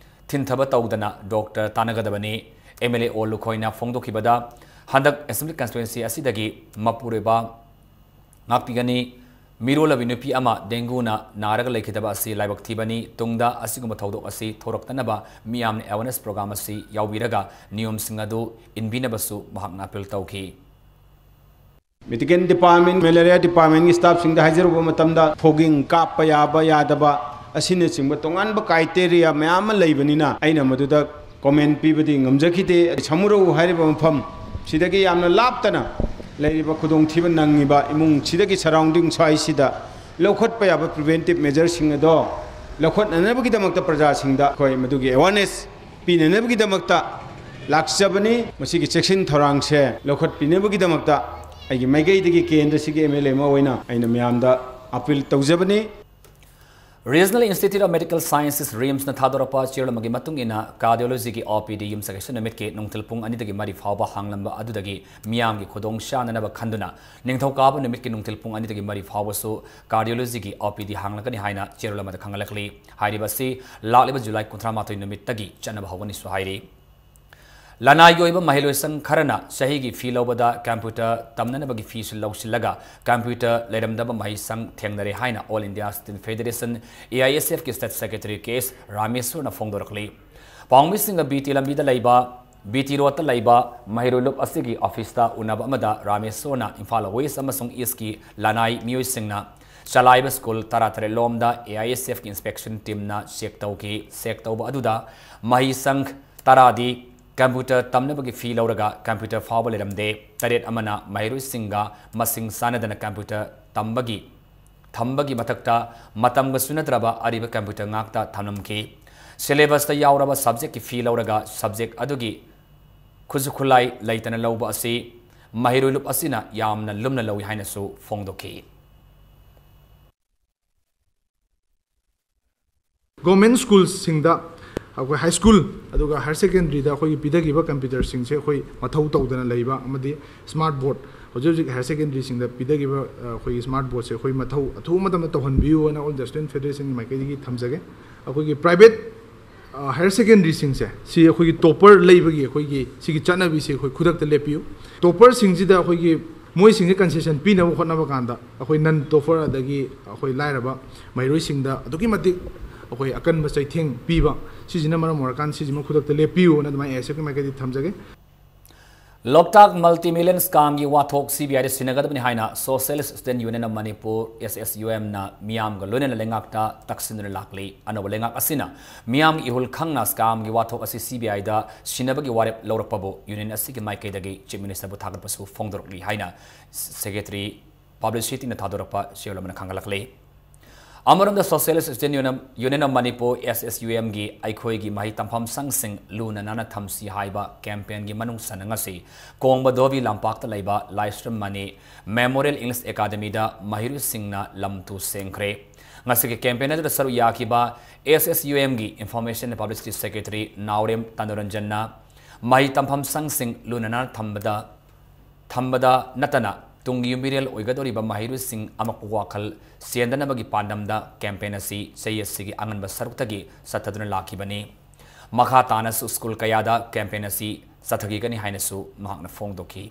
ꯊꯤꯟꯊꯕ ꯇꯧꯗꯅ doctor ꯇꯥꯟꯅꯒꯗꯕꯅꯤ꯫ MLA ꯑꯣ ꯂꯨꯈꯣꯏꯅ ꯐꯣꯡꯗꯣꯛꯈꯤꯕꯗ, ꯍꯟꯗꯛ Assembly Constituency ꯑꯁꯤꯗꯒꯤ ꯃꯄꯨꯔꯣꯏꯕ ꯉꯥꯛꯄꯤꯒꯅꯤ꯫ ꯃꯤꯔꯣꯜꯂꯕꯤ ꯅꯨꯄꯤ ꯑꯃ dengueꯅ ꯅꯥꯔꯒ ꯂꯩꯈꯤꯗꯕ ꯑꯁꯤ ꯂꯥꯏꯕꯛ ꯊꯤꯕꯅꯤ꯫ ꯇꯨꯡꯗ ꯑꯁꯤꯒꯨꯝꯕ ꯊꯧꯗꯣꯛ ꯑꯁꯤ ꯊꯣꯔꯛꯇꯅꯕ ꯃꯤꯌꯥꯝꯅ awareness program ꯑꯁꯤ ꯌꯥꯎꯕꯤꯔꯒ ꯅꯤꯌꯣꯝꯁꯤꯡ ꯑꯗꯨ ꯏꯟꯕꯤꯅꯕꯁꯨ ꯃꯍꯥꯛꯅ appeal ꯇꯧꯈꯤ꯫ Medical Department, Malaria Departmentꯀꯤ staffꯁꯤꯡꯗ ꯍꯥꯏꯖꯔꯨꯕ ꯃꯇꯝꯗ fogging ꯀꯥꯞꯄ ꯌꯥꯕ ꯌꯥꯗꯕ ꯑꯁꯤꯅꯆꯤꯡꯕ ꯇꯣꯉꯥꯟꯕ criteria ꯃꯌꯥꯝ ꯑꯃ ꯂꯩꯕꯅꯤꯅ ꯑꯩꯅ ꯃꯗꯨꯗ comment ꯄꯤꯕꯗꯤ ꯉꯝꯖꯈꯤꯗꯦ꯫ ꯁꯃꯨꯔꯧ ꯍꯥꯏꯔꯤꯕ ꯃꯐꯝ ꯁꯤꯗꯒꯤ ꯌꯥꯝꯅ ꯂꯥꯞꯇꯅ ꯂꯩꯔꯤꯕ ꯈꯨꯗꯣꯡꯊꯤꯕ ꯅꯪꯉꯤꯕ ꯏꯃꯨꯡ ꯁꯤꯗꯒꯤ surrounding ꯁ꯭ꯋꯥꯏꯁꯤꯗ ꯂꯧꯈꯠꯄ ꯌꯥꯕ preventive measureꯁꯤꯡ ꯑꯗꯣ ꯂꯧꯈꯠꯅꯅꯕꯒꯤꯗꯃꯛꯇ ꯄ꯭ꯔꯖꯥꯁꯤꯡꯗ ꯑꯩꯈꯣꯏ ꯃꯗꯨꯒꯤ awareness ꯄꯤꯅꯅꯕꯒꯤꯗꯃꯛꯇ ꯂꯥꯛꯆꯕꯅꯤ꯫ ꯃꯁꯤꯒꯤ ꯆꯦꯛꯁꯤꯟ ꯊꯧꯔꯥꯡꯁꯦ ꯂꯧꯈꯠꯄꯤꯅꯕꯒꯤꯗꯃꯛꯇ ꯑꯩꯒꯤ ꯃꯥꯏꯀꯩꯗꯒꯤ ꯀꯦꯟꯗ꯭ꯔꯁꯤꯒꯤ MLA ꯑꯃ ꯑꯣꯏꯅ ꯑꯩꯅ ꯃꯌꯥꯝꯗ appeal ꯇꯧꯖꯕꯅꯤ꯫ Regional Institute of Medical Sciences, RIMSꯅ ꯊꯥꯗꯣꯔꯛꯄ ꯆꯦꯔꯣꯜ ꯑꯃꯒꯤ ꯃꯇꯨꯡ ꯏꯟꯅ, cardiologyꯒꯤ OPD ꯌꯨꯝꯁꯥꯀꯩꯁ ꯅꯨꯃꯤꯠꯀꯤ ꯅꯨꯡꯊꯤꯜ ꯄꯨꯡ ꯑꯅꯤꯗꯒꯤ ꯃꯔꯤ ꯐꯥꯎꯕ ꯍꯥꯡꯂꯝꯕ ꯑꯗꯨꯗꯒꯤ ꯃꯤꯌꯥꯝꯒꯤ ꯈꯨꯗꯣꯡ ꯆꯥꯅꯅꯕ ꯈꯟꯗꯨꯅ, ꯅꯤꯡꯊꯧꯀꯥꯕ ꯅꯨꯃꯤꯠꯀꯤ ꯅꯨꯡꯊꯤꯜ ꯄꯨꯡ ꯑꯅꯤꯗꯒꯤ ꯃꯔꯤ ꯐꯥꯎꯕꯁꯨ cardiologyꯒꯤ OPD ꯍꯥꯡꯂꯒꯅꯤ ꯍꯥꯏꯅ ꯆꯦꯔꯣꯜ ꯑꯃꯗ ꯈꯪꯍꯜꯂꯛꯂꯤ꯫ ꯍꯥꯏꯔꯤꯕ ꯑꯁꯤ ꯂꯥꯛꯂꯤꯕ July ꯀꯨꯟꯊ꯭ꯔꯥ ꯃꯥꯊꯣꯏ ꯅꯨꯃꯤꯠꯇꯒꯤ ꯆꯠꯅꯕ ꯍꯧꯒꯅꯤꯁꯨ ꯍꯥꯏꯔꯤ꯫ ꯂꯅꯥꯏꯒꯤ ꯑꯣꯏꯕ ꯃꯍꯩꯂꯣꯏꯁꯪ ꯈꯔꯅ ꯆꯍꯤꯒꯤ fee ꯂꯧꯕꯗ computer ꯇꯝꯅꯅꯕꯒꯤ feeꯁꯨ ꯂꯧꯁꯤꯜꯂꯒ, computer ꯂꯩꯔꯝꯗꯕ ꯃꯍꯩꯁꯪ ꯊꯦꯡꯅꯔꯦ ꯍꯥꯏꯅ All India Student Federation, AISFꯀꯤ State Secretary ꯀꯦ ꯑꯦꯁ ꯔꯥꯃꯦꯁ꯭ꯋꯔꯅ ꯐꯣꯡꯗꯣꯔꯛꯂꯤ꯫ ꯄꯥꯎꯃꯤꯁꯤꯡꯒ ꯕꯤ ꯇꯤ ꯂꯝꯕꯤꯗ ꯂꯩꯕ, ꯕꯤ ꯇꯤ ꯔꯣꯗꯇ ꯂꯩꯕ ꯃꯍꯩꯔꯣꯏ ꯂꯨꯞ ꯑꯁꯤꯒꯤ officeꯇ ꯎꯅꯕ ꯑꯃꯗ ꯔꯥꯃꯦꯁ꯭ꯋꯔꯅ ꯏꯝꯐꯥꯜ West ꯑꯃꯁꯨꯡ Eastꯀꯤ ꯂꯅꯥꯏ ꯃꯤꯑꯣꯏꯁꯤꯡꯅ ꯆꯂꯥꯏꯕ ꯁ꯭ꯀꯨꯜ ꯇꯔꯥꯇꯔꯦꯠ ꯂꯣꯝꯗ A I S F ꯀꯤ inspection team ꯅ check ꯇꯧꯈꯤ꯫ Check ꯇꯧꯕ ꯑꯗꯨꯗ ꯃꯍꯩꯁꯪ ꯇꯔꯥꯗꯤ computer ꯇꯝꯅꯕꯒꯤ fee ꯂꯧꯔꯒ computer ꯐꯥꯎꯕ ꯂꯩꯔꯝꯗꯦ꯫ ꯇꯔꯦꯠ ꯑꯃꯅ ꯃꯍꯩꯔꯣꯏꯁꯤꯡꯒ ꯃꯁꯤꯡ ꯆꯥꯟꯅꯗꯅ computer ꯇꯝꯕꯒꯤ, ꯊꯝꯕꯒꯤ ꯃꯊꯛꯇ ꯃꯇꯝꯒ ꯆꯨꯅꯗ꯭ꯔꯕ ꯑꯔꯤꯕ computer ꯉꯥꯛꯇ ꯊꯝꯂꯝꯈꯤ꯫ Syllabus ꯇ ꯌꯥꯎꯔꯕ subject ꯀꯤ fee ꯂꯧꯔꯒ subject ꯑꯗꯨꯒꯤ ꯈꯨꯠꯁꯨ ꯈꯨꯠꯂꯥꯏ ꯂꯩꯇꯅ ꯂꯧꯕ ꯑꯁꯤ ꯃꯍꯩꯔꯣꯏ ꯂꯨꯞ ꯑꯁꯤꯅ ꯌꯥꯝꯅ ꯂꯨꯝꯅ ꯂꯧꯏ ꯍꯥꯏꯅꯁꯨ ꯐꯣꯡꯗꯣꯛꯈꯤ꯫ Government ꯁ꯭ꯀꯨꯜꯁꯤꯡꯗ ꯑꯩꯈꯣꯏ high school ꯑꯗꯨꯒ higher secondary ꯗ ꯑꯩꯈꯣꯏꯒꯤ ꯄꯤꯊꯈꯤꯕ computer ꯁꯤꯡꯁꯦ ꯑꯩꯈꯣꯏ ꯃꯊꯧ ꯇꯧꯗꯅ ꯂꯩꯕ ꯑꯃꯗꯤ smart board, ꯍꯧꯖꯤꯛ ꯍꯧꯖꯤꯛ higher secondary ꯁꯤꯡꯗ ꯄꯤꯊꯈꯤꯕ, ꯑ, ꯑꯩꯈꯣꯏꯒꯤ smart board ꯁꯦ ꯑꯩꯈꯣꯏ ꯃꯊꯧ ꯑꯊꯨꯕ ꯃꯇꯝꯗ ꯇꯧꯍꯟꯕꯤꯌꯨ ꯍꯥꯏꯅ All India Student Federation ꯒꯤ ꯃꯥꯏꯀꯩꯗꯒꯤ ꯊꯝꯖꯒꯦ꯫ ꯑꯩꯈꯣꯏꯒꯤ private, ꯑ, higher secondary ꯁꯤꯡꯁꯦ, ꯁꯤ ꯑꯩꯈꯣꯏꯒꯤ topper ꯂꯩꯕꯒꯤ ꯑꯩꯈꯣꯏꯒꯤ ꯁꯤꯒꯤ ꯆꯠꯅꯕꯤꯁꯦ ꯑꯩꯈꯣꯏ ꯈꯨꯗꯛꯇ ꯂꯦꯞꯄꯤꯌꯨ꯫ Topper ꯁꯤꯡꯁꯤꯗ ꯑꯩꯈꯣꯏꯒꯤ ꯃꯣꯏꯁꯤꯡꯁꯦ concession ꯄꯤꯅꯕ ꯍꯣꯠꯅꯕ ꯀꯥꯟꯗ ꯑꯩꯈꯣꯏ non topper ꯑꯗꯒꯤ ꯑꯩꯈꯣꯏ ꯂꯥꯏꯔꯕ ꯃꯍꯩꯔꯣꯏꯁꯤꯡꯗ ꯑꯗꯨꯛꯀꯤ ꯃꯇꯤꯛ ꯑꯩꯈꯣꯏ ꯑꯀꯟꯕ ꯆꯩꯊꯦꯡ ꯄꯤꯕ, ꯁꯤꯁꯤꯅ ꯃꯔꯝ ꯑꯣꯏꯔꯀꯥꯟꯗ ꯁꯤꯁꯤꯃ ꯈꯨꯗꯛꯇ ꯂꯦꯞꯄꯤꯌꯨꯅ ꯑꯗꯨꯃꯥꯏꯅ A I S F ꯀꯤ ꯃꯥꯏꯀꯩꯗꯒꯤ ꯊꯝꯖꯒꯦ꯫ ꯂꯣꯛꯇꯥꯛ Multi Million Scam ꯒꯤ ꯋꯥꯊꯣꯛ C B I ꯗ ꯁꯤꯟꯅꯒꯗꯕꯅꯤ ꯍꯥꯏꯅ Socialist Student Union of Manipur, S S U M ꯅ ꯃꯤꯌꯥꯝꯒ ꯂꯣꯏꯅꯅ ꯂꯩꯉꯥꯛꯇ ꯇꯛꯁꯤꯟꯗꯨꯅ ꯂꯥꯛꯂꯤ꯫ ꯑꯅꯧꯕ ꯂꯩꯉꯥꯛ ꯑꯁꯤꯅ ꯃꯤꯌꯥꯝꯒꯤ ꯏꯍꯨꯜ ꯈꯪꯅ scam ꯒꯤ ꯋꯥꯊꯣꯛ ꯑꯁꯤ C B I ꯗ ꯁꯤꯟꯅꯕꯒꯤ ꯋꯥꯔꯦꯞ ꯂꯧꯔꯛꯄꯕꯨ Union ꯑꯁꯤꯒꯤ ꯃꯥꯏꯀꯩꯗꯒꯤ Chief Minister ꯕꯨ ꯊꯥꯒꯠꯄꯁꯨ ꯐꯣꯡꯗꯣꯔꯛꯂꯤ ꯍꯥꯏꯅ Secretary Publicity ꯅ ꯊꯥꯗꯣꯔꯛꯄ ꯆꯦꯔꯣꯜ ꯑꯃꯅ ꯈꯪꯍꯜꯂꯛꯂꯤ꯫ ꯑꯃꯔꯣꯝꯗ Socialist Student Union, Union of Manipur, S S U M ꯒꯤ ꯑꯩꯈꯣꯏꯒꯤ ꯃꯍꯩ ꯇꯝꯐꯝ ꯁꯪꯁꯤꯡ ꯂꯨꯅ ꯅꯥꯟꯅ ꯊꯝꯁꯤ ꯍꯥꯏꯕ campaign ꯒꯤ ꯃꯅꯨꯡ ꯆꯟꯅ ꯉꯁꯤ ꯀꯣꯡꯕ ꯙꯣꯕꯤ ꯂꯝꯄꯥꯛꯇ ꯂꯩꯕ ꯂꯥꯏꯁ꯭ꯔꯝ ꯃꯅꯤ Memorial English Academy ꯗ ꯃꯍꯩꯔꯣꯏꯁꯤꯡꯅ ꯂꯝ ꯇꯨ ꯁꯦꯡꯈ꯭ꯔꯦ꯫ ꯉꯁꯤꯒꯤ campaign ꯑꯗꯨꯗ ꯁꯔꯨꯛ ꯌꯥꯈꯤꯕ S S U M ꯒꯤ Information and Publicity Secretary ꯅꯥꯎꯔꯦꯝ ꯇꯅꯨꯔꯟꯖꯟꯅ ꯃꯍꯩ ꯇꯝꯐꯝ ꯁꯪꯁꯤꯡ ꯂꯨꯅ ꯅꯥꯟꯅ ꯊꯝꯕꯗ ꯊꯝꯕꯗ ꯅꯠꯇꯅ ꯇꯨꯡꯒꯤ ꯌꯨꯝꯕꯤꯔꯦꯜ ꯑꯣꯏꯒꯗꯧꯔꯤꯕ ꯃꯍꯩꯔꯣꯏꯁꯤꯡ ꯑꯃꯛꯄ ꯋꯥꯈꯜ ꯆꯦꯟꯗꯅꯕꯒꯤ ꯄꯥꯟꯗꯝꯗ campaign ꯑꯁꯤ ꯆꯍꯤ ꯑꯁꯤꯒꯤ ꯑꯉꯟꯕ ꯁꯔꯨꯛꯇꯒꯤ ꯆꯠꯊꯗꯨꯅ ꯂꯥꯛꯈꯤꯕꯅꯤ꯫ ꯃꯈꯥ ꯇꯥꯅꯁꯨ ꯁ꯭ꯀꯨꯜ ꯀꯌꯥꯗ campaign ꯑꯁꯤ ꯆꯠꯊꯈꯤꯒꯅꯤ ꯍꯥꯏꯅꯁꯨ ꯃꯍꯥꯛꯅ ꯐꯣꯡꯗꯣꯛꯈꯤ꯫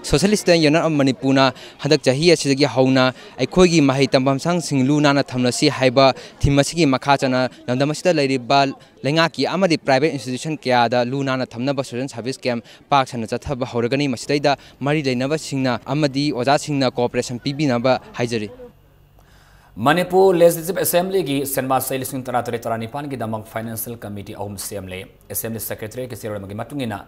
Socialist Student Union of ꯃꯅꯤꯄꯨꯔꯅ ꯍꯟꯗꯛ ꯆꯍꯤ ꯑꯁꯤꯗꯒꯤ ꯍꯧꯅ ꯑꯩꯈꯣꯏꯒꯤ ꯃꯍꯩ ꯇꯝꯐꯝ ꯁꯪꯁꯤꯡ ꯂꯨ ꯅꯥꯟꯅ ꯊꯝꯂꯁꯤ ꯍꯥꯏꯕ theme ꯑꯁꯤꯒꯤ ꯃꯈꯥ ꯆꯠꯅ ꯂꯝꯗꯝ ꯑꯁꯤꯗ ꯂꯩꯔꯤꯕ ꯂꯩꯉꯥꯛꯀꯤ ꯑꯃꯗꯤ private institution ꯀꯌꯥꯗ ꯂꯨ ꯅꯥꯟꯅ ꯊꯝꯅꯕ social service camp ꯄꯥꯛ ꯁꯟꯅ ꯆꯠꯊꯕ ꯍꯧꯔꯒꯅꯤ꯫ ꯃꯁꯤꯗꯩꯗ ꯃꯔꯤ ꯂꯩꯅꯕꯁꯤꯡꯅ ꯑꯃꯗꯤ ꯑꯣꯖꯥꯁꯤꯡꯅ cooperation ꯄꯤꯕꯤꯅꯕ ꯍꯥꯏꯖꯔꯤ꯫ ꯃꯅꯤꯄꯨꯔ Legislative Assemblyꯒꯤ ꯁꯦꯟꯃꯥꯁꯩ ꯂꯤꯁꯤꯡ ꯇꯔꯥꯇꯔꯦꯠ ꯇꯔꯥꯅꯤꯄꯥꯟꯒꯤꯗꯃꯛ Financial Committee ꯑꯍꯨꯝ ꯁꯦꯝꯂꯦ꯫ Assembly Secretary ꯀꯤ ꯆꯦꯔꯣꯜ ꯑꯃꯒꯤ ꯃꯇꯨꯡ ꯏꯟꯅ,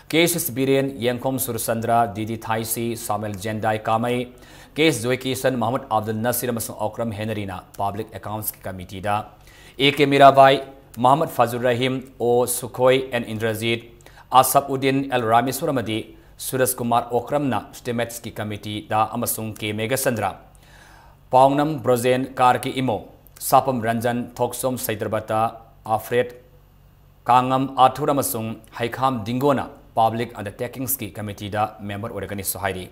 ꯀꯦ ꯑꯦꯁ ꯕꯤꯔꯦꯟ, ꯌꯦꯡꯈꯣꯝ ꯁꯨꯔꯆꯟꯗ꯭ꯔ, ꯗꯤ ꯗꯤ ꯊꯥꯏꯁꯤ, ꯁꯥꯃꯦꯜ ꯖꯦꯟꯗꯥꯏ ꯀꯥꯃꯩ, ꯀꯦ ꯑꯦꯁ ꯖꯣꯏꯀꯤꯁꯟ, ꯃꯍꯃꯨꯗ ꯑꯕꯗꯨꯜ ꯅꯁꯤꯔ ꯑꯃꯁꯨꯡ ꯑꯣꯀ꯭ꯔꯝ ꯍꯦꯅꯔꯤꯅ Public Accounts ꯀꯤ Committee the, A K Mirabai, ꯃꯍꯃꯗ ꯐꯖꯨꯔ Rahim, ꯑꯣ ꯁꯨꯈꯣꯏ, ꯑꯦꯟ ꯏꯟꯗ꯭ꯔꯖꯤꯠ, ꯑꯁꯐ ꯎꯗꯤꯟ, ꯑꯦꯜ ꯔꯥꯃꯦꯁ꯭ꯋꯔ ꯑꯃꯗꯤ ꯁꯨꯔꯖ ꯀꯨꯃꯥꯔ ꯑꯣꯀ꯭ꯔꯝꯅ Estimates ꯀꯤ Committee ꯗ ꯑꯃꯁꯨꯡ ꯀꯦ ꯃꯦꯘꯆꯟꯗ꯭ꯔ, ꯄꯥꯎꯅꯝ ꯕ꯭ꯔꯣꯖꯦꯟ, ꯀꯥꯔꯀꯤ ꯏꯃꯣ, ꯁꯥꯄꯝ ꯔꯟꯖꯟ, ꯊꯣꯛꯆꯣꯝ ꯁꯩꯗ꯭ꯔꯕꯇ, ꯑꯥꯐ꯭ꯔꯦꯠ ꯀꯥꯉꯝ ꯑꯥꯊꯨꯔ ꯑꯃꯁꯨꯡ ꯍꯩꯈꯥꯝ ꯗꯤꯡꯒꯣꯅ Public Undertakings ꯀꯤ Committee ꯗ member ꯑꯣꯏꯔꯒꯅꯤꯁꯨ ꯍꯥꯏꯔꯤ꯫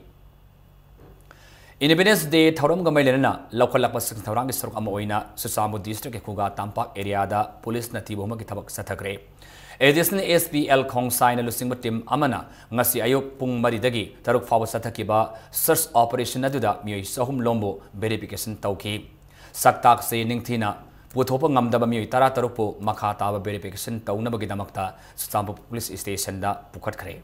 Independence Day ꯊꯧꯔꯝꯒ ꯃꯔꯤ ꯂꯩꯅꯅ ꯂꯧꯈꯠꯂꯛꯄ ꯁꯤꯟ ꯊꯧꯔꯥꯡꯒꯤ ꯁꯔꯨꯛ ꯑꯃ ꯑꯣꯏꯅ ꯆꯨꯔꯆꯥꯟꯄꯨꯔ district ꯀꯤ ꯈꯨꯒꯥ ꯇꯝꯄꯥꯛ area ꯗ police ꯅ ꯊꯤꯕ ꯍꯨꯝꯕꯒꯤ ꯊꯕꯛ ꯆꯠꯊꯈ꯭ꯔꯦ꯫ Additional S P L ꯈꯣꯡꯁꯥꯏꯅ ꯂꯨꯆꯤꯡꯕ team ꯑꯃꯅ ꯉꯁꯤ ꯑꯌꯨꯛ ꯄꯨꯡ ꯃꯔꯤꯗꯒꯤ ꯇꯔꯨꯛ ꯐꯥꯎꯕ ꯆꯠꯊꯈꯤꯕ search operation ꯑꯗꯨꯗ ꯃꯤꯑꯣꯏ ꯆꯍꯨꯝ ꯂꯣꯝꯕꯨ verification ꯇꯧꯈꯤ꯫ ꯁꯛꯇꯥꯛꯁꯦ ꯅꯤꯡꯊꯤꯅ ꯄꯨꯊꯣꯛꯄ ꯉꯝꯗꯕ ꯃꯤꯑꯣꯏ ꯇꯔꯥꯇꯔꯨꯛꯄꯨ ꯃꯈꯥ ꯇꯥꯕ verification ꯇꯧꯅꯕꯒꯤꯗꯃꯛꯇ ꯆꯨꯔꯆꯥꯟꯄꯨꯔ police station ꯗ ꯄꯨꯈꯠꯈ꯭ꯔꯦ꯫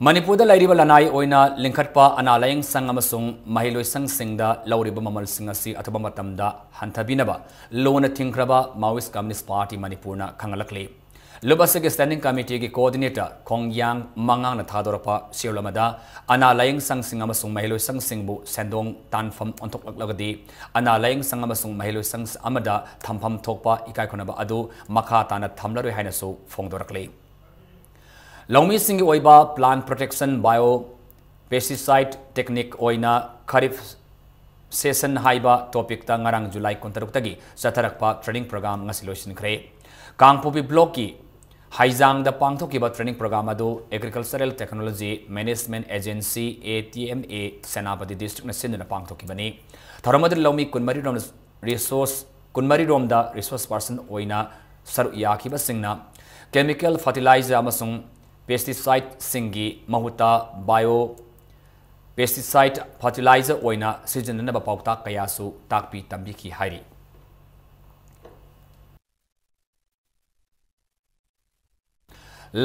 ꯃꯅꯤꯄꯨꯔꯗ ꯂꯩꯔꯤꯕ ꯂꯅꯥꯏ ꯑꯣꯏꯅ ꯂꯤꯡꯈꯠꯄ ꯑꯅꯥ ꯂꯥꯌꯦꯡ ꯁꯪ ꯑꯃꯁꯨꯡ ꯃꯍꯩꯂꯣꯏꯁꯪꯁꯤꯡꯗ ꯂꯧꯔꯤꯕ ꯃꯃꯜꯁꯤꯡ ꯑꯁꯤ ꯑꯊꯨꯕ ꯃꯇꯝꯗ ꯍꯟꯊꯕꯤꯅꯕ ꯂꯨꯅ ꯊꯤꯡꯈ꯭ꯔꯕ Maoist Communist Party ꯃꯅꯤꯄꯨꯔꯅ ꯈꯪꯍꯜꯂꯛꯂꯤ꯫ ꯂꯨꯞ ꯑꯁꯤꯒꯤ Standing Committee ꯒꯤ Coordinator ꯈꯣꯡꯌꯥꯡ ꯃꯉꯥꯡꯅ ꯊꯥꯗꯣꯔꯛꯄ ꯁꯤꯔꯣꯜ ꯑꯃꯗ, ꯑꯅꯥ ꯂꯥꯌꯦꯡ ꯁꯪꯁꯤꯡ ꯑꯃꯁꯨꯡ ꯃꯍꯩꯂꯣꯏꯁꯪꯁꯤꯡꯕꯨ ꯁꯦꯟꯗꯣꯡ ꯇꯥꯟꯐꯝ ꯑꯣꯟꯊꯣꯛꯂꯛꯂꯒꯗꯤ, ꯑꯅꯥ ꯂꯥꯌꯦꯡ ꯁꯪ ꯑꯃꯁꯨꯡ ꯃꯍꯩꯂꯣꯏꯁꯪ ꯑꯃꯗ ꯊꯝꯐꯝ ꯊꯣꯛꯄ ꯏꯀꯥꯏ ꯈꯨꯝꯅꯕ ꯑꯗꯨ ꯃꯈꯥ ꯇꯥꯅ ꯊꯝꯂꯔꯣꯏ ꯍꯥꯏꯅꯁꯨ ꯐꯣꯡꯗꯣꯔꯛꯂꯤ꯫ ꯂꯧꯃꯤꯁꯤꯡꯒꯤ ꯑꯣꯏꯕ plant protection, bio pesticide technique ꯑꯣꯏꯅ Kharif season ꯍꯥꯏꯕ topic ꯇ ꯉꯔꯥꯡ July ꯀꯨꯟꯇꯔꯨꯛꯇꯒꯤ ꯆꯠꯊꯔꯛꯄ training program ꯉꯁꯤ ꯂꯣꯏꯁꯤꯟꯈ꯭ꯔꯦ꯫ ꯀꯥꯡꯄꯣꯛꯄꯤ block ꯀꯤ ꯍꯩꯖꯥꯡꯗ ꯄꯥꯡꯊꯣꯛꯈꯤꯕ training program ꯑꯗꯨ Agricultural Technology Management Agency, A T M A, Senapati district ꯅ ꯁꯤꯟꯗꯨꯅ ꯄꯥꯡꯊꯣꯛꯈꯤꯕꯅꯤ꯫ ꯊꯧꯔꯝ ꯑꯗꯨꯗ ꯂꯧꯃꯤ ꯀꯨꯟꯃꯔꯤ ꯔꯣꯝꯅ resource, ꯀꯨꯟꯃꯔꯤ ꯔꯣꯝꯗ resource person ꯑꯣꯏꯅ ꯁꯔꯨꯛ ꯌꯥꯈꯤꯕꯁꯤꯡꯅ chemical fertilizer ꯑꯃꯁꯨꯡ pesticideꯁꯤꯡꯒꯤ ꯃꯍꯨꯠꯇ bio pesticide fertilizer ꯑꯣꯏꯅ ꯁꯤꯖꯤꯟꯅꯅꯕ ꯄꯥꯎꯇꯥꯛ ꯀꯌꯥꯁꯨ ꯇꯥꯛꯄꯤ ꯇꯝꯕꯤꯈꯤ ꯍꯥꯏꯔꯤ꯫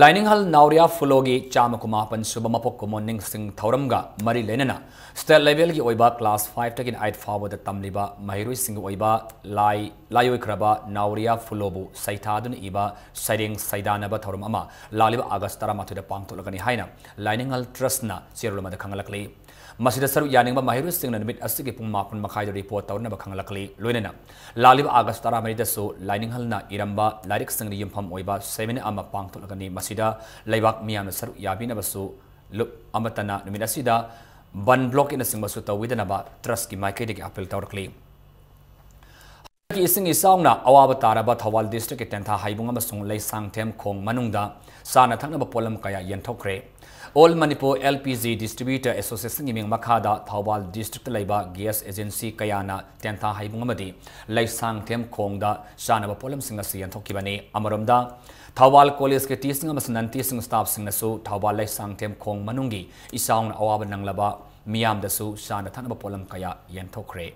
ꯂꯥꯏꯅꯤꯡꯍꯜ ꯅꯥꯎꯔꯤꯌꯥ ꯐꯨꯂꯣꯒꯤ ꯆꯥꯝꯃ ꯀꯨꯟꯃꯥꯄꯟ ꯁꯨꯕ ꯃꯄꯣꯛ ꯀꯨꯝꯑꯣꯟ ꯅꯤꯡꯁꯤꯡ ꯊꯧꯔꯝꯒ ꯃꯔꯤ ꯂꯩꯅꯅ state levelꯒꯤ ꯑꯣꯏꯕ class fiveꯇꯒꯤꯅ eight ꯐꯥꯎꯕꯗ ꯇꯝꯂꯤꯕ ꯃꯍꯩꯔꯣꯏꯁꯤꯡꯒꯤ ꯑꯣꯏꯕ ꯂꯥꯏ, ꯂꯥꯏꯑꯣꯏꯈ꯭ꯔꯕ ꯅꯥꯎꯔꯤꯌꯥ ꯐꯨꯂꯣꯕꯨ ꯁꯩꯊꯥꯗꯨꯅ ꯏꯕ ꯁꯩꯔꯦꯡ ꯁꯩꯗꯥꯅꯕ ꯊꯧꯔꯝ ꯑꯃ ꯂꯥꯛꯂꯤꯕ August ꯇꯔꯥꯃꯥꯊꯣꯏꯗ ꯄꯥꯡꯊꯣꯛꯂꯒꯅꯤ ꯍꯥꯏꯅ ꯂꯥꯏꯅꯤꯡꯍꯜ Trustꯅ ꯆꯦꯔꯣꯜ ꯑꯃꯗ ꯈꯪꯍꯜꯂꯛꯂꯤ꯫ ꯃꯁꯤꯗ ꯁꯔꯨꯛ ꯌꯥꯅꯤꯡꯕ ꯃꯍꯩꯔꯣꯏꯁꯤꯡꯅ ꯅꯨꯃꯤꯠ ꯑꯁꯤꯒꯤ ꯄꯨꯡ ꯃꯥꯄꯟ ꯃꯈꯥꯏꯗ report ꯇꯧꯅꯕ ꯈꯪꯍꯜꯂꯛꯂꯤ꯫ ꯂꯣꯏꯅꯅ ꯂꯥꯛꯂꯤꯕ August ꯇꯔꯥꯃꯔꯤꯗꯁꯨ ꯂꯥꯏꯅꯤꯡꯍꯜꯅ ꯏꯔꯝꯕ ꯂꯥꯏꯔꯤꯛꯁꯤꯡꯗ ꯌꯨꯝꯐꯝ ꯑꯣꯏꯕ seminar ꯑꯃ ꯄꯥꯡꯊꯣꯛꯂꯒꯅꯤ꯫ ꯃꯁꯤꯗ ꯂꯩꯕꯥꯛ ꯃꯤꯌꯥꯝꯅ ꯁꯔꯨꯛ ꯌꯥꯕꯤꯅꯕꯁꯨ ꯂꯨꯞ ꯑꯃꯠꯇꯅ ꯅꯨꯃꯤꯠ ꯑꯁꯤꯗ ꯕꯟ blockꯅꯆꯤꯡꯕꯁꯨ ꯇꯧꯕꯤꯗꯅꯕ Trustꯀꯤ ꯃꯥꯏꯀꯩꯗꯒꯤ appeal ꯇꯧꯔꯛꯂꯤ꯫ ꯍꯟꯗꯛꯀꯤ ꯏꯁꯤꯡ ꯏꯆꯥꯎꯅ ꯑꯋꯥꯕ ꯇꯥꯔꯕ ꯊꯧꯕꯥꯜ districtꯀꯤ ꯇꯦꯟꯊꯥ ꯍꯩꯕꯨꯡ ꯑꯃꯁꯨꯡ ꯂꯩꯁꯥꯡꯊꯦꯝ ꯈꯣꯡ ꯃꯅꯨꯡꯗ ꯆꯥꯅ ꯊꯛꯅꯕ ꯄꯣꯠꯂꯝ ꯀꯌꯥ ꯌꯦꯟꯊꯣꯛꯈ꯭ꯔꯦ꯫ All Manipur LPG Distributor Associationꯒꯤ ꯃꯤꯡ ꯃꯈꯥꯗ ꯊꯧꯕꯥꯜ districtꯇ ꯂꯩꯕ gas agency ꯀꯌꯥꯅ ꯇꯦꯟꯊꯥ ꯍꯩꯕꯨꯡ ꯑꯃꯗꯤ ꯂꯩꯁꯥꯡꯊꯦꯝ ꯈꯣꯡꯗ ꯆꯥꯅꯕ ꯄꯣꯠꯂꯝꯁꯤꯡ ꯑꯁꯤ ꯌꯦꯟꯊꯣꯛꯈꯤꯕꯅꯤ꯫ ꯑꯃꯔꯣꯝꯗ, ꯊꯧꯕꯥꯜ college teaching ꯑꯃꯁꯨꯡ non teaching staffꯁꯤꯡꯅꯁꯨ ꯊꯧꯕꯥꯜ ꯂꯩꯁꯥꯡꯊꯦꯝ ꯈꯣꯡ ꯃꯅꯨꯡꯒꯤ ꯏꯆꯥꯎꯅ ꯑꯋꯥꯕ ꯅꯪꯂꯕ ꯃꯤꯌꯥꯝꯗꯁꯨ ꯆꯥꯅ ꯊꯛꯅꯕ ꯄꯣꯠꯂꯝ ꯀꯌꯥ ꯌꯦꯟꯊꯣꯛꯈ꯭ꯔꯦ꯫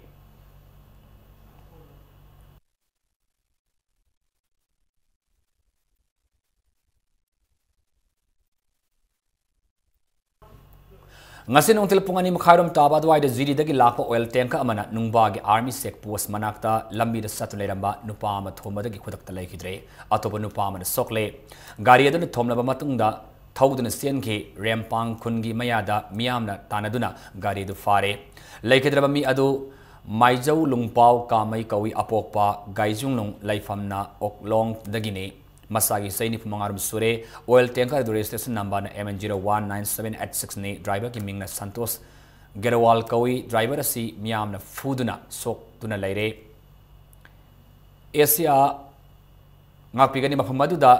ꯉꯁꯤ ꯅꯨꯡꯊꯤꯜ ꯄꯨꯡ ꯑꯅꯤ ꯃꯈꯥꯏꯔꯣꯝ ꯇꯥꯕ ꯑꯗꯨꯋꯥꯏꯗ ꯖꯤꯔꯤꯗꯒꯤ ꯂꯥꯛꯄ oil tanker ꯑꯃꯅ ꯅꯨꯡꯕꯥꯒꯤ army check post ꯃꯅꯥꯛꯇ ꯂꯝꯕꯤꯗ ꯆꯠꯇꯨꯅ ꯂꯩꯔꯝꯕ ꯅꯨꯄꯥ ꯑꯃ ꯊꯣꯝꯕꯗꯒꯤ ꯈꯨꯗꯛꯇ ꯂꯩꯈꯤꯗ꯭ꯔꯦ꯫ ꯑꯇꯣꯞꯄ ꯅꯨꯄꯥ ꯑꯃꯅ ꯁꯣꯛꯂꯦ꯫ ꯒꯥꯔꯤ ꯑꯗꯨꯅ ꯊꯣꯝꯂꯕ ꯃꯇꯨꯡꯗ ꯊꯧꯗꯨꯅ ꯆꯦꯟꯈꯤ꯫ ꯔꯦꯝꯄꯥꯡ ꯈꯨꯟꯒꯤ ꯃꯌꯥꯗ ꯃꯤꯌꯥꯝꯅ ꯇꯥꯟꯅꯗꯨꯅ ꯒꯥꯔꯤꯗꯨ ꯐꯥꯔꯦ꯫ ꯂꯩꯈꯤꯗ꯭ꯔꯕ ꯃꯤ ꯑꯗꯨ ꯃꯥꯏꯖꯧ ꯂꯨꯡꯄꯥꯎ ꯀꯥꯃꯩ ꯀꯧꯏ, ꯑꯄꯣꯛꯄ ꯒꯥꯏꯖꯨꯡꯂꯨꯡ, ꯂꯩꯐꯝꯅ ꯑꯣꯛꯂꯣꯡꯗꯒꯤꯅꯤ꯫ ꯃꯁꯥꯒꯤ ꯆꯍꯤ ꯅꯤꯐꯨ ꯃꯉꯥꯔꯣꯝ ꯁꯨꯔꯦ꯫ Oil tanker ꯑꯗꯨ registration numberꯅ M N zero one nine seven eight sixꯅꯤ꯫ Driverꯒꯤ ꯃꯤꯡꯅ ꯁꯟꯇꯣꯁ ꯒꯦꯔꯋꯥꯜ ꯀꯧꯏ꯫ Driver ꯑꯁꯤ ꯃꯤꯌꯥꯝꯅ ꯐꯨꯗꯨꯅ ꯁꯣꯛꯇꯨꯅ ꯂꯩꯔꯦ꯫ ꯑꯦꯁꯤꯌꯥ ꯉꯥꯛꯄꯤꯒꯅꯤ ꯃꯐꯝ ꯑꯗꯨꯗ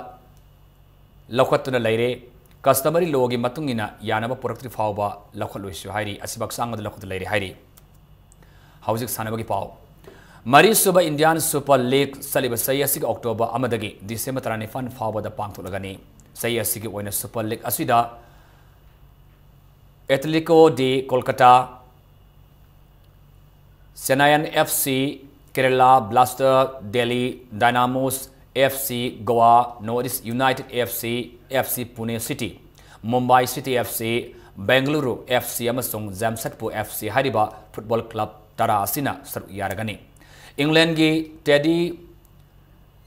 ꯂꯧꯈꯠꯇꯨꯅ ꯂꯩꯔꯦ꯫ Customary lawꯒꯤ ꯃꯇꯨꯡ ꯏꯟꯅ ꯌꯥꯅꯕ ꯄꯨꯔꯛꯇ꯭ꯔꯤ ꯐꯥꯎꯕ ꯂꯧꯈꯠꯂꯣꯏꯁꯨ ꯍꯥꯏꯔꯤ꯫ ꯑꯁꯤꯕ ꯍꯛꯆꯥꯡ ꯑꯗꯨ ꯂꯧꯈꯠꯇꯨꯅ ꯂꯩꯔꯦ ꯍꯥꯏꯔꯤ꯫ ꯍꯧꯖꯤꯛ ꯁꯥꯟꯅꯕꯒꯤ ꯄꯥꯎ꯫ ꯃꯔꯤꯁꯨꯕ Indian Super League ꯆꯠꯂꯤꯕ ꯆꯍꯤ ꯑꯁꯤꯒꯤ October ꯑꯃꯗꯒꯤ December ꯇꯔꯥꯅꯤꯄꯥꯟ ꯐꯥꯎꯕꯗ ꯄꯥꯡꯊꯣꯛꯂꯒꯅꯤ꯫ ꯆꯍꯤ ꯑꯁꯤꯒꯤ ꯑꯣꯏꯅ Super League ꯑꯁꯤꯗ Atletico de Kolkata, Chennaiyin F C, Kerala Blaster, Delhi Dynamos F C, Goa North East United F C, F C Pune City, Mumbai City F C, Bengaluru F C ꯑꯃꯁꯨꯡ ꯖꯥꯝꯁꯦꯗꯄꯨꯔ F C ꯍꯥꯏꯔꯤꯕ football club ꯇꯔꯥ ꯑꯁꯤꯅ ꯁꯔꯨꯛ ꯌꯥꯔꯒꯅꯤ꯫ ꯏꯪꯂꯦꯟꯒꯤ teddy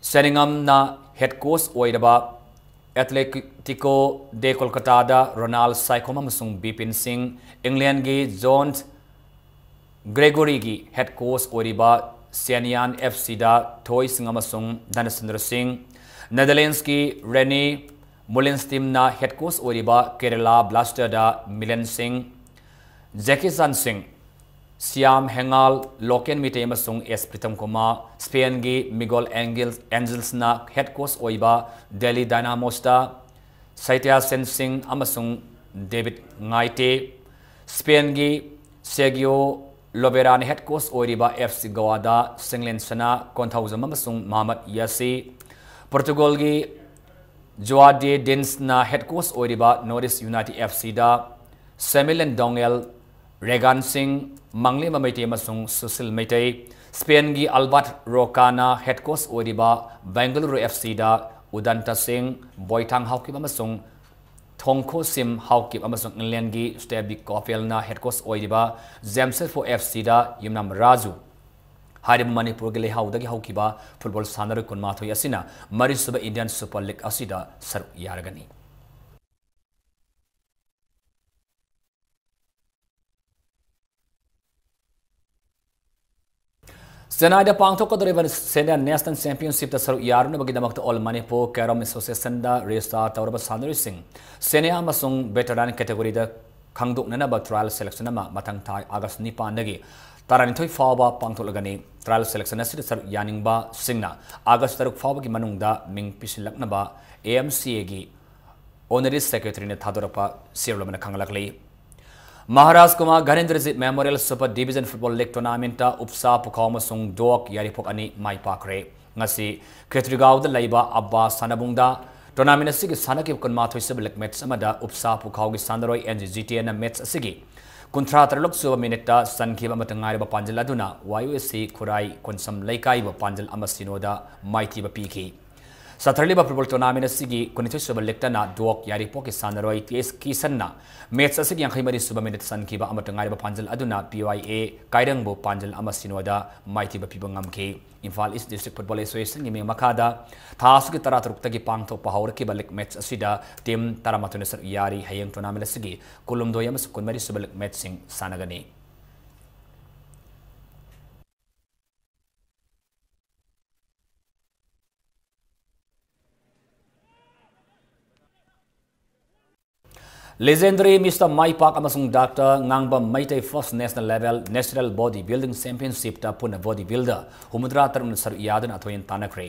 ꯁꯦꯔꯤꯡꯍꯝꯅ head coach ꯑꯣꯏꯔꯕ Atletico de Kolkataꯗ ꯔꯣꯅꯥꯜ ꯁꯥꯏꯈꯣꯝ ꯑꯃꯁꯨꯡ ꯕꯤꯄꯤꯟ ꯁꯤꯡ, ꯏꯪꯂꯦꯟꯒꯤ zone ꯒ꯭ꯔꯦꯒꯣꯔꯤꯒꯤ head coach ꯑꯣꯏꯔꯤꯕ ꯆꯦꯅꯤꯌꯥꯟ F Cꯗ ꯊꯣꯏ ꯁꯤꯡ ꯑꯃꯁꯨꯡ ꯙꯅꯆꯟꯗ꯭ꯔ ꯁꯤꯡ, ꯅꯦꯗꯔꯂꯦꯟꯁꯀꯤ ꯔꯦꯅꯤ ꯃꯨꯂꯤꯟꯁꯇꯤꯝꯅ head coach ꯑꯣꯏꯔꯤꯕ ꯀꯦꯔꯦꯂꯥ ꯕ꯭ꯂꯥꯁꯇꯔꯗ ꯃꯤꯂꯟ ꯁꯤꯡ, ꯖꯦꯀꯤ ꯆꯥꯟ ꯁꯤꯡ, ꯁꯤꯌꯥꯝ ꯍꯦꯉꯥꯜ, ꯂꯣꯀꯦꯟ ꯃꯤꯇꯩ ꯑꯃꯁꯨꯡ ꯑꯦꯁ ꯄ꯭ꯔꯤꯇꯝ ꯀꯨꯃꯥꯔ, ꯁ꯭ꯄꯦꯟꯒꯤ ꯃꯤꯒꯣꯜ ꯑꯦꯡꯒꯦꯜ ꯑꯦꯟꯖꯦꯜꯁꯅ head coach ꯑꯣꯏꯕ ꯗꯦꯜꯂꯤ ꯗꯥꯏꯅꯥꯃꯣꯁꯇ ꯁꯩꯇ꯭ꯌꯥ ꯁꯦꯟ ꯁꯤꯡ ꯑꯃꯁꯨꯡ ꯗꯦꯕꯤꯠ ꯉꯥꯏꯇꯦ, ꯁ꯭ꯄꯦꯟꯒꯤ ꯁꯦꯒꯤꯌꯣ ꯂꯣꯕꯦꯔꯥꯅ head coach ꯑꯣꯏꯔꯤꯕ F C ꯒꯣꯋꯥꯗ ꯁꯤꯡꯂꯦꯟ ꯁꯅꯥ ꯀꯣꯟꯊꯧꯖꯝ ꯑꯃꯁꯨꯡ ꯃꯍꯃꯠ ꯌꯥꯁꯤ, ꯄꯣꯔꯇꯨꯒꯜꯒꯤ ꯖꯣꯑꯥ ꯗꯦ ꯗꯤꯟꯁꯅ head coach ꯑꯣꯏꯔꯤꯕ North East United F Cꯗ ꯁꯦꯃꯤꯂꯦꯟ ꯗꯣꯡꯉꯦꯜ, ꯔꯦꯒꯥꯟ ꯁꯤꯡ, ꯃꯪꯂꯦꯝꯕ ꯃꯩꯇꯩ ꯑꯃꯁꯨꯡ Sushil Meitei, ꯁ꯭ꯄꯦꯟꯒꯤ Albert ꯔꯣꯀꯥꯅ head coach ꯑꯣꯏꯔꯤꯕ ꯕꯦꯡꯒꯂꯨꯔꯨ F Cꯗ ꯎꯗꯟꯇ ꯁꯤꯡ, ꯕꯣꯏꯊꯥꯡ ꯍꯥꯎꯀꯤꯞ ꯑꯃꯁꯨꯡ ꯊꯣꯡꯈꯣꯁꯤꯝ ꯍꯥꯎꯀꯤꯞ ꯑꯃꯁꯨꯡ ꯏꯪꯂꯦꯟꯒꯤ ꯁ꯭ꯇꯦꯕꯤꯛ ꯀꯣꯐꯦꯜꯅ head coach ꯑꯣꯏꯔꯤꯕ ꯖꯦꯝꯁꯦꯗꯄꯨꯔ F Cꯗ ꯌꯨꯝꯅꯥꯝ ꯔꯥꯖꯨ꯫ ꯍꯥꯏꯔꯤꯕ ꯃꯅꯤꯄꯨꯔꯒꯤ ꯂꯩꯍꯥꯎꯗꯒꯤ ꯍꯧꯈꯤꯕ football ꯁꯥꯟꯅꯔꯣꯏ ꯀꯨꯟꯃꯥꯊꯣꯏ ꯑꯁꯤꯅ ꯃꯔꯤꯁꯨꯕ Indian Super League ꯑꯁꯤꯗ ꯁꯔꯨꯛ ꯌꯥꯔꯒꯅꯤ꯫ ꯆꯦꯟꯅꯥꯏꯗ ꯄꯥꯡꯊꯣꯛꯀꯗꯧꯔꯤꯕ Senior National Championshipꯇ ꯁꯔꯨꯛ ꯌꯥꯔꯨꯅꯕꯒꯤꯗꯃꯛꯇ All Manipur Carom Associationꯗ register ꯇꯧꯔꯕ ꯁꯥꯟꯅꯔꯣꯏꯁꯤꯡ senior ꯑꯃꯁꯨꯡ veteran categoryꯗ ꯈꯪꯗꯣꯛꯅꯅꯕ trial selection ꯑꯃ ꯃꯊꯪ ꯊꯥ August ꯅꯤꯄꯥꯟꯗꯒꯤ ꯇꯔꯥꯅꯤꯊꯣꯏ ꯐꯥꯎꯕ ꯄꯥꯡꯊꯣꯛꯂꯒꯅꯤ꯫ Trial selection ꯑꯁꯤꯗ ꯁꯔꯨꯛ ꯌꯥꯅꯤꯡꯕꯁꯤꯡꯅ August ꯇꯔꯨꯛ ꯐꯥꯎꯕꯒꯤ ꯃꯅꯨꯡꯗ ꯃꯤꯡ ꯄꯤꯁꯤꯜꯂꯛꯅꯕ A M C Aꯒꯤ Honorary Secretaryꯅ ꯊꯥꯗꯣꯔꯛꯄ ꯆꯦꯔꯣꯜ ꯑꯃꯅ ꯈꯪꯍꯜꯂꯛꯂꯤ꯫ Maharaj Kumar Ghanendrajit memorial super division football league ꯇꯣꯔꯅꯥꯃꯦꯟꯠꯇ ꯎꯞꯁꯥ ꯄꯨꯈꯥꯎ ꯑꯃꯁꯨꯡ ꯗꯣꯛ ꯌꯥꯏꯔꯤꯄꯣꯛ ꯑꯅꯤ ꯃꯥꯏ ꯄꯥꯛꯈ꯭ꯔꯦ꯫ ꯉꯁꯤ ꯈꯦꯇ꯭ꯔꯤꯒꯥꯎꯗ ꯂꯩꯕ ꯑꯕꯕꯥ ꯁꯥꯟꯅꯕꯨꯡꯗ ꯇꯣꯔꯅꯥꯃꯦꯟꯠ ꯑꯁꯤꯒꯤ ꯁꯥꯟꯅꯈꯤꯕ ꯀꯨꯟꯃꯥꯊꯣꯏ ꯁꯨꯕ ꯂꯤꯒ ꯃꯦꯠꯆ ꯑꯃꯗ ꯎꯞꯁꯥ ꯄꯨꯈꯥꯎꯒꯤ ꯁꯥꯟꯅꯔꯣꯏ ꯑꯦꯟ ꯖꯤ ꯖꯤ ꯇꯤ ꯑꯦꯟꯅ ꯃꯦꯠꯆ ꯑꯁꯤꯒꯤ ꯀꯨꯟꯊ꯭ꯔꯥ ꯇꯔꯨꯛ ꯁꯨꯕ ꯃꯤꯅꯤꯠꯇ ꯆꯟꯈꯤꯕ ꯑꯃꯠꯇ ꯉꯥꯏꯔꯕ ꯄꯥꯟꯖꯜ ꯑꯗꯨꯅ ꯋꯥꯏ ꯌꯨ ꯑꯦꯁ ꯁꯤ ꯈꯨꯔꯥꯏ ꯀꯣꯟꯁꯝ ꯂꯩꯀꯥꯏꯕꯨ ꯄꯥꯟꯖꯜ ꯑꯃ ꯁꯤꯅꯣꯗ ꯃꯥꯏꯊꯤꯕ ꯄꯤꯈꯤ꯫ ꯆꯠꯊꯔꯤꯕ ꯐꯨꯠꯕꯣꯜ ꯇꯣꯔꯅꯥꯃꯦꯟꯠ ꯑꯁꯤꯒꯤ ꯀꯨꯟꯅꯤꯊꯣꯏ ꯁꯨꯕ ꯂꯤꯒꯇꯅ ꯗꯣꯛ ꯌꯥꯏꯔꯤꯄꯣꯛꯀꯤ ꯁꯥꯟꯅꯔꯣꯏ ꯇꯤ ꯑꯦꯁ ꯀꯤꯁꯟꯅ ꯃꯦꯠꯆ ꯑꯁꯤꯒꯤ ꯌꯥꯡꯈꯩ ꯃꯔꯤ ꯁꯨꯕ ꯃꯤꯅꯤꯠ ꯆꯟꯈꯤꯕ ꯑꯃꯠꯇ ꯉꯥꯏꯔꯕ ꯄꯥꯟꯖꯜ ꯑꯗꯨꯅ ꯄꯤ ꯋꯥꯏ ꯑꯦ ꯀꯥꯏꯔꯪꯕꯨ ꯄꯥꯟꯖꯜ ꯑꯃ ꯁꯤꯅꯣꯗ ꯃꯥꯏꯊꯤꯕ ꯄꯤꯕ ꯉꯝꯈꯤ꯫ ꯏꯝꯐꯥꯜ ꯏꯁ ꯗꯤꯁꯇ꯭ꯔꯤꯛ ꯐꯨꯠꯕꯣꯜ ꯑꯦꯁꯣꯁꯤꯌꯦꯁꯟꯒꯤ ꯃꯤꯡ ꯃꯈꯥꯗ ꯊꯥ ꯑꯁꯤꯒꯤ ꯇꯔꯥꯇꯔꯨꯛꯇꯒꯤ ꯄꯥꯡꯊꯣꯛꯄ ꯍꯧꯔꯛꯈꯤꯕ ꯂꯤꯒ ꯃꯦꯠꯆ ꯑꯁꯤꯗ ꯇꯤꯝ ꯇꯔꯥꯃꯥꯊꯣꯏꯅ ꯁꯔꯨꯛ ꯌꯥꯔꯤ꯫ ꯍꯌꯦꯡ ꯇꯣꯔꯅꯥꯃꯦꯟꯠ ꯑꯁꯤꯒꯤ ꯀꯨꯟꯍꯨꯝꯗꯣꯏ ꯑꯃꯁꯨꯡ ꯀꯨꯟꯃꯔꯤ ꯁꯨꯕ ꯂꯤꯒ ꯃꯦꯠꯆꯁꯤꯡ ꯁꯥꯟꯅꯒꯅꯤ꯫ Legendary Mister ꯃꯥꯏ ꯄꯥꯛ ꯑꯃꯁꯨꯡ doctor Ngangbam Meitei First National Level Natural Body Building Championshipꯇ ꯄꯨꯟꯅ body builder ꯍꯨꯝꯐꯨꯇꯔꯥ ꯇꯔꯨꯛꯅ ꯁꯔꯨꯛ ꯌꯥꯗꯨꯅ ꯑꯊꯣꯏ ꯑꯅꯤ ꯇꯥꯟꯅꯈ꯭ꯔꯦ꯫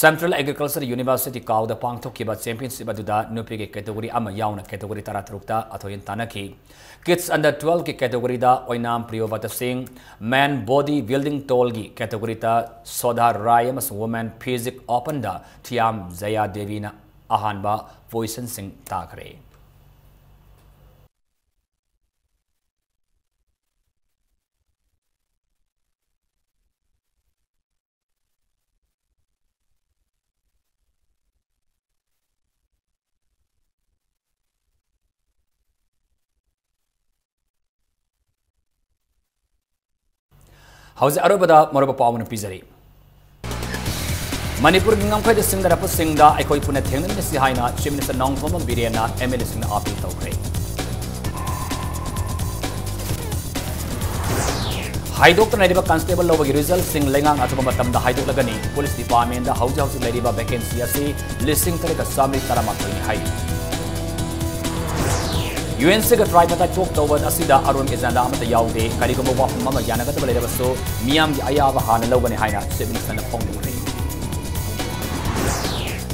Central Agriculture University ꯀꯥꯎꯗ ꯄꯥꯡꯊꯣꯛꯈꯤꯕ championship ꯑꯗꯨꯗ ꯅꯨꯄꯤꯒꯤ category ꯑꯃ ꯌꯥꯎꯅ category ꯇꯔꯥꯇꯔꯨꯛꯇ ꯑꯊꯣꯏ ꯑꯅꯤ ꯇꯥꯟꯅꯈꯤ꯫ Kids under twelveꯀꯤ categoryꯗ ꯑꯣꯏꯅꯥꯝ ꯄ꯭ꯔꯤꯌꯣꯕꯇ ꯁꯤꯡ, Men Body Building Tallꯒꯤ categoryꯗ ꯁꯣꯙꯥ ꯔꯥꯏ ꯑꯃꯁꯨꯡ Women Physique Openꯗ ꯊꯤꯌꯥꯝ ꯖꯌꯥ ꯗꯦꯕꯤꯅ ꯑꯍꯥꯟꯕ positionꯁꯤꯡ ꯇꯥꯈ꯭ꯔꯦ꯫ ꯍꯧꯖꯤꯛ ꯑꯔꯣꯏꯕꯗ ꯃꯔꯨꯑꯣꯏꯕ ꯄꯥꯎ ꯑꯃ ꯄꯤꯖꯔꯤ꯫ ꯃꯅꯤꯄꯨꯔꯒꯤ ꯉꯝꯈꯩꯗ ꯁꯤꯡꯅꯔꯛꯄꯁꯤꯡꯗ ꯑꯩꯈꯣꯏ ꯄꯨꯟꯅ ꯊꯦꯡꯅꯃꯤꯟꯅꯁꯤ ꯍꯥꯏꯅ Chief Minister Nongthombam ꯕꯤꯔꯦꯟꯅ M L Aꯁꯤꯡꯗ appeal ꯇꯧꯈ꯭ꯔꯦ꯫ ꯍꯥꯏꯗꯣꯛꯇꯅ ꯂꯩꯔꯤꯕ constable ꯂꯧꯕꯒꯤ resultꯁꯤꯡ ꯂꯩꯉꯥꯛꯅ ꯑꯊꯨꯕ ꯃꯇꯝꯗ ꯍꯥꯏꯗꯣꯛꯂꯒꯅꯤ꯫ Police Departmentꯇ ꯍꯧꯖꯤꯛ ꯍꯧꯖꯤꯛ ꯂꯩꯔꯤꯕ vacancy ꯑꯁꯤ ꯂꯤꯁꯤꯡ ꯇꯔꯦꯠꯀ ꯆꯥꯃꯔꯤ ꯇꯔꯥꯃꯥꯊꯣꯏꯅꯤ ꯍꯥꯏꯔꯤ꯫ UNCꯒ tripartite talk ꯇꯧꯕ ꯑꯁꯤꯗ ꯑꯔꯨꯝ agenda ꯑꯃꯠꯇ ꯌꯥꯎꯗꯦ꯫ ꯀꯔꯤꯒꯨꯝꯕ ꯋꯥꯐꯝ ꯑꯃ ꯌꯥꯅꯒꯗꯕ ꯂꯩꯔꯕꯁꯨ ꯃꯤꯌꯥꯝꯒꯤ ꯑꯌꯥꯕ ꯍꯥꯟꯅ ꯂꯧꯒꯅꯤ ꯍꯥꯏꯅ Chief Ministerꯅ ꯐꯣꯡꯗꯣꯛꯈ꯭ꯔꯦ꯫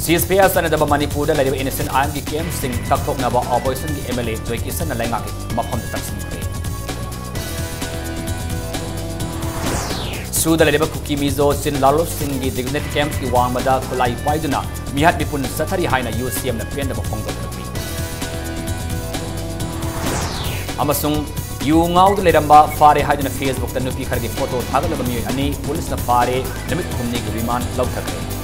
ꯁꯤꯖꯐꯌꯔ ꯆꯠꯅꯗꯕ ꯃꯅꯤꯄꯨꯔꯗ ꯂꯩꯔꯤꯕ ꯏꯅꯣꯁꯦꯟ ꯑꯥꯏꯟꯒꯤ ꯀꯦꯝꯞꯁꯤꯡ ꯀꯛꯊꯣꯛꯅꯕ ꯑꯣꯄꯣꯖꯤꯁꯟꯒꯤ ꯑꯦꯝ ꯑꯦꯜ ꯑꯦ ꯖꯣꯏꯀꯤꯁꯟꯅ ꯂꯩꯉꯥꯛꯀꯤ ꯃꯐꯝꯗ ꯇꯛꯁꯤꯟꯈ꯭ꯔꯦ꯫ ꯁꯨꯗ ꯂꯩꯔꯤꯕ ꯀꯨꯀꯤ ꯃꯤꯖꯣ ꯆꯤꯟ ꯂꯥꯂꯣꯞꯁꯤꯡꯒꯤ ꯗꯤꯒꯅꯦꯠ ꯀꯦꯝꯞꯀꯤ ꯋꯥꯡꯃꯗ ꯈꯨꯠꯂꯥꯏ ꯄꯥꯏꯗꯨꯅ ꯃꯤꯍꯥꯠ ꯃꯤꯄꯨꯟ ꯆꯠꯊꯔꯤ ꯍꯥꯏꯅ ꯌꯨ ꯁꯤ ꯑꯦꯝꯅ ꯄꯦꯟꯗꯕ ꯐꯣꯡꯗꯣꯛꯂꯛꯂꯤ꯫ ꯑꯃꯁꯨꯡ ꯌꯨ ꯉꯥꯎꯗꯨꯅ ꯂꯩꯔꯝꯕ ꯐꯥꯔꯦ ꯍꯥꯏꯗꯨꯅ ꯐꯦꯁꯕꯨꯛꯇ ꯅꯨꯄꯤ ꯈꯔꯒꯤ ꯐꯣꯇꯣ ꯊꯥꯒꯠꯂꯕ ꯃꯤꯑꯣꯏ ꯑꯅꯤ ꯄꯨꯂꯤꯁꯅ ꯐꯥꯔꯦ, ꯅꯨꯃꯤꯠ ꯍꯨꯝꯅꯤꯒꯤ ꯔꯤꯃꯥꯟ ꯂꯧꯊꯈ꯭ꯔꯦ꯫